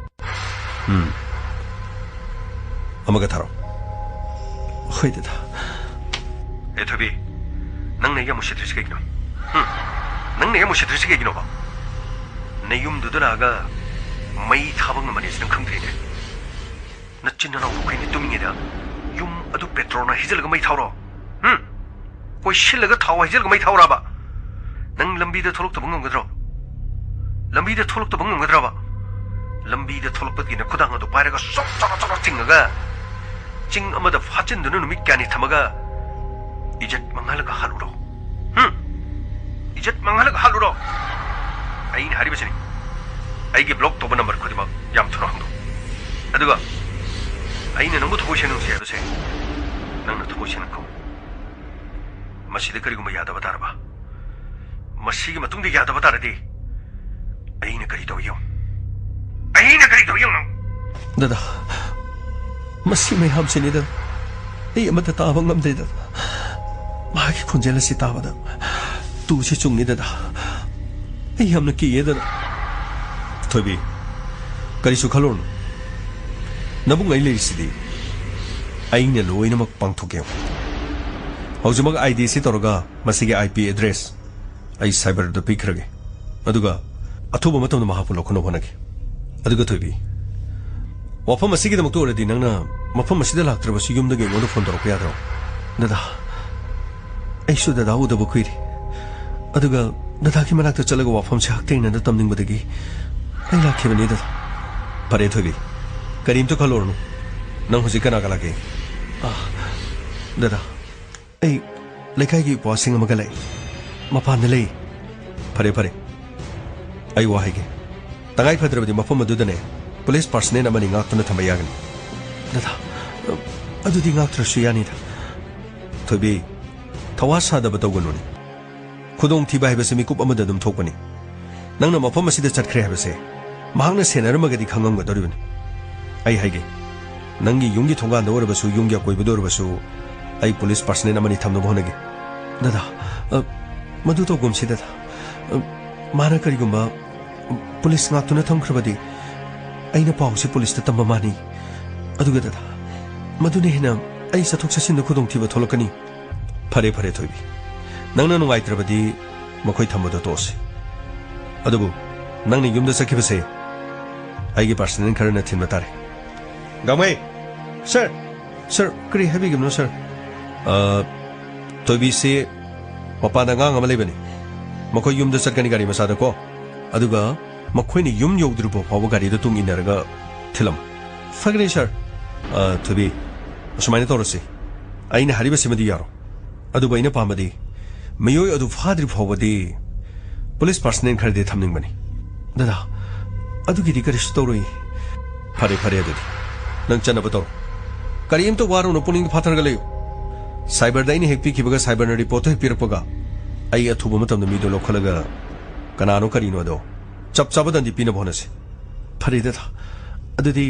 ꯎꯝ꯫ ꯑꯃꯒ ꯊꯥꯔꯣ꯫ ꯍꯣꯏ, ꯗꯗꯥ꯫ ꯑꯦ, ꯊꯣꯏꯕꯤ, ꯅꯪꯅ ꯑꯩ ꯌꯥꯝ ꯎꯁꯤꯠꯇ꯭ꯔꯤꯁꯤ ꯀꯩꯒꯤꯅꯣ? ꯎꯝ? ꯅꯪꯅ ꯑꯩ ꯌꯥꯝ ꯎꯁꯤꯠꯇ꯭ꯔꯤꯁꯤ ꯀꯩꯒꯤꯅꯣꯕ? ꯅꯌꯨꯝꯗꯨꯗ ꯂꯥꯛꯑꯒ ꯃꯩ ꯊꯥꯕ ꯉꯝꯕꯅꯦꯁꯤ ꯅꯪ ꯈꯪꯗ꯭ꯔꯤꯅꯦ꯫ ꯅꯆꯤꯟ ꯅꯅꯥꯎ ꯃꯈꯩꯅ ꯇꯨꯝꯃꯤꯉꯩꯗ ꯌꯨꯝ ꯑꯗꯨ ꯄꯦꯇ꯭ꯔꯣꯜꯅ ꯍꯩꯖꯤꯜꯂꯒ ꯃꯩ ꯊꯥꯎꯔꯣ? ꯎꯝ? ꯀꯣꯏꯁꯤꯜꯂꯒ ꯊꯥꯎ ꯍꯩꯖꯤꯜꯂꯒ ꯃꯩ ꯊꯥꯎꯔꯕ? ꯅꯪ ꯂꯝꯕꯤꯗ ꯊꯣꯛꯂꯛꯇꯕ ꯉꯝꯒꯗ꯭ꯔꯣ? ꯂꯝꯕꯤꯗ ꯊꯣꯛꯂꯛꯇꯕ ꯉꯝꯒꯗ꯭ꯔꯕ? ꯂꯝꯕꯤꯗ ꯊꯣꯛꯂꯛꯄꯒꯤ ꯅꯈꯨꯗꯥꯡ ꯑꯗꯨ ꯄꯥꯏꯔꯒ ꯆꯣꯛ ꯆꯣꯛ ꯆꯣꯛ ꯆꯤꯡꯉꯒ ꯆꯤꯡ ꯑꯃꯗ ꯐꯥꯠꯆꯤꯟꯗꯨꯅ ꯅꯨꯃꯤꯠ ꯀꯌꯥꯅꯤ ꯊꯝꯃꯒ ꯏꯖꯠ ꯃꯥꯡꯍꯜꯂꯒ ꯍꯜꯂꯨꯔꯣ? ꯍꯨꯝ? ꯏꯖꯠ ꯃꯥꯡꯍꯜꯂꯒ ꯍꯜꯂꯨꯔꯣ? ꯑꯩꯅ ꯍꯥꯏꯔꯤꯕꯁꯤꯅꯤ꯫ ꯑꯩꯒꯤ ꯕ꯭ꯂꯣꯛ ꯇꯧꯕ ꯅꯝꯕꯔ ꯈꯨꯗꯤꯡꯃꯛ ꯌꯥꯝ ꯊꯨꯅ ꯍꯪꯗꯣꯛꯎ꯫ ꯑꯗꯨꯒ ꯑꯩꯅ ꯅꯪꯕꯨ ꯊꯃꯣꯏ ꯁꯦꯡꯅ ꯅꯨꯡꯁꯤ ꯍꯥꯏꯕꯁꯦ ꯅꯪꯅ ꯊꯃꯣꯏ ꯁꯦꯡꯅ ꯈꯨꯝꯃꯨ꯫ ꯃꯁꯤꯗ ꯀꯔꯤꯒꯨꯝꯕ ꯌꯥꯗꯕ ꯇꯥꯔꯕ? ꯃꯁꯤꯒꯤ ꯃꯇꯨꯡꯗ ꯌꯥꯗꯕ ꯇꯥꯔꯗꯤ ꯑꯩꯅ ꯀꯔꯤ ꯇꯧꯏ ꯌꯦꯡꯉꯨ꯫ ꯑꯩꯅ ꯀꯔꯤ ꯇꯧꯏ ꯌꯦꯡꯉꯨ꯫ ꯗꯗꯥ, ꯃꯁꯤ ꯃꯌꯥꯝꯁꯤꯅꯤꯗ ꯑꯩ ꯑꯃꯠꯇ ꯇꯥꯕ ꯉꯝꯗꯦꯗ꯫ ꯃꯍꯥꯛꯀꯤ ꯈꯣꯟꯖꯦꯜ ꯑꯁꯤ ꯇꯥꯕꯗ ꯇꯨꯁꯤ ꯆꯨꯡꯉꯤꯗꯗ꯫ ꯑꯩ ꯌꯥꯝꯅ ꯀꯤꯌꯦꯗꯅ꯫ ꯊꯣꯏꯕꯤ, ꯀꯔꯤꯁꯨ ꯈꯜꯂꯨꯔꯅꯨ꯫ ꯅꯕꯨꯡ ꯑꯩ ꯂꯩꯔꯤꯁꯤꯗꯤ꯫ ꯑꯩꯅ ꯂꯣꯏꯅꯃꯛ ꯄꯥꯡꯊꯣꯛꯀꯦ꯫ ꯍꯧꯖꯤꯛꯃꯛ ꯑꯥꯏ ꯗꯤ ꯁꯤ ꯇꯧꯔꯒ ꯃꯁꯤꯒꯤ ꯑꯥꯏ ꯄꯤ ꯑꯦꯗ꯭ꯔꯦꯁ ꯑꯩ ꯁꯥꯏꯕꯔꯗ ꯄꯤꯈ꯭ꯔꯒꯦ꯫ ꯑꯗꯨꯒ ꯑꯊꯨꯕ ꯃꯇꯝꯗ ꯃꯍꯥꯛꯄꯨ ꯂꯧꯈꯠꯅꯕ ꯍꯣꯠꯅꯒꯦ꯫ ꯑꯗꯨꯒ ꯊꯣꯏꯕꯤ, ꯋꯥꯐꯝ ꯑꯁꯤꯒꯤꯗꯃꯛꯇ ꯑꯣꯏꯔꯗꯤ ꯅꯪꯅ ꯃꯐꯝ ꯑꯁꯤꯗ ꯂꯥꯛꯇ꯭ꯔꯕꯁꯨ ꯌꯨꯝꯗꯒꯤ ꯑꯩꯉꯣꯟꯗ ꯐꯣꯟ ꯇꯧꯔꯛꯄ ꯌꯥꯗ꯭ꯔꯣ? ꯗꯗꯥ, ꯑꯩꯁꯨ ꯗꯗꯥ ꯎꯗꯕ ꯀꯨꯏꯔꯦ꯫ ꯑꯗꯨꯒ ꯗꯗꯥꯒꯤ ꯃꯅꯥꯛꯇ ꯆꯠꯂꯒ ꯋꯥꯐꯝꯁꯦ ꯍꯛꯊꯦꯡꯅꯅ ꯇꯝꯅꯤꯡꯕꯗꯒꯤ ꯑꯩ ꯂꯥꯛꯈꯤꯕꯅꯤ ꯗꯗꯥ꯫ ꯐꯔꯦ ꯊꯣꯏꯕꯤ, ꯀꯔꯤꯝꯇ ꯈꯜꯂꯨꯔꯅꯨ꯫ ꯅꯪ ꯍꯧꯖꯤꯛ ꯀꯅꯥꯒ ꯂꯥꯛꯀꯦ? ꯑꯥ, ꯗꯗꯥ, ꯑꯩ ꯂꯩꯀꯥꯏꯒꯤ ꯏꯄ꯭ꯋꯥꯁꯤꯡ ꯑꯃꯒ ꯂꯩ꯫ ꯃꯄꯥꯟꯗ ꯂꯩ꯫ ꯐꯔꯦ, ꯐꯔꯦ꯫ ꯑꯩ ꯋꯥ ꯍꯥꯏꯒꯦ꯫ ꯇꯉꯥꯏ ꯐꯗ꯭ꯔꯕꯗꯤ ꯃꯐꯝ ꯑꯗꯨꯗꯅꯦ ꯄꯨꯂꯤꯁ ꯄꯥꯔꯁꯅꯦꯜ ꯑꯃꯅꯤ ꯉꯥꯛꯇꯨꯅ ꯊꯝꯕ ꯌꯥꯒꯅꯤ꯫ ꯗꯗꯥ, ꯑꯗꯨꯗꯤ ꯉꯥꯛꯇ꯭ꯔꯁꯨ ꯌꯥꯅꯤꯗ꯫ ꯊꯣꯏꯕꯤ, ꯊꯋꯥ ꯁꯥꯗꯕ ꯇꯧꯒꯅꯨꯅꯦ꯫ ꯈꯨꯗꯣꯡꯊꯤꯕ ꯍꯥꯏꯕꯁꯤ ꯃꯤꯀꯨꯞ ꯑꯃꯗ ꯑꯗꯨꯝ ꯊꯣꯛꯄꯅꯤ꯫ ꯅꯪꯅ ꯃꯐꯝ ꯑꯁꯤꯗ ꯆꯠꯈ꯭ꯔꯦ ꯍꯥꯏꯕꯁꯦ ꯃꯍꯥꯛꯅ ꯁꯦꯟꯅꯔꯝꯃꯒꯗꯤ ꯈꯪꯉꯝꯒꯗꯧꯔꯤꯕꯅꯤ꯫ ꯑꯩ ꯍꯥꯏꯒꯦ, ꯅꯪꯒꯤ ꯌꯨꯝꯒꯤ ꯊꯣꯡꯒꯥꯟꯗ ꯑꯣꯏꯔꯕꯁꯨ, ꯌꯨꯝꯒꯤ ꯑꯀꯣꯏꯕꯗ ꯑꯣꯏꯔꯕꯁꯨ, ꯑꯩ ꯄꯨꯂꯤꯁ ꯄꯥꯔꯁꯅꯦꯜ ꯑꯃꯅꯤ ꯊꯝꯅꯕ ꯍꯣꯠꯅꯒꯦ꯫ ꯗꯗꯥ, ꯑ, ꯃꯗꯨ ꯇꯧꯒꯨꯝꯁꯤ ꯗꯗꯥ꯫ ꯑ, ꯃꯥꯅ ꯀꯔꯤꯒꯨꯝꯕ ꯄꯨꯂꯤꯁ ꯉꯥꯛꯇꯨꯅ ꯊꯝꯈ꯭ꯔꯕꯗꯤ ꯑꯩꯅ ꯄꯥꯎꯁꯤ ꯄꯨꯂꯤꯁꯇ ꯇꯝꯕ ꯃꯥꯅꯤ꯫ ꯑꯗꯨꯒ ꯗꯗꯥ, ꯃꯗꯨꯅ ꯍꯦꯟꯅ ꯑꯩ ꯆꯠꯊꯣꯛ ꯆꯠꯁꯤꯟꯗ ꯈꯨꯗꯣꯡꯊꯤꯕ ꯊꯣꯛꯂꯛꯀꯅꯤ꯫ ꯐꯔꯦ, ꯐꯔꯦ, ꯊꯣꯏꯕꯤ꯫ ꯅꯪꯅ ꯅꯨꯡꯉꯥꯏꯇ꯭ꯔꯕꯗꯤ ꯃꯈꯣꯏ ꯊꯝꯕꯗꯣ ꯇꯣꯛꯑꯁꯤ꯫ ꯑꯗꯨꯕꯨ ꯅꯪꯅ ꯌꯨꯝꯗ ꯆꯠꯈꯤꯕꯁꯦ ꯑꯩꯒꯤ ꯄꯥꯔꯁꯅꯦꯜ ꯈꯔꯅ ꯊꯤꯟꯕ ꯇꯥꯔꯦ꯫ ꯒꯥꯡꯃꯩ! ꯁꯔ! ꯁꯔ, ꯀꯔꯤ ꯍꯥꯏꯕꯤꯒꯅꯣ, ꯁꯔ? ꯑ, ꯊꯣꯏꯕꯤꯁꯤ ꯃꯄꯥꯟꯗ ꯑꯉꯥꯡ ꯑꯃ ꯂꯩꯕꯅꯤ꯫ ꯃꯈꯣꯏ ꯌꯨꯝꯗ ꯆꯠꯀꯅꯤ ꯒꯥꯔꯤ ꯃꯆꯥꯗꯀꯣ꯫ ꯑꯗꯨꯒ ꯃꯈꯣꯏꯅ ꯌꯨꯝ ꯌꯧꯗ꯭ꯔꯤꯕ ꯐꯥꯎꯕ ꯒꯥꯔꯤꯗ ꯇꯨꯡ ꯏꯟꯅꯔꯒ ꯊꯤꯜꯂꯝꯃꯨ꯫ ꯐꯒꯅꯤ, ꯁꯔ꯫ ꯑ, ꯊꯣꯏꯕꯤ, ꯑꯁꯨꯃꯥꯏꯅ ꯇꯧꯔꯁꯤ꯫ ꯑꯩꯅ ꯍꯥꯏꯔꯤꯕꯁꯤꯃꯗꯤ ꯌꯥꯔꯣ꯫ ꯑꯗꯨꯕꯨ ꯑꯩꯅ ꯄꯥꯝꯕꯗꯤ ꯃꯤꯑꯣꯏ ꯑꯗꯨ ꯐꯥꯗ꯭ꯔꯤ ꯐꯥꯎꯕꯗꯤ ꯄꯨꯂꯤꯁ ꯄꯥꯔꯁꯅꯦꯜ ꯈꯔꯗꯤ ꯊꯝꯅꯤꯡꯕꯅꯤ꯫ ꯗꯗꯥ, ꯑꯗꯨꯒꯤꯗꯤ ꯀꯔꯤꯁꯨ ꯇꯧꯔꯣꯏ꯫ ꯐꯔꯦ, ꯐꯔꯦ, ꯑꯗꯨꯗꯤ ꯅꯪ ꯆꯠꯅꯕ ꯇꯧꯔꯣ꯫ ꯀꯔꯤꯝꯇ ꯋꯥꯔꯨꯅꯨ, ꯄꯨꯛꯅꯤꯡ ꯐꯥꯊꯔꯒ ꯂꯩꯌꯨ꯫ ꯁꯥꯏꯕꯔꯗ ꯑꯩꯅ ꯍꯦꯛ ꯄꯤꯈꯤꯕꯒ ꯁꯥꯏꯕꯔꯅ ꯔꯤꯄꯣꯔꯠꯇꯨ ꯍꯦꯛ ꯄꯤꯔꯛꯄꯒ ꯑꯩ ꯑꯊꯨꯕ ꯃꯇꯝꯗ ꯃꯤꯗꯣ ꯂꯧꯈꯠꯂꯒ ꯀꯅꯥꯅꯣ ꯀꯔꯤꯅꯣ ꯑꯗꯣ ꯆꯞ ꯆꯥꯕ ꯗꯟꯗꯤ ꯄꯤꯅꯕ ꯍꯣꯠꯅꯁꯤ꯫ ꯐꯔꯦ ꯗꯗꯥ, ꯑꯗꯨꯗꯤ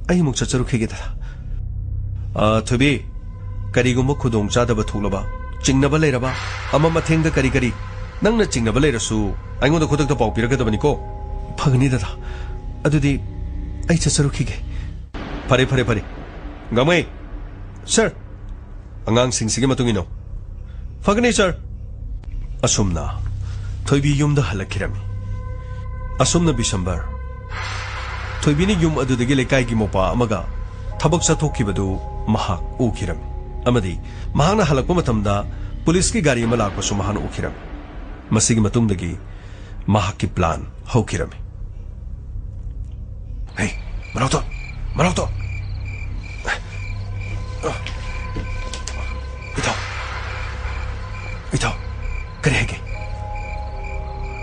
ꯑꯩ ꯑꯃꯨꯛ ꯆꯠꯆꯔꯨꯈꯤꯒꯦ ꯗꯗꯥ꯫ ꯑ, ꯊꯣꯏꯕꯤ, ꯀꯔꯤꯒꯨꯝꯕ ꯈꯨꯗꯣꯡ ꯆꯥꯗꯕ ꯊꯣꯛꯂꯕ, ꯆꯤꯡꯅꯕ ꯂꯩꯔꯕ, ꯑꯃ ꯃꯊꯦꯡꯗ ꯀꯔꯤ ꯀꯔꯤ, ꯅꯪꯅ ꯆꯤꯡꯅꯕ ꯂꯩꯔꯁꯨ ꯑꯩꯉꯣꯟꯗ ꯈꯨꯗꯛꯇ ꯄꯥꯎ ꯄꯤꯔꯛꯀꯗꯕꯅꯤꯀꯣ꯫ ꯐꯒꯅꯤ ꯗꯗꯥ, ꯑꯗꯨꯗꯤ ꯑꯩ ꯆꯠꯆꯔꯨꯈꯤꯒꯦ꯫ ꯐꯔꯦ, ꯐꯔꯦ, ꯐꯔꯦ꯫ ꯒꯥꯡꯃꯩ, ꯁꯔ, ꯑꯉꯥꯡꯁꯤꯡꯁꯤꯒꯤ ꯃꯇꯨꯡ ꯏꯟꯅꯧ꯫ ꯐꯒꯅꯤ, ꯁꯔ꯫ ꯑꯁꯨꯝꯅ ꯊꯣꯏꯕꯤ ꯌꯨꯝꯗ ꯍꯜꯂꯛꯈꯤꯔꯝꯃꯤ꯫ ꯑꯁꯨꯝꯅ ꯕꯤꯁꯝꯕꯔ, ꯊꯣꯏꯕꯤꯅ ꯌꯨꯝ ꯑꯗꯨꯗꯒꯤ ꯂꯩꯀꯥꯏꯒꯤ ꯃꯧꯄꯥ ꯑꯃꯒ ꯊꯕꯛ ꯆꯠꯊꯣꯛꯈꯤꯕꯗꯨ ꯃꯍꯥꯛ ꯎꯈꯤꯔꯝꯃꯤ, ꯑꯃꯗꯤ ꯃꯍꯥꯛꯅ ꯍꯜꯂꯛꯄ ꯃꯇꯝꯗ ꯄꯨꯂꯤꯁꯀꯤ ꯒꯥꯔꯤ ꯑꯃ ꯂꯥꯛꯄꯁꯨ ꯃꯍꯥꯛꯅ ꯎꯈꯤꯔꯝꯃꯤ꯫ ꯃꯁꯤꯒꯤ ꯃꯇꯨꯡꯗꯒꯤ ꯃꯍꯥꯛꯀꯤ ꯄ꯭ꯂꯥꯟ ꯍꯧꯈꯤꯔꯝꯃꯤ꯫ ꯍꯦ, ꯃꯅꯥꯎꯇꯣꯟ, ꯃꯅꯥꯎꯇꯣꯟ! ꯏꯊꯧ, ꯏꯊꯧ, ꯀꯔꯤ ꯍꯥꯏꯒꯦ?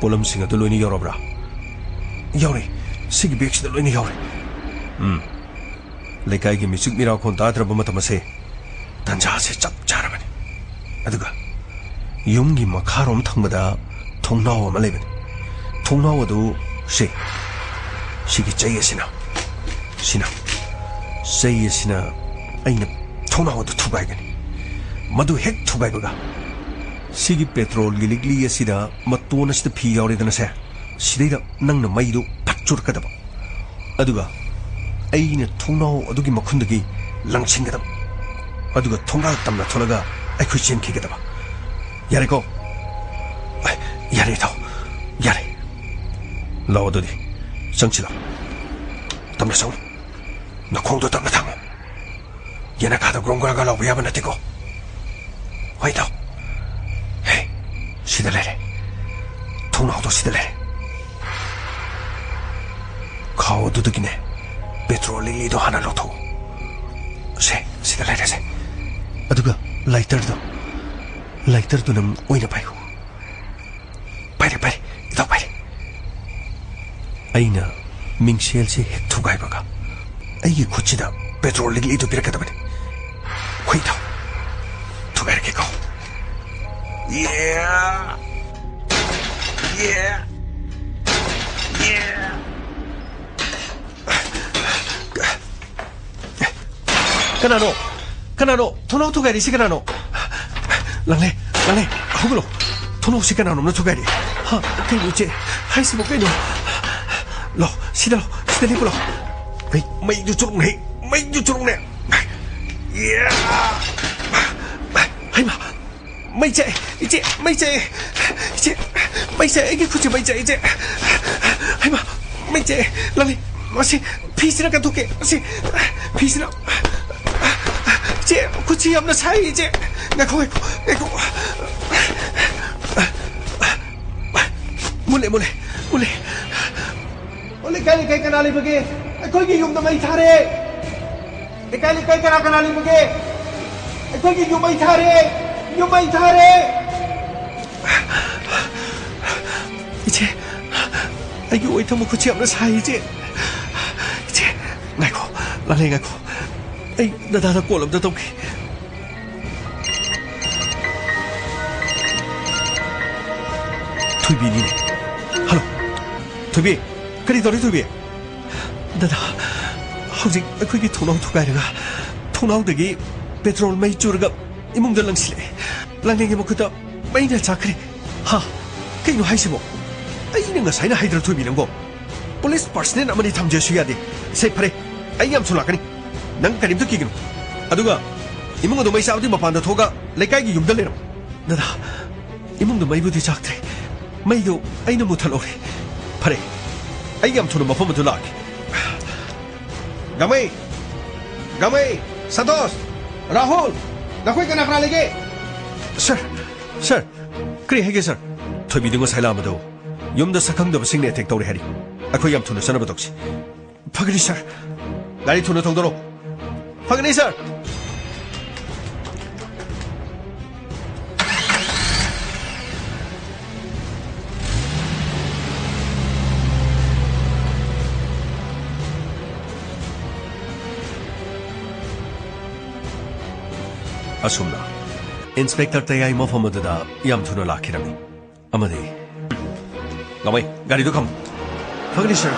ꯄꯣꯠꯂꯝꯁꯤꯡ ꯑꯗꯨ ꯂꯣꯏꯅ ꯌꯧꯔꯕ꯭ꯔꯥ? ꯌꯧꯔꯦ꯫ ꯁꯤꯒꯤ ꯕꯦꯒꯁꯤꯗ ꯂꯣꯏꯅ ꯌꯧꯔꯦ꯫ ꯎꯝ꯫ ꯂꯩꯀꯥꯏꯒꯤ ꯃꯤꯆꯤꯛ ꯃꯤꯔꯥꯎꯈꯣꯟ ꯇꯥꯗ꯭ꯔꯕ ꯃꯇꯝ ꯑꯁꯦ ꯇꯥꯟꯖꯥꯁꯦ ꯆꯞ ꯆꯥꯔꯕꯅꯤ꯫ ꯑꯗꯨꯒ ꯌꯨꯝꯒꯤ ꯃꯈꯥꯔꯣꯝ ꯊꯪꯕꯗ ꯊꯣꯡꯅꯥꯎ ꯑꯃ ꯂꯩꯕꯅꯤ꯫ ꯊꯣꯡꯅꯥꯎ ꯑꯗꯨ ꯁꯤ, ꯁꯤꯒꯤ ꯆꯩ ꯑꯁꯤꯅ, ꯁꯤꯅ, ꯆꯩ ꯑꯁꯤꯅ ꯑꯩꯅ ꯊꯣꯡꯅꯥꯎ ꯑꯗꯨ ꯊꯨꯒꯥꯏꯒꯅꯤ꯫ ꯃꯗꯨ ꯍꯦꯛ ꯊꯨꯒꯥꯏꯕꯒ ꯁꯤꯒꯤ ꯄꯦꯇ꯭ꯔꯣꯜꯒꯤ ꯂꯤꯛꯂꯤ ꯑꯁꯤꯗ ꯃꯇꯣꯟ ꯑꯁꯤꯗ ꯐꯤ ꯌꯥꯎꯔꯦꯗꯅ ꯁꯦ, ꯁꯤꯗꯩꯗ ꯅꯪꯅ ꯃꯩꯗꯨ ꯐꯠ ꯆꯨꯔꯛꯀꯗꯕ꯫ ꯑꯗꯨꯒ ꯑꯩꯅ ꯊꯣꯡꯅꯥꯎ ꯑꯗꯨꯒꯤ ꯃꯈꯨꯟꯗꯒꯤ ꯂꯪꯁꯤꯟꯒꯗꯕ꯫ ꯑꯗꯨꯒ ꯊꯣꯡꯒꯥꯜ ꯇꯝꯅ ꯊꯣꯛꯂꯒ ꯑꯩꯈꯣꯏ ꯆꯦꯟꯈꯤꯒꯗꯕ꯫ ꯌꯥꯔꯦꯀꯣ? ꯑꯩ, ꯌꯥꯔꯦ, ꯏꯇꯥꯎ꯫ ꯌꯥꯔꯦ꯫ ꯂꯥꯛꯑꯣ ꯑꯗꯨꯗꯤ꯫ ꯆꯪꯁꯤꯜꯂꯣ꯫ ꯇꯝꯅ ꯆꯪꯉꯨ꯫ ꯅꯈꯣꯡꯗꯣ ꯇꯝꯅ ꯊꯥꯡꯉꯨ꯫ ꯌꯦꯅꯈꯥꯗ ꯒ꯭ꯔꯣꯡ ꯒ꯭ꯔꯥꯡꯒ ꯂꯥꯎꯕ ꯌꯥꯕ ꯅꯠꯇꯦꯀꯣ꯫ ꯍꯣꯏ, ꯏꯇꯥꯎ꯫ ꯍꯦ, ꯁꯤꯗ ꯂꯩꯔꯦ꯫ ꯊꯣꯡꯅꯥꯎꯗꯣ ꯁꯤꯗ ꯂꯩꯔꯦ꯫ ꯈꯥꯎ ꯑꯗꯨꯗꯒꯤꯅꯦ, ꯄꯦꯇ꯭ꯔꯣꯜ ꯂꯤꯛꯂꯤꯗꯣ ꯍꯥꯟꯅ ꯂꯧꯊꯣꯛꯎ꯫ ꯁꯦ, ꯁꯤꯗ ꯂꯩꯔꯦꯁꯦ꯫ ꯑꯗꯨꯒ ꯂꯥꯏꯇꯔꯗꯣ, ꯂꯥꯏꯇꯔꯗꯨ ꯅꯪ ꯑꯣꯏꯅ ꯄꯥꯏꯌꯨ꯫ ꯄꯥꯏꯔꯦ, ꯄꯥꯏꯔꯦ, ꯏꯇꯥꯎ ꯄꯥꯏꯔꯦ꯫ ꯑꯩꯅ ꯃꯤꯡꯁꯦꯜꯁꯦ ꯍꯦꯛ ꯊꯨꯒꯥꯏꯕꯒ ꯑꯩꯒꯤ ꯈꯨꯠꯁꯤꯗ ꯄꯦꯇ꯭ꯔꯣꯜ ꯂꯤꯛꯂꯤꯗꯨ ꯄꯤꯔꯛꯀꯗꯕꯅꯤ꯫ ꯍꯣꯏ, ꯏꯇꯥꯎ꯫ ꯊꯨꯒꯥꯏꯔꯒꯦꯀꯣ꯫ ꯌꯦ! ꯌꯦ! ꯌꯦ! ꯀꯅꯥꯅꯣ? ꯀꯅꯥꯅꯣ? ꯊꯣꯡꯅꯥꯎ ꯊꯨꯒꯥꯏꯔꯤꯁꯤ ꯀꯅꯥꯅꯣ? ꯂꯥꯡꯂꯦ, ꯂꯥꯡꯂꯦ, ꯍꯧꯒꯠꯂꯣ꯫ ꯊꯣꯡꯅꯥꯎꯁꯤ ꯀꯅꯥꯅꯣꯝꯅ ꯊꯨꯒꯥꯏꯔꯤ꯫ ꯍꯥ? ꯀꯩꯅꯣ ꯏꯆꯦ? ꯍꯥꯏꯁꯤꯕꯨ ꯀꯩꯅꯣ? ꯂꯥꯎ, ꯁꯤꯗ ꯂꯥꯎ, ꯁꯤꯗ ꯂꯦꯞꯄꯨ ꯂꯥꯎ꯫ ꯃꯩ, ꯃꯩꯗꯨ ꯆꯨꯔꯨꯡꯅꯦ, ꯃꯩꯗꯨ ꯆꯨꯔꯨꯡꯅꯦ꯫ ꯏꯌꯥ! ꯍꯩꯃꯥ! ꯃꯩ ꯆꯥꯛꯑꯦ, ꯏꯆꯦ, ꯃꯩ ꯆꯥꯛꯑꯦ꯫ ꯏꯆꯦ, ꯃꯩ ꯆꯥꯛꯑꯦ, ꯑꯩꯒꯤ ꯈꯨꯠꯁꯦ ꯃꯩ ꯆꯥꯛꯑꯦ, ꯏꯆꯦ꯫ ꯍꯩꯃꯥ, ꯃꯩ ꯆꯥꯛꯑꯦ, ꯂꯥꯡꯂꯦ꯫ ꯃꯁꯤ ꯐꯤꯁꯤꯅ ꯀꯟꯊꯣꯛꯀꯦ, ꯃꯁꯤ ꯐꯤꯁꯤꯅ꯫ ꯏꯆꯦ, ꯈꯨꯠꯁꯤ ꯌꯥꯝꯅ ꯁꯥꯏ, ꯏꯆꯦ꯫ ꯉꯥꯏꯈꯣ, ꯉꯥꯏꯈꯣ, ꯉꯥꯏꯈꯣ꯫ ꯃꯨꯠꯂꯦ, ꯃꯨꯠꯂꯦ, ꯃꯨꯠꯂꯦ꯫ ꯑꯣ, ꯂꯩꯀꯥꯏ, ꯂꯩꯀꯥꯏ ꯀꯅꯥ ꯂꯩꯕꯒꯦ? ꯑꯩꯈꯣꯏꯒꯤ ꯌꯨꯝꯗ ꯃꯩ ꯊꯥꯔꯦ꯫ ꯂꯩꯀꯥꯏ, ꯂꯩꯀꯥꯏ ꯀꯅꯥ ꯀꯅꯥ ꯂꯩꯕꯒꯦ? ꯑꯩꯈꯣꯏꯒꯤ ꯌꯨꯝ ꯃꯩ ꯊꯥꯔꯦ! ꯌꯨꯝ ꯃꯩ ꯊꯥꯔꯦ! ꯏꯆꯦ, ꯑꯩꯒꯤ ꯑꯣꯏꯊꯪ ꯃꯈꯨꯠꯁꯦ ꯌꯥꯝꯅ ꯁꯥꯏ, ꯏꯆꯦ꯫ ꯏꯆꯦ, ꯉꯥꯏꯈꯣ, ꯂꯥꯡꯂꯦ, ꯉꯥꯏꯈꯣ꯫ ꯑꯩ ꯗꯗꯥꯗ ꯀꯣꯜ ꯑꯝꯇ ꯇꯧꯒꯦ꯫ ꯊꯣꯏꯕꯤꯅꯤꯅꯦ꯫ ꯍꯜꯂꯣ꯫ ꯊꯣꯏꯕꯤ, ꯀꯔꯤ ꯇꯧꯔꯤ, ꯊꯣꯏꯕꯤ? ꯗꯗꯥ, ꯍꯧꯖꯤꯛ ꯑꯩꯈꯣꯏꯒꯤ ꯊꯣꯡꯅꯥꯎ ꯊꯨꯒꯥꯏꯔꯒ, ꯊꯣꯡꯅꯥꯎꯗꯒꯤ ꯄꯦꯇ꯭ꯔꯣꯜ ꯃꯩ ꯆꯨꯔꯒ ꯏꯃꯨꯡꯗ ꯂꯪꯁꯤꯜꯂꯛꯑꯦ꯫ ꯂꯥꯡꯂꯦꯒꯤ ꯃꯈꯨꯠꯇ ꯃꯩꯅ ꯆꯥꯛꯈ꯭ꯔꯦ꯫ ꯍꯥ? ꯀꯩꯅꯣ ꯍꯥꯏꯁꯤꯕꯣ? ꯑꯩꯅ ꯉꯁꯥꯏꯅ ꯍꯥꯏꯗ꯭ꯔ, ꯊꯣꯏꯕꯤ, ꯅꯪꯕꯣ? ꯄꯨꯂꯤꯁ ꯄꯥꯔꯁꯅꯦꯜ ꯑꯃꯅꯤ ꯊꯝꯖꯁꯨ ꯌꯥꯗꯦ꯫ ꯁꯦ, ꯐꯔꯦ, ꯑꯩ ꯌꯥꯝ ꯊꯨꯅ ꯂꯥꯛꯀꯅꯤ꯫ ꯅꯪ ꯀꯔꯤꯝꯇ ꯀꯤꯒꯅꯨ꯫ ꯑꯗꯨꯒ ꯏꯃꯨꯡ ꯑꯗꯨ ꯃꯩ ꯆꯥꯕꯗꯤ ꯃꯄꯥꯟꯗ ꯊꯣꯛꯑꯒ ꯂꯩꯀꯥꯏꯒꯤ ꯌꯨꯝꯗ ꯂꯩꯔꯝꯃꯨ꯫ ꯗꯗꯥ, ꯏꯃꯨꯡꯗ ꯃꯩꯕꯨꯗꯤ ꯆꯥꯛꯇ꯭ꯔꯦ꯫ ꯃꯩꯗꯣ ꯑꯩꯅ ꯃꯨꯠꯊꯠꯍꯧꯔꯦ꯫ ꯐꯔꯦ, ꯑꯩ ꯌꯥꯝ ꯊꯨꯅ ꯃꯐꯝ ꯑꯗꯨ ꯂꯥꯛꯀꯦ꯫ ꯒꯥꯃꯩ! ꯒꯥꯃꯩ! ꯁꯟꯇꯣꯁ! ꯔꯥꯍꯨꯜ! ꯅꯈꯣꯏ ꯀꯅꯥ ꯀꯅꯥ ꯂꯩꯒꯦ? ꯁꯥꯔ, ꯁꯥꯔ, ꯀꯔꯤ ꯍꯥꯏꯒꯦ, ꯁꯥꯔ? ꯊꯣꯏꯕꯤꯗꯨ ꯉꯁꯥꯏ ꯂꯥꯛꯑꯝꯕꯗꯣ ꯌꯨꯝꯗ ꯁꯛꯈꯪꯗꯕꯁꯤꯡꯅ ꯑꯦꯇꯦꯛ ꯇꯧꯔꯦ ꯍꯥꯏꯔꯤ꯫ ꯑꯩꯈꯣꯏ ꯌꯥꯝ ꯊꯨꯅ ꯆꯠꯅꯕ ꯇꯧꯁꯤ꯫ ꯐꯒꯅꯤ, ꯁꯥꯔ꯫ ꯒꯥꯔꯤ ꯊꯨꯅ ꯊꯧꯗꯣꯔꯛꯑꯣ꯫ ꯐꯒꯅꯤ, ꯁꯥꯔ꯫ ꯑꯁꯨꯝꯅ ꯏꯟꯁꯄꯦꯛꯇꯔ ꯇꯌꯥꯏ ꯃꯐꯝ ꯑꯗꯨꯗ ꯌꯥꯝ ꯊꯨꯅ ꯂꯥꯛꯈꯤꯔꯝꯃꯤ꯫ ꯑꯃꯗꯤ, ꯒꯥꯃꯩ, ꯒꯥꯔꯤꯗꯨ ꯈꯥꯝꯃꯨ꯫ ꯐꯒꯅꯤ, ꯁꯥꯔ꯫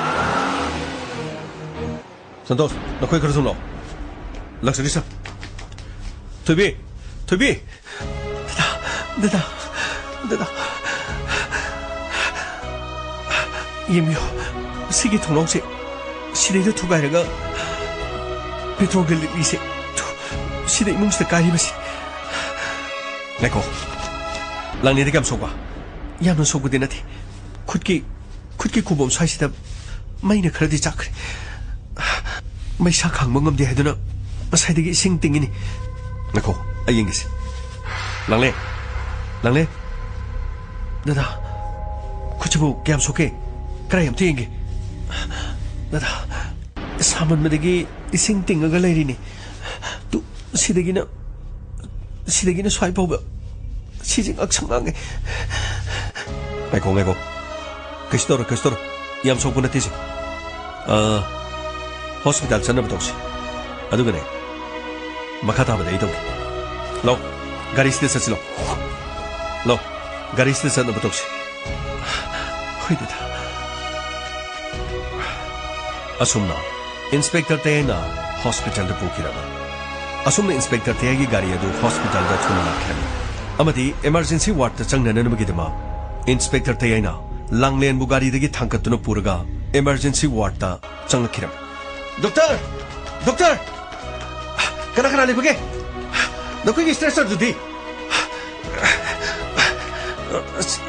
ꯁꯟꯇꯣꯁ, ꯅꯈꯣꯏ ꯈꯔ ꯊꯨꯅ ꯂꯥꯛꯑꯣ꯫ ꯂꯥꯛꯆꯔꯤ, ꯁꯥꯔ꯫ ꯊꯣꯏꯕꯤ! ꯊꯣꯏꯕꯤ! ꯗꯗꯥ! ꯗꯗꯥ! ꯗꯗꯥ! ꯌꯦꯡꯕꯤꯌꯨ, ꯁꯤꯒꯤ ꯊꯣꯡꯅꯥꯎꯁꯦ ꯁꯤꯗꯩꯗ ꯊꯨꯒꯥꯏꯔꯒ ꯄꯦꯇ꯭ꯔꯣꯜꯒꯤ ꯂꯤꯛꯂꯤꯁꯦ ꯊꯨ-, ꯁꯤꯗ ꯏꯃꯨꯡꯁꯤꯗ ꯀꯥꯏꯔꯤꯕꯁꯤ꯫ ꯉꯥꯏꯈꯣ꯫ ꯂꯥꯡꯂꯦꯟꯗ ꯀꯌꯥꯝ ꯁꯣꯛꯄ? ꯌꯥꯝꯅ ꯁꯣꯛꯄꯗꯤ ꯅꯠꯇꯦ꯫ ꯈꯨꯠꯀꯤ, ꯈꯨꯠꯀꯤ ꯈꯨꯕꯣꯝ ꯁ꯭ꯋꯥꯏꯁꯤꯗ ꯃꯩꯅ ꯈꯔꯗꯤ ꯆꯥꯛꯈ꯭ꯔꯦ꯫ ꯃꯩꯁꯥ ꯈꯥꯡꯕ ꯉꯝꯗꯦ ꯍꯥꯏꯗꯨꯅ ꯉꯁꯥꯏꯗꯒꯤ ꯏꯁꯤꯡ ꯇꯤꯡꯉꯤꯅꯤ꯫ ꯉꯥꯏꯈꯣ, ꯑꯩ ꯌꯦꯡꯒꯦꯁꯦ꯫ ꯂꯥꯡꯂꯦꯟ! ꯂꯥꯡꯂꯦꯟ! ꯗꯗꯥ, ꯈꯨꯠꯁꯤꯕꯨ ꯀꯌꯥꯝ ꯁꯣꯛꯀꯦ? ꯀꯗꯥꯏ ꯑꯝꯇ ꯌꯦꯡꯒꯦ꯫ ꯗꯗꯥ, ꯁꯥꯃꯟꯕꯗꯒꯤ ꯏꯁꯤꯡ ꯇꯤꯡꯉꯒ ꯂꯩꯔꯤꯅꯤ꯫ ꯇꯨ, ꯁꯤꯗꯒꯤꯅ, ꯁꯤꯗꯒꯤꯅ ꯁ꯭ꯋꯥꯏ ꯐꯥꯎꯕ ꯁꯤꯁꯦ ꯉꯛꯁꯪ ꯉꯥꯡꯉꯦ꯫ ꯉꯥꯏꯈꯣ, ꯉꯥꯏꯈꯣ꯫ ꯀꯩꯁꯨ ꯇꯧꯔꯣꯏ, ꯀꯩꯁꯨ ꯇꯧꯔꯣꯏ꯫ ꯌꯥꯝ ꯁꯣꯛꯄ ꯅꯠꯇꯦ ꯁꯦ꯫ ꯑ, ꯍꯣꯁꯄꯤꯇꯥꯜ ꯆꯠꯅꯕ ꯇꯧꯁꯤ꯫ ꯑꯗꯨꯒꯅꯦ, ꯃꯈꯥ ꯇꯥꯕꯗ ꯑꯩ ꯇꯧꯒꯦ꯫ ꯂꯥꯎ, ꯒꯥꯔꯤꯁꯤꯗ ꯆꯠꯁꯤ ꯂꯥꯎ꯫ ꯂꯥꯎ, ꯒꯥꯔꯤꯁꯤꯗ ꯆꯠꯅꯕ ꯇꯧꯁꯤ꯫ ꯍꯣꯏ, ꯗꯗꯥ꯫ ꯑꯁꯨꯝꯅ ꯏꯟꯁꯄꯦꯛꯇꯔ ꯇꯌꯥꯏꯅ ꯍꯣꯁꯄꯤꯇꯥꯜꯗ ꯄꯨꯈꯤꯔꯝꯃꯤ꯫ ꯑꯁꯨꯝꯅ ꯏꯟꯁꯄꯦꯛꯇꯔ ꯇꯌꯥꯏꯒꯤ ꯒꯥꯔꯤ ꯑꯗꯨ ꯍꯣꯁꯄꯤꯇꯥꯜꯗ ꯊꯨꯅ ꯂꯥꯛꯈꯤꯔꯝꯃꯤ ꯑꯃꯗꯤ ꯏꯃꯔꯖꯦꯟꯁꯤ ꯋꯥꯔꯗꯇ ꯆꯪꯅꯅꯕꯒꯤꯗꯃꯛ ꯏꯟꯁꯄꯦꯛꯇꯔ ꯇꯌꯥꯏꯅ ꯂꯥꯡꯂꯦꯟꯕꯨ ꯒꯥꯔꯤꯗꯒꯤ ꯊꯥꯡꯒꯠꯇꯨꯅ ꯄꯨꯔꯒ ꯏꯃꯔꯖꯦꯟꯁꯤ ꯋꯥꯔꯗꯇ ꯆꯪꯂꯛꯈꯤꯔꯝꯃꯤ꯫ ꯗꯣꯛꯇꯔ! ꯗꯣꯛꯇꯔ! ꯀꯅꯥ ꯀꯅꯥ ꯂꯩꯕꯒꯦ? ꯅꯈꯣꯏꯒꯤ ꯁ꯭ꯇ꯭ꯔꯦꯆꯔꯗꯨꯗꯤ?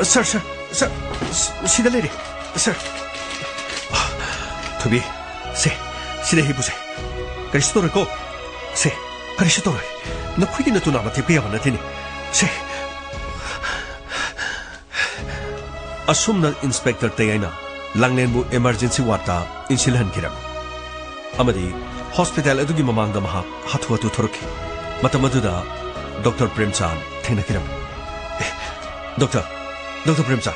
ꯁꯥꯔ, ꯁꯥꯔ, ꯁꯥꯔ, ꯁꯤꯗ ꯂꯩꯔꯦ, ꯁꯥꯔ꯫ ꯊꯣꯏꯕꯤ, ꯁꯦ, ꯁꯤꯗ ꯍꯤꯞꯄꯨꯁꯦ꯫ ꯀꯔꯤꯁꯨ ꯇꯧꯔꯣꯏꯀꯣ? ꯁꯦ, ꯀꯔꯤꯁꯨ ꯇꯧꯔꯣꯏ꯫ ꯅꯈꯣꯏꯒꯤ ꯅꯇꯨ ꯅꯥꯝꯃ ꯊꯦꯛꯄ ꯌꯥꯕ ꯅꯠꯇꯦꯅꯦ꯫ ꯁꯦ꯫ ꯑꯁꯨꯝꯅ ꯏꯟꯁꯄꯦꯛꯇꯔ ꯇꯌꯥꯏꯅ ꯂꯥꯡꯂꯦꯟꯕꯨ ꯏꯃꯔꯖꯦꯟꯁꯤ ꯋꯥꯔꯗꯇ ꯏꯟꯁꯤꯜꯍꯟꯈꯤꯔꯝꯃꯤ ꯑꯃꯗꯤ ꯍꯣꯁꯄꯤꯇꯥꯜ ꯑꯗꯨꯒꯤ ꯃꯃꯥꯡꯗ ꯃꯍꯥꯛ ꯍꯥꯊꯨ ꯍꯥꯊꯨ ꯊꯣꯔꯛꯈꯤ꯫ ꯃꯇꯝ ꯑꯗꯨꯗ ꯗꯣꯛꯇꯔ ꯄ꯭ꯔꯦꯝꯆꯥꯟ ꯊꯦꯡꯅꯈꯤꯔꯝꯃꯤ꯫ "ꯑꯦ, ꯗꯣꯛꯇꯔ, ꯗꯣꯛꯇꯔ ꯄ꯭ꯔꯦꯝꯆꯥꯟ!"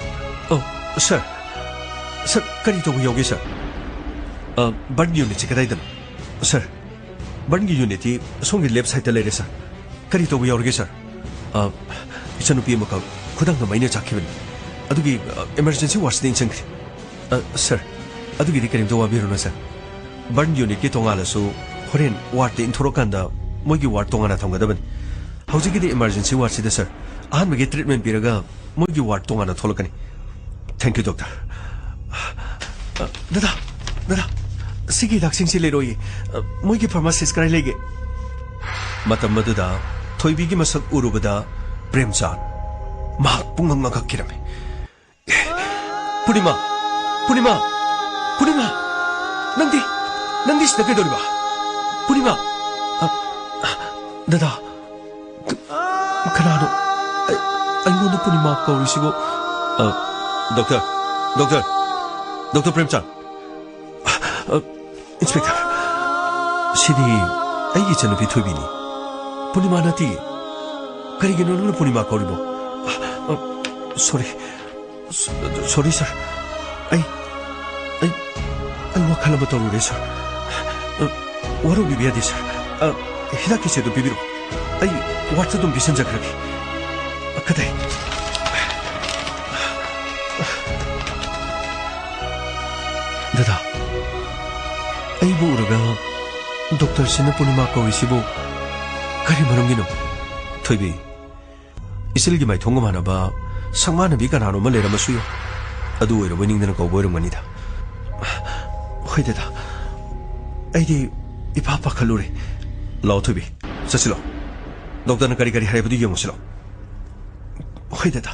"ꯑꯣ, ꯁꯥꯔ꯫ ꯁꯥꯔ, ꯀꯔꯤ ꯇꯧꯕ ꯌꯥꯎꯒꯦ, ꯁꯥꯔ?" "ꯑ, ꯕꯔꯟ ꯌꯨꯅꯤꯠꯁꯤ ꯀꯗꯥꯏꯗꯅꯣ?" "ꯁꯥꯔ, ꯕꯔꯟꯒꯤ ꯌꯨꯅꯤꯠꯇꯤ ꯁꯣꯝꯒꯤ ꯂꯦꯐ ꯁꯥꯏꯗꯇ ꯂꯩꯔꯦ, ꯁꯥꯔ꯫ ꯀꯔꯤ ꯇꯧꯕ ꯌꯥꯎꯔꯒꯦ, ꯁꯥꯔ?" "ꯑ, ꯏꯆꯟꯅꯨꯄꯤ ꯑꯃꯈꯛ ꯈꯨꯗꯥꯡꯗ ꯃꯩꯅ ꯆꯥꯛꯈꯤꯕꯅꯤ꯫ ꯑꯗꯨꯒꯤ, ꯑ, ꯏꯃꯔꯖꯦꯟꯁꯤ ꯋꯥꯔꯗꯁꯤꯗ ꯏꯟꯁꯤꯟꯈ꯭ꯔꯦ꯫" "ꯑ, ꯁꯥꯔ, ꯑꯗꯨꯒꯤꯗꯤ ꯀꯔꯤꯝꯇ ꯋꯥꯕꯤꯔꯨꯅꯨ, ꯁꯥꯔ꯫ ꯕꯔꯟ ꯌꯨꯅꯤꯠꯀꯤ ꯇꯣꯉꯥꯜꯂꯁꯨ ꯍꯣꯔꯦꯟ ꯋꯥꯔꯗꯇ ꯏꯟꯊꯣꯔꯛꯀꯥꯟꯗ ꯃꯣꯏꯒꯤ ꯋꯥꯔꯗ ꯇꯣꯉꯥꯟꯅ ꯊꯝꯒꯗꯕꯅꯤ꯫ ꯍꯧꯖꯤꯛꯀꯤꯗꯤ ꯏꯃꯥꯔꯖꯦꯟꯁꯤ ꯋꯥꯔꯗꯁꯤꯗ, ꯁꯥꯔ, ꯑꯍꯥꯟꯕꯒꯤ ꯇ꯭ꯔꯤꯠꯃꯦꯟ ꯄꯤꯔꯒ ꯃꯣꯏꯒꯤ ꯋꯥꯔꯗ ꯇꯣꯉꯥꯟꯅ ꯊꯣꯛꯂꯛꯀꯅꯤ꯫ Thank you, doctor. ꯑ, ꯗꯗꯥ, ꯗꯗꯥ, ꯁꯤꯒꯤ ꯍꯤꯗꯥꯛꯁꯤꯡꯁꯤ ꯂꯩꯔꯣꯏꯌꯦ꯫ ꯑ, ꯃꯣꯏꯒꯤ ꯐꯥꯔꯃꯥꯁꯤꯁ ꯀꯗꯥꯏ ꯂꯩꯒꯦ? ꯃꯇꯝ ꯑꯗꯨꯗ ꯊꯣꯏꯕꯤꯒꯤ ꯃꯁꯛ ꯎꯔꯨꯕꯗ ꯄ꯭ꯔꯦꯝꯆꯥꯟ ꯃꯍꯥꯛ ꯄꯨꯡꯉꯛ ꯉꯛꯈꯤꯔꯝꯃꯤ꯫ "ꯄꯨꯔꯅꯤꯃꯥ! ꯄꯨꯔꯅꯤꯃꯥ! ꯄꯨꯔꯅꯤꯃꯥ! ꯅꯪꯗꯤ, ꯅꯪꯗꯤ ꯁꯤꯗ ꯀꯩꯗꯧꯔꯤꯕ? ꯄꯨꯔꯅꯤꯃꯥ!" ꯑ, ꯗꯗꯥ, ꯀ-, ꯀꯅꯥꯅꯣ ꯑꯩ-, ꯑꯩꯉꯣꯟꯗ ꯄꯨꯔꯅꯤꯃꯥ ꯀꯧꯔꯤꯁꯤꯕꯨ? ꯑ, ꯗꯣꯛꯇꯔ, ꯗꯣꯛꯇꯔ, ꯗꯣꯛꯇꯔ ꯄ꯭ꯔꯦꯝꯆꯥꯟ꯫ ꯑ, ꯏꯟꯁꯄꯦꯛꯇꯔ, ꯁꯤꯗꯤ ꯑꯩꯒꯤ ꯏꯆꯟꯅꯨꯄꯤ ꯊꯣꯏꯕꯤꯅꯤ꯫ ꯄꯨꯔꯅꯤꯃꯥ ꯅꯠꯇꯤꯌꯦ꯫ ꯀꯔꯤꯒꯤꯅꯣ ꯅꯪꯅ ꯄꯨꯔꯅꯤꯃꯥ ꯀꯧꯔꯤꯕꯣ? ꯑ, ꯁꯣꯔꯤ꯫ ꯁ-, ꯁꯣꯔꯤ, ꯁꯥꯔ꯫ ꯑꯩ, ꯑꯩ, ꯑꯩ ꯋꯥꯈꯜ ꯑꯃ ꯇꯧꯔꯨꯔꯦ, ꯁꯥꯔ꯫ ꯑ, ꯋꯥꯔꯧꯕꯤꯕ ꯌꯥꯗꯦ, ꯁꯥꯔ꯫ ꯑ, ꯍꯤꯗꯥꯛꯀꯤ ꯆꯦꯗꯨ ꯄꯤꯕꯤꯔꯛꯎ꯫ ꯑꯩ ꯋꯥꯔꯗꯇ ꯑꯗꯨꯝ ꯄꯤꯁꯟꯖꯈ꯭ꯔꯒꯦ꯫ ꯑ, ꯀꯗꯥꯏ? ꯗꯗꯥ, ꯑꯩꯕꯨ ꯎꯔꯒ ꯗꯣꯛꯇꯔꯁꯤꯅ ꯄꯨꯔꯅꯤꯃꯥ ꯀꯧꯔꯤꯁꯤꯕꯨ ꯀꯔꯤ ꯃꯔꯝꯒꯤꯅꯣ? ꯊꯣꯏꯕꯤ, ꯏꯆꯤꯜꯒꯤ ꯃꯥꯏꯊꯣꯡꯒ ꯃꯥꯟꯅꯕ ꯁꯛꯃꯥꯟꯅꯕꯤ ꯀꯅꯥꯅꯣꯝꯃ ꯂꯩꯔꯝꯕꯁꯨ ꯌꯥꯏ꯫ ꯑꯗꯨ ꯑꯣꯏꯔꯕꯣꯏ ꯅꯤꯡꯗꯅ ꯀꯧꯕ ꯑꯣꯏꯔꯝꯒꯅꯤꯗ꯫ ꯍꯣꯏ ꯗꯗꯥ, ꯑꯩꯗꯤ ꯏꯄꯥ ꯄꯥꯈꯠꯂꯨꯔꯦ꯫ ꯂꯥꯛꯑꯣ ꯊꯣꯏꯕꯤ, ꯆꯠꯁꯤꯂꯣ꯫ ꯗꯣꯛꯇꯔꯅ ꯀꯔꯤ ꯀꯔꯤ ꯍꯥꯏꯕꯗꯨ ꯌꯦꯡꯉꯨꯁꯤꯂꯣ꯫ ꯍꯣꯏ ꯗꯗꯥ꯫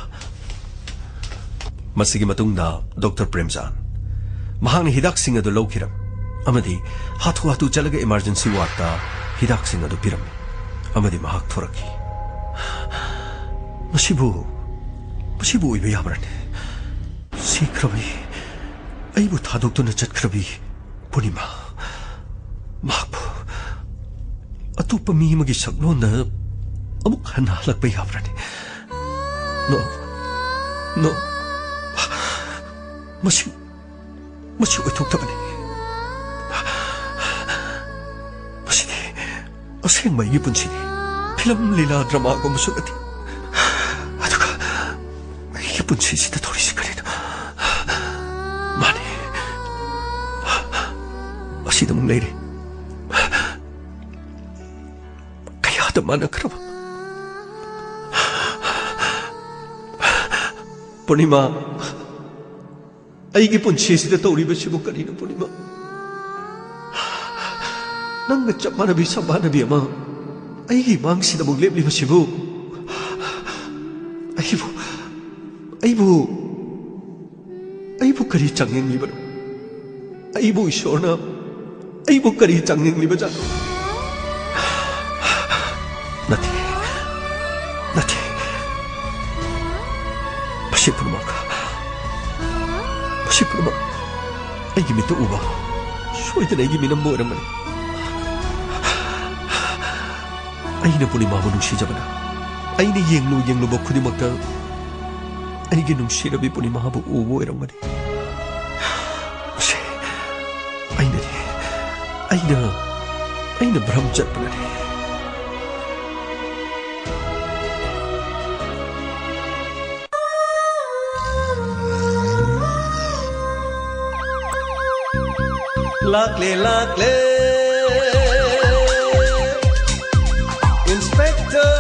ꯃꯁꯤꯒꯤ ꯃꯇꯨꯡꯗ ꯗꯣꯛꯇꯔ ꯄ꯭ꯔꯦꯝꯆꯥꯟ, ꯃꯍꯥꯛꯅ ꯍꯤꯗꯥꯛꯁꯤꯡ ꯑꯗꯨ ꯂꯧꯈꯤꯔꯝꯃꯤ ꯑꯃꯗꯤ ꯍꯥꯊꯨ ꯍꯥꯊꯨ ꯆꯠꯂꯒ ꯏꯃꯥꯔꯖꯦꯟꯁꯤ ꯋꯥꯔꯗꯇ ꯍꯤꯗꯥꯛꯁꯤꯡ ꯑꯗꯨ ꯄꯤꯔꯝꯃꯤ ꯑꯃꯗꯤ ꯃꯍꯥꯛ ꯊꯣꯔꯛꯈꯤ꯫ ꯃꯁꯤꯕꯨ, ꯃꯁꯤꯕꯨ ꯑꯣꯏꯕ ꯌꯥꯕ꯭ꯔꯅꯦ? ꯁꯤꯈ꯭ꯔꯕꯤ, ꯑꯩꯕꯨ ꯊꯥꯗꯣꯛꯇꯨꯅ ꯆꯠꯈ꯭ꯔꯕꯤ ꯄꯨꯔꯅꯤꯃꯥ, ꯃꯍꯥꯛꯄꯨ ꯑꯇꯣꯞꯄ ꯃꯤ ꯑꯃꯒꯤ ꯁꯛꯂꯣꯟꯗ ꯑꯃꯨꯛ ꯍꯟꯅ ꯍꯜꯂꯛꯄ ꯌꯥꯕ꯭ꯔꯅꯦ? ꯅꯣ, ꯅꯣ꯫ ꯃꯁꯤ, ꯃꯁꯤ ꯑꯣꯏꯊꯣꯛꯇꯕꯅꯤ꯫ ꯃꯁꯤꯗꯤ ꯑꯁꯦꯡꯕ ꯑꯩꯒꯤ ꯄꯨꯟꯁꯤꯅꯤ꯫ ꯐꯤꯂꯝ ꯂꯤꯂꯥ ꯗ꯭ꯔꯃꯥꯒꯨꯝꯕꯁꯨ ꯅꯠꯇꯦ꯫ ꯑꯗꯨꯒ ꯑꯩꯒꯤ ꯄꯨꯟꯁꯤꯁꯤꯗ ꯊꯣꯔꯤꯁꯤ ꯀꯔꯤꯅꯣ? ꯃꯥꯅꯤ꯫ ꯑꯁꯤꯗ ꯑꯃꯨꯛ ꯂꯩꯔꯦ꯫ ꯇ ꯃꯥꯟꯅꯈ꯭ꯔꯕ꯫ ꯄꯨꯔꯅꯤꯃꯥ, ꯑꯩꯒꯤ ꯄꯨꯟꯁꯤꯁꯤꯗ ꯇꯧꯔꯤꯕꯁꯤꯕꯨ ꯀꯔꯤꯅꯣ, ꯄꯨꯔꯅꯤꯃꯥ? ꯅꯪꯒ ꯆꯞ ꯃꯥꯟꯅꯕꯤ ꯁꯝꯕꯥꯅꯕꯤ ꯑꯃ ꯑꯩꯒꯤ ꯃꯥꯡꯁꯤꯗ ꯑꯃꯨꯛ ꯂꯦꯞꯂꯤꯕꯁꯤꯕꯨ? ꯑꯩꯕꯨ, ꯑꯩꯕꯨ, ꯑꯩꯕꯨ ꯀꯔꯤ ꯆꯥꯡꯌꯦꯡꯂꯤꯕꯅꯣ? ꯑꯩꯕꯨ ꯏꯁꯣꯔꯅ, ꯑꯩꯕꯨ ꯀꯔꯤ ꯆꯥꯡꯌꯦꯡꯂꯤꯕꯖꯥꯠꯅꯣ? ꯅꯠꯇꯦ, ꯅꯠꯇꯦ꯫ ꯃꯁꯤ ꯄꯨꯝꯅꯃꯛ, ꯃꯁꯤ ꯄꯨꯝꯅꯃꯛ ꯑꯩꯒꯤ ꯃꯤꯠꯇ ꯎꯕ, ꯁꯣꯏꯗꯅ ꯑꯩꯒꯤ ꯃꯤꯅꯝꯕ ꯑꯣꯏꯔꯝꯒꯅꯤ꯫ ꯑꯩꯅ ꯄꯨꯔꯅꯤꯃꯥꯕꯨ ꯅꯨꯡꯁꯤꯖꯕꯅ, ꯑꯩꯅ ꯌꯦꯡꯂꯨ ꯌꯦꯡꯂꯨꯕ ꯈꯨꯗꯤꯡꯃꯛꯇ ꯑꯩꯒꯤ ꯅꯨꯡꯁꯤꯔꯕꯤ ꯄꯨꯔꯅꯤꯃꯥꯕꯨ ꯎꯕ ꯑꯣꯏꯔꯝꯒꯅꯤ꯫ ꯃꯁꯤ ꯑꯩꯅꯅꯤ, ꯑꯩꯅ, ꯑꯩꯅ ꯚ꯭ꯔꯝ ꯆꯠꯄꯅꯅꯤ꯫ ꯂꯥꯛꯂꯦ, ꯂꯥꯛꯂꯦ, Inspector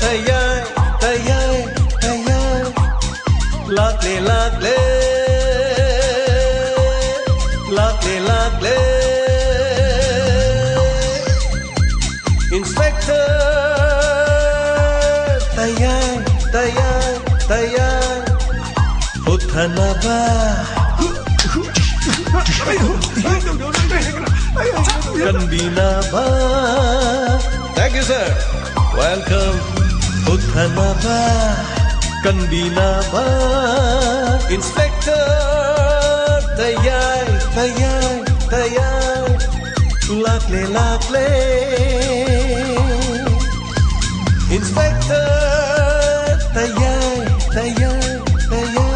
ꯇꯌꯥꯏ, ꯇꯌꯥꯏ, ꯇꯌꯥꯏ꯫ ꯂꯥꯛꯂꯦ, ꯂꯥꯛꯂꯦ, ꯂꯥꯛꯂꯦ, ꯂꯥꯛꯂꯦ꯫ Inspector ꯇꯌꯥꯏ, ꯇꯌꯥꯏ, ꯇꯌꯥꯏ꯫ ꯍꯨꯠꯊꯅꯕ, ꯀꯟꯕꯤꯅꯕ꯫ Thank you, sir. Welcome. ꯍꯨꯠꯊꯅꯕ, ꯀꯟꯕꯤꯅꯕ꯫ Inspector ꯇꯌꯥꯏ, ꯇꯌꯥꯏ, ꯇꯌꯥꯏ꯫ ꯂꯥꯛꯂꯦ, ꯂꯥꯛꯂꯦ꯫ Inspector ꯇꯌꯥꯏ, ꯇꯌꯥꯏ, ꯇꯌꯥꯏ꯫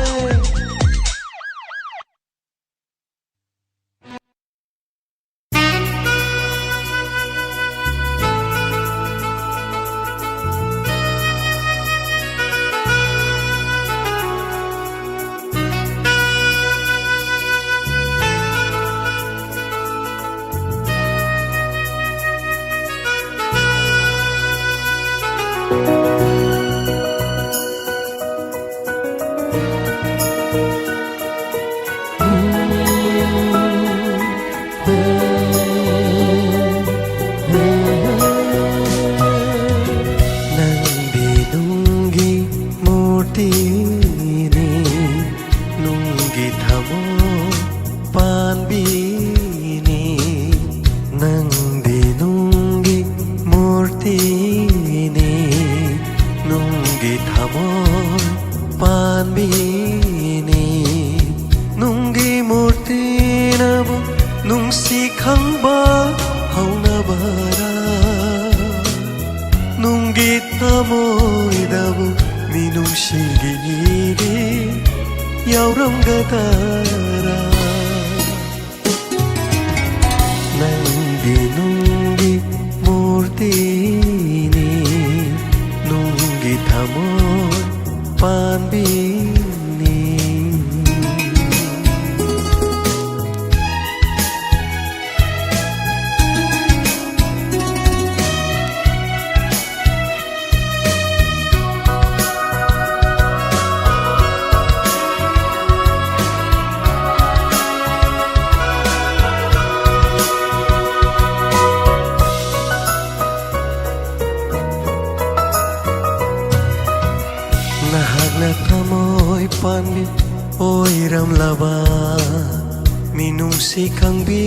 ꯅꯨꯡꯒꯤ ꯊꯃꯣꯏꯗꯕꯨ ꯃꯤꯅꯨꯡꯁꯤꯒꯤ ꯏꯔꯤ ꯌꯥꯎꯔꯝꯒꯗꯔꯥ? ꯅꯪꯗꯤ ꯅꯨꯡꯒꯤ ꯃꯨꯔꯇꯤꯅꯤ, ꯅꯨꯡꯒꯤ ꯊꯃꯣꯏ ꯄꯥꯟꯕꯤꯅꯤ꯫ ꯅꯍꯥꯛꯅ ꯊꯃꯣꯏ ꯄꯥꯟꯕꯤ ꯑꯣꯏꯔꯝꯂꯕ, ꯃꯤꯅꯨꯡꯁꯤ ꯈꯪꯕꯤ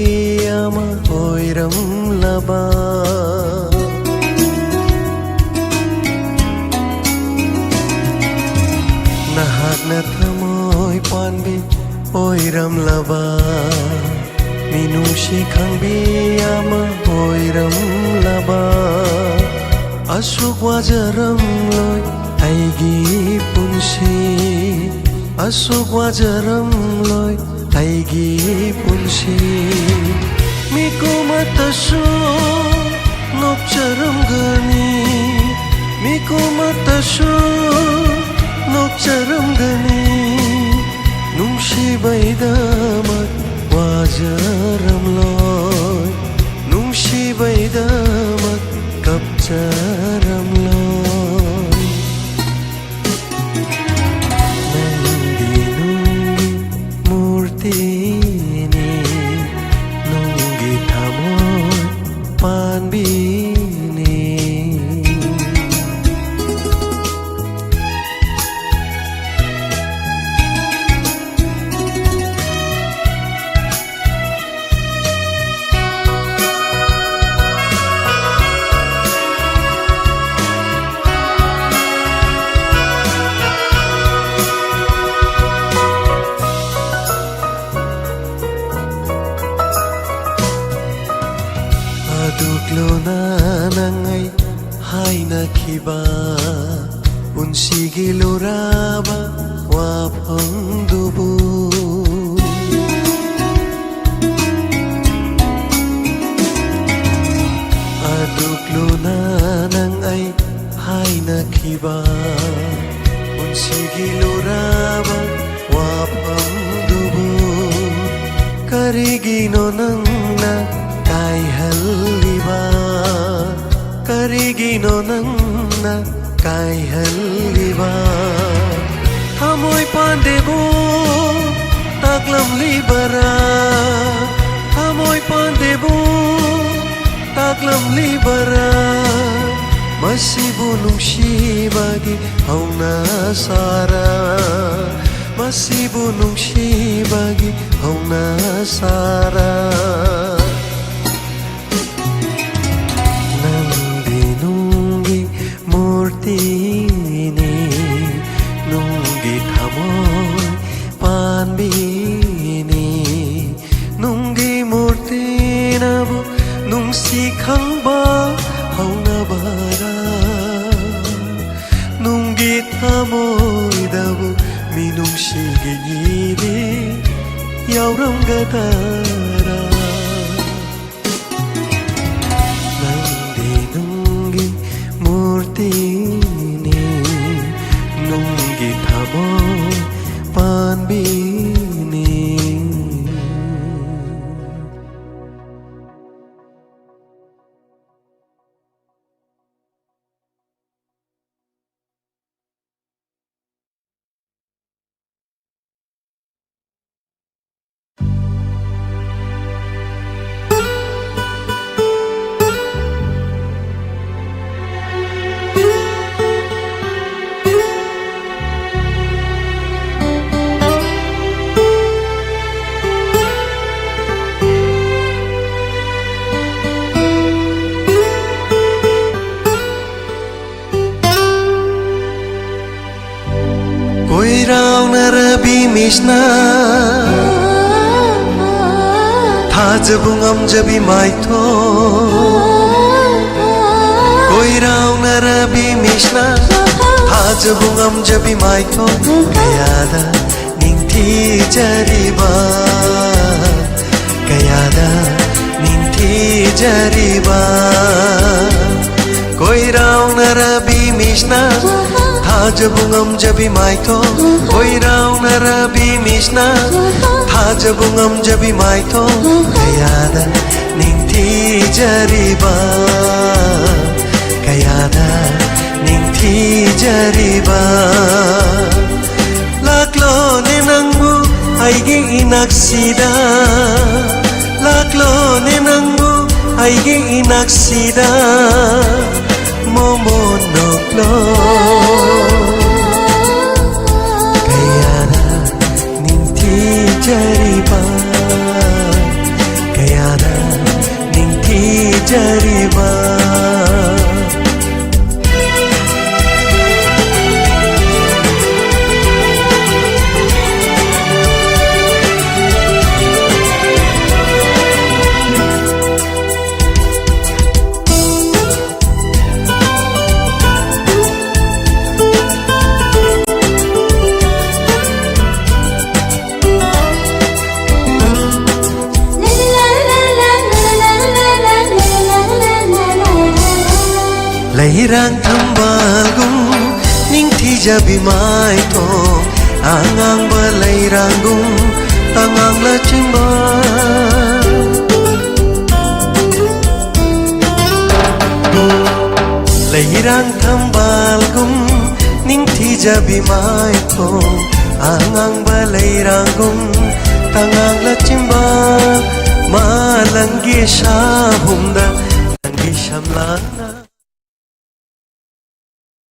ꯑꯃ ꯑꯣꯏꯔꯝꯂꯕ꯫ ꯅꯍꯥꯛꯅ ꯊꯃꯣꯏ ꯄꯥꯟꯕꯤ ꯑꯣꯏꯔꯝꯂꯕ, ꯃꯤꯅꯨꯡꯁꯤ ꯈꯪꯕꯤ ꯑꯃ ꯑꯣꯏꯔꯝꯂꯕ꯫ ꯑꯁꯨꯛ ꯋꯥꯖꯔꯝꯂꯣꯏ ꯑꯩꯒꯤ ꯄꯨꯟꯁꯤ, ꯑꯁꯨꯛ ꯋꯥꯖꯔꯝꯂꯣꯏ ꯑꯩꯒꯤ ꯄꯨꯟꯁꯤ꯫ ꯃꯤꯀꯨꯝ ꯑꯃꯠꯇꯁꯨ ꯅꯣꯛꯆꯔꯝꯒꯅꯤ, ꯃꯤꯀꯨꯝ ꯑꯃꯠꯇꯁꯨ ꯅꯣꯛꯆꯔꯝꯒꯅꯤ꯫ ꯅꯨꯡꯁꯤꯕꯩꯗꯃꯛ ꯋꯥꯖꯔꯝꯂꯣꯏ, ꯅꯨꯡꯁꯤꯕꯩꯗꯃꯛ ꯀꯞꯆꯔꯝꯂꯣꯏ꯫ ꯅꯪꯗꯤ ꯅꯨꯡꯒꯤ ꯃꯨꯔꯇꯤꯅꯤ, ꯅꯨꯡꯒꯤ ꯊꯃꯣꯏ ꯄꯥꯟꯕꯤꯅꯤ꯫ ꯑꯗꯨꯛ ꯂꯣꯅ ꯅꯪ ꯑꯩ ꯍꯥꯏꯅꯈꯤꯕ ꯄꯨꯟꯁꯤꯒꯤ ꯂꯨꯔꯕ ꯋꯥꯐꯝꯗꯨꯕꯨ ꯑꯗꯨꯛ ꯂꯨꯅ ꯅꯪ ꯑꯩ ꯍꯥꯏꯅꯈꯤꯕ ꯄꯨꯟꯁꯤꯒꯤ ꯂꯨꯔꯕ ꯋꯥꯐꯝꯗꯨꯕꯨ ꯀꯔꯤꯒꯤꯅꯣ ꯅꯪꯅ ꯀꯥꯏꯍꯜꯂꯤꯕ? ꯀꯔꯤꯒꯤꯅꯣ ꯅꯪꯅ ꯀꯥꯏꯍꯜꯂꯤꯕ? ꯊꯃꯣꯏ ꯄꯥꯟꯗꯦꯕꯨ ꯇꯥꯛꯂꯝꯂꯤꯕꯔꯥ? ꯊꯃꯣꯏ ꯄꯥꯟꯗꯦꯕꯨ ꯇꯥꯛꯂꯝꯂꯤꯕꯔꯥ? ꯃꯁꯤꯕꯨ ꯅꯨꯡꯁꯤꯕꯒꯤ ꯍꯧꯅ ꯁꯥꯔ, ꯃꯁꯤꯕꯨ ꯅꯨꯡꯁꯤꯕꯒꯤ ꯍꯧꯅ ꯁꯥꯔ꯫ ꯅꯪꯗꯤ ꯅꯨꯡꯒꯤ ꯃꯨꯔꯇꯤꯅꯤ, ꯅꯨꯡꯒꯤ ꯊꯃꯣꯏ ꯄꯥꯟꯕꯤꯅꯤ꯫ ꯅꯨꯡꯒꯤ ꯃꯨꯔꯇꯤꯅꯕꯨ ꯅꯨꯡꯁꯤ ꯈꯪꯕ ꯍꯧꯅꯕꯔꯥ? ꯅꯨꯡꯒꯤ ꯊꯃꯣꯏꯗꯕꯨ ꯃꯤꯅꯨꯡꯁꯤꯒꯤ ꯏꯗꯤ ꯌꯥꯎꯔꯝꯒꯗꯔꯥ? ꯅꯪꯗꯤ ꯅꯨꯡꯒꯤ ꯃꯨꯔꯇꯤꯅꯤ, ꯅꯨꯡꯒꯤ ꯊꯃꯣꯏ ꯄꯥꯟꯕꯤꯅꯤ꯫ ꯀꯣꯏꯔꯥꯎꯅꯔꯕꯤ ꯃꯤꯠꯁꯅ ꯊꯥꯖꯕ ꯉꯝꯖꯕꯤ ꯃꯥꯏꯊꯣꯡ ꯃꯤꯁꯅ ꯊꯥꯖꯕ ꯉꯝꯖꯕꯤ ꯃꯥꯏꯊꯣꯡ ꯀꯌꯥꯗ ꯅꯤꯡꯊꯤꯖꯔꯤꯕ, ꯀꯌꯥꯗ ꯅꯤꯡꯊꯤꯖꯔꯤꯕ꯫ ꯀꯣꯏꯔꯥꯎꯅꯔꯕꯤ ꯃꯤꯁꯅ ꯊꯥꯖꯕ ꯉꯝꯖꯕꯤ ꯃꯥꯏꯊꯣꯡ, ꯀꯣꯏꯔꯥꯎꯅꯔꯕꯤ ꯃꯤꯁꯅ ꯊꯥꯖꯕ ꯉꯝꯖꯕꯤ ꯃꯥꯏꯊꯣꯡ ꯀꯌꯥꯗ ꯅꯤꯡꯊꯤꯖꯔꯤꯕ, ꯀꯌꯥꯗ ꯅꯤꯡꯊꯤꯖꯔꯤꯕ꯫ ꯂꯥꯛꯂꯣꯅꯦ ꯅꯪꯕꯨ ꯑꯩꯒꯤ ꯏꯅꯥꯛꯁꯤꯗ, ꯂꯥꯛꯂꯣꯅꯦ ꯅꯪꯕꯨ ꯑꯩꯒꯤ ꯏꯅꯥꯛꯁꯤꯗ, ꯃꯣꯃꯣꯟ ꯅꯣꯛꯂꯣ꯫ ꯀꯌꯥꯗ ꯅꯤꯡꯊꯤꯖꯔꯤꯕ, ꯀꯌꯥꯗ ꯅꯤꯡꯊꯤꯖꯔꯤꯕ꯫ ꯂꯩꯔꯥꯡ ꯊꯝꯕꯥꯜꯒꯨꯝ ꯅꯤꯡꯊꯤꯖꯕꯤ ꯃꯥꯏꯊꯣꯡ, ꯑꯉꯥꯡꯕ ꯂꯩꯔꯥꯡꯒꯨꯝ ꯑꯉꯥꯡ ꯂꯆꯤꯟꯕ꯫ ꯂꯩꯔꯥꯡ ꯊꯝꯕꯥꯜꯒꯨꯝ ꯅꯤꯡꯊꯤꯖꯕꯤ ꯃꯥꯏꯊꯣꯡ, ꯑꯉꯥꯡꯕ ꯂꯩꯔꯥꯡꯒꯨꯝ ꯑꯉꯥꯡ ꯂꯆꯤꯟꯕ꯫ ꯃꯥꯂꯪꯒꯤ ꯁꯥꯍꯨꯝꯗ ꯅꯪꯒꯤ ꯁꯝꯂꯥꯡꯅ